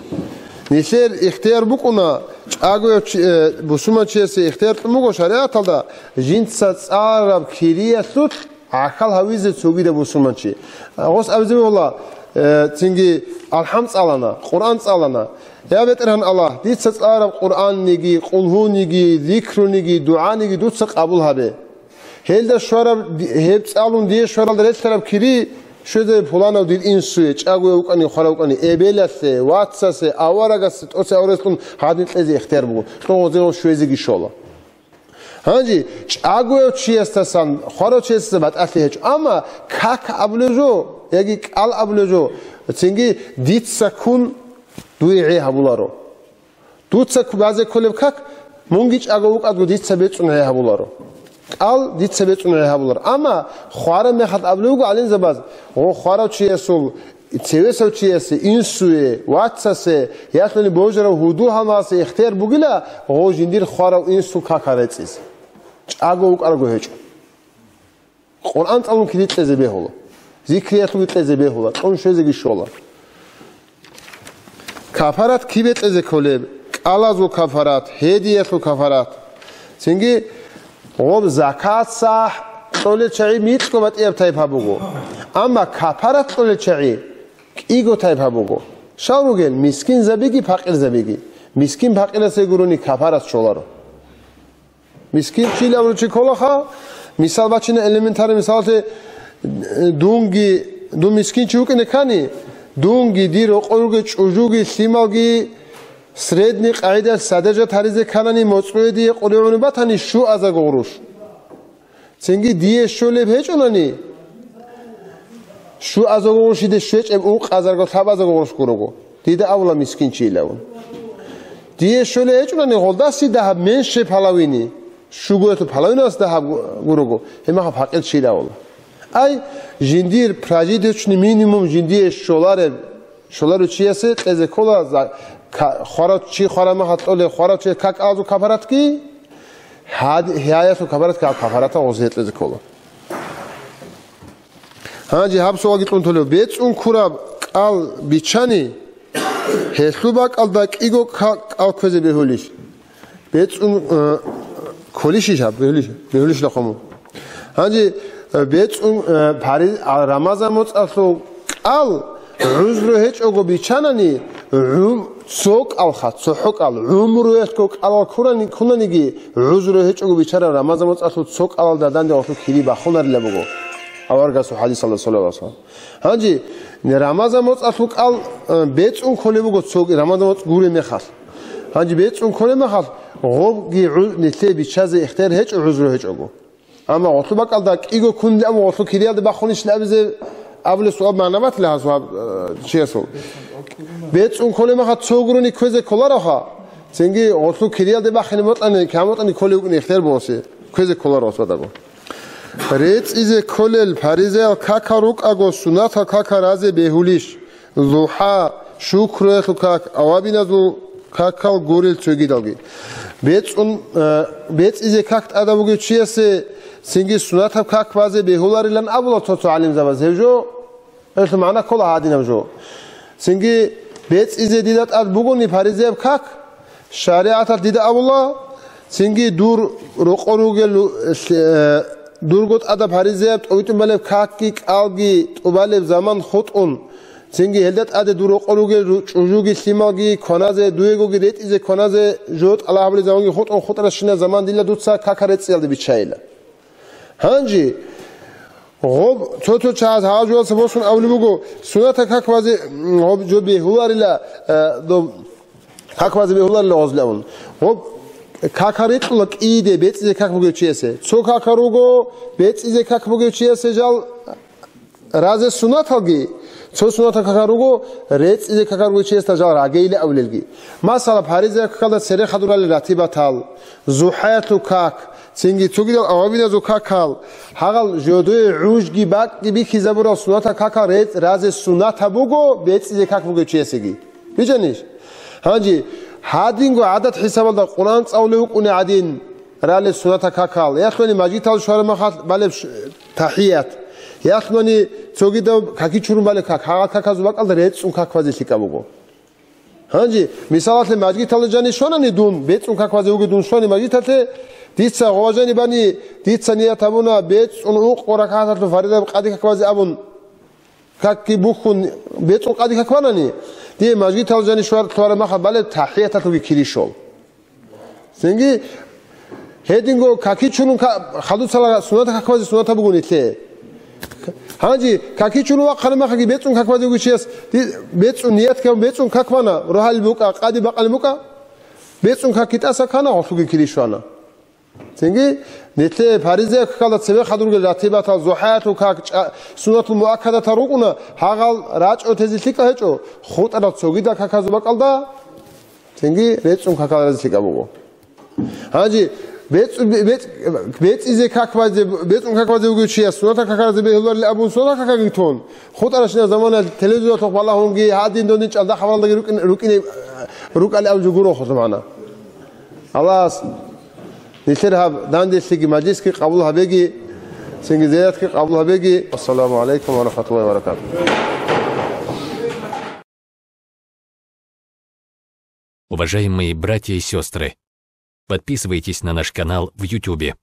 Нилъер ихтияр букӀуна, чӀагояв чи-, э, бусурманчиясе ихтияр кьун буго шаригӀаталда, жинца цӀалараб кириялъулъ гӀахьал гьавизе цогидаб бусурманчи. Гъос абизе бегьула, э, цинги алхӀам цӀалана, Къуръан цӀалана. Я БетӀергьан Аллагь, дица цӀалараб Къуръанниги, къулгьуниги, зикруниги, дугӀаниги дуца къабул гьабе. Гьелда щвараб, гьеб цӀалун дие щваралда релълъараб кири щвезе пуланав дир инсуе, чӀагояв вукӀани, хварав вукӀани, эбелалъе, вацасе, аварагасе, тӀоцебе аварагасдун гьадин кьезе ихтияр буго, кьогъозего щвезеги щола. Гьанже чӀагояв чиясдасан, хварав чиясдасан батӀалъи гьечӀо, амма как абулеб жо, яги кӀал абулеб жо, цинги дица ккун дуе гӀей гьабуларо. Дуца базе кколеб как, мунги чӀаго вукӀадго дица бецӀун гӀей гьабуларо. кӀал дица бецӀун гӀей гьабулар. Амма хвараб мехалъ абулеб буго гӀалимзабаз, гъо хварав чиясул, цевесав чиясе, инсуе, вацасе, ялъуни божарав гьудул-гьалмагъасе ихтияр бугила гъо жиндир хварав инсул какал рецӀизе. ЧӀаго вукӀарго гьечӀо. Къуръан цӀалун кири кьезе бегьула. Зикриялъуги кьезе бегьула, кьун щвезеги щола. Кафарат кибе кьезе кколеб? КӀалазул кафарат, гьедиялъул кафарат. Цинги гъоб закат сахӀ кьолел чагӀи микьго батӀияб тайпа буго. Амма кафарат кьолел чагӀи кӀиго тайпа буго. Щал ругел? Мискинзабиги, пакъирзабиги. Мискин-пакъирасе гурони кафарат щоларо. Мискин чилав ручи кколаха, мисал бачина, элементарный мисалалъе, э, дунги, дун мискин чи вукӀине ккани, дунги, дир рокъор ругел чӀужуги, лъималги, средний къагӀидаялъ содержать гьаризе кканани, моцӀрое дие къулигӀуни батани, щуазаго гъурущ. Цинги дие щолеб гьечӀунани, щуазаго гъурущ, диде щвечӀеб ункъазарго, лъабазаго гъурущ гурого. Дида абула мискин чилавун. Дие щолеб гьечӀунани, гъолдаси дагьаб меньше половины, щугоялъул половиналъ дагьаб гу-, гурого, гьеб мехалъ пакъир чилавула. Ай, жиндир прожиточный минимум жиндие щолареб, щоларев чиясе кьезе ккола за-, ка-, хварав чи хвараб мехалъ кьолеб хварав чияс какалазул кафаратги, гьад-, гьаялъул кафаратги, кафарата гъоз гьекьезе ккола. Гьанже гьаб суалги кьун толев. БецӀун ккураб кӀал биччани, гьелъул бакӀалда кӀиго ка-, кӀал кквезе бегьулищ? БецӀун, э, кколищищ гьаб? Бегьулищ, бегьулищ лахъому. Гьанже, э, бецӀун, э, пари-, а, Рамазан моцӀалъул кӀал гӀузру гьечӀого биччанани, гӀум-, цо кӀалха, цохӀо кӀал, гӀумруялъго кӀалал ккурани-, ккунаниги, гӀузру гьечӀого биччараб Рамазан моцӀалъул цо кӀалалда данде гъолъул кири бахунарила буго аварагасул хӀадисалда, саллаллагьу гӀалайгьи ва саллам. Гьанже Рамазан моцӀалъул кӀал, э, бецӀун кколеб буго цоги, Рамазан моцӀ гуреб мехалъ. Гьанже бецӀун кколеб мехалъ, гъобги гӀу-, нилъее биччазе ихтияр гьечӀо, гӀузру гьечӀого. Амма гъолъул бакӀалда кӀиго ккунилан гъолъул кириялде бахунищ абизе абулеб суал магӀна батила гьас гьаб, э, чиясул. БецӀун кколеб мехалъ цо гурони кквезе кколароха, цинги гъолъул кириялде бахине бокьани, кигӀан бокьани кколев вукӀине ихтияр бугосе, кквезе кколаро гьас бадаго. РецӀизе кколел паризаял какал рукӀаго суннатал какал разе бегьулищ? ЗухӀа, шукруялъул как, авабиназул какал гурел цогидалги. БецӀун, э, бецӀизе как тӀадаб бугев чиясе цинги суннатаб как базе бегьуларилан абула цо-цо гӀалимзабаз. Гьев жо, гьелъул магӀна ккола гьадинаб жо. Цинги бецӀизе дида тӀад бугони паризаяб как, шаригӀаталъ дида абула, цинги дур рокъор ругел, э, дурго тӀадаб паризаяб тӀовитӀун балеб какги кӀалги тӀубалеб заман хутӀун, цинги гьелда тӀаде дур рокъор ругел ру-, чӀужуги лъималги кваназе, дуегоги ретӀизе кваназе жо тӀалаб гьабулеб заманги хутӀун, хутӀаращинаб заман дила дуца какал рецӀиялде биччайила. Гьанже гъоб цо-цо чагӀаз гьагъав жоялдаса босун абулеб буго, суннатаб как базе, м, гъоб жо бегьуларила, э, доб как базе бегьуларила гъозлъавун. Гъоб какал рекьула кӀиде бецӀизе как бугев чиясе. Цо какал руго бецӀизе как бугев чиясе жал разе суннаталги, цо суннатал какал руго рецӀизе какал бугев чиясда жал рагейила абулелги. Масала, паризаяб какалда цере хадурали ратибатал, зухӀаялъул как, цинги цогидал авабиназул какал, гьагъал жодое гӀужги бакӀги бихьизабурал суннатал какал рецӀ-, разе суннатаб буго бецӀизе как бугев чиясеги. Бижанищ? Гьанже гьадинго гӀадат хӀисабалда Къуръан цӀалулев вукӀуни гӀадин ралел суннатал какал, ялъуни мажгитал щвараб мехалъ балеб ш-, тахӀият, ялъуни цогидав каки чурун балеб как, гьагъал каказул бакӀалда рецӀун как базе лъикӀаб буго. Гьанже, мисалалъе, мажгиталда жани щванани дун, бецӀун как базе вугев дун щвани мажгиталъе, дица гъова жани бани, дица ният гьабуна, бецӀун ункъо ракагӀаталъул фаридаб къади как базе абун, какги бухьун, бецӀун къади как банани, дие мажгиталда жани щвар-, лъвараб мехалъ балеб тахӀияталъулги кири щол. Цинги гьединго каки чурун ка-, хадуцала суннатаб как базе суннатаб буго нилъее. Гьанже каки чурун вахъараб мехалъги бецӀун как базе вугев чияс, ди-, бецӀун ният гьабун, бецӀун как бана, рогьалил букӀа, къади бакъалил букӀа, бецӀун какги тӀаса ккана, гъолъулги кири щвана. Цинги нилъее паризаяб какалда цебе хадургел ратибатал, зухӀаялъул как, чӀа-, суннатул муаккадатал рукӀуна, гьагъал рачӀо тезе лъикӀаб гьечӀо, хутӀарал цогидал каказул бакӀалда, цинги рецӀун какал разе лъикӀаб буго. Гьанже БецӀ-, бецӀ-, бецӀизе какбазе, бецӀун какбазе вугев чияс сунатал какаразе бегьуларел абун сунатал какаги тун, хутӀаращинаб заманалъ телевизоралъухъ балагьунги, гьадин-додин чӀалда хабаралдаги рукӀин-, рукӀине-, рукӀалел абун жо гуро хутӀа магӀна. Аллагьас нилъер гьаб данделъиги мажлисги къабул гьабеги, цинги зияратги къабул гьабеги. Ассаламу гӀалайкум ва рахматуллагьи ва баракатугь. Уважаемые братья и сестры, подписывайтесь на наш канал в Ютубе.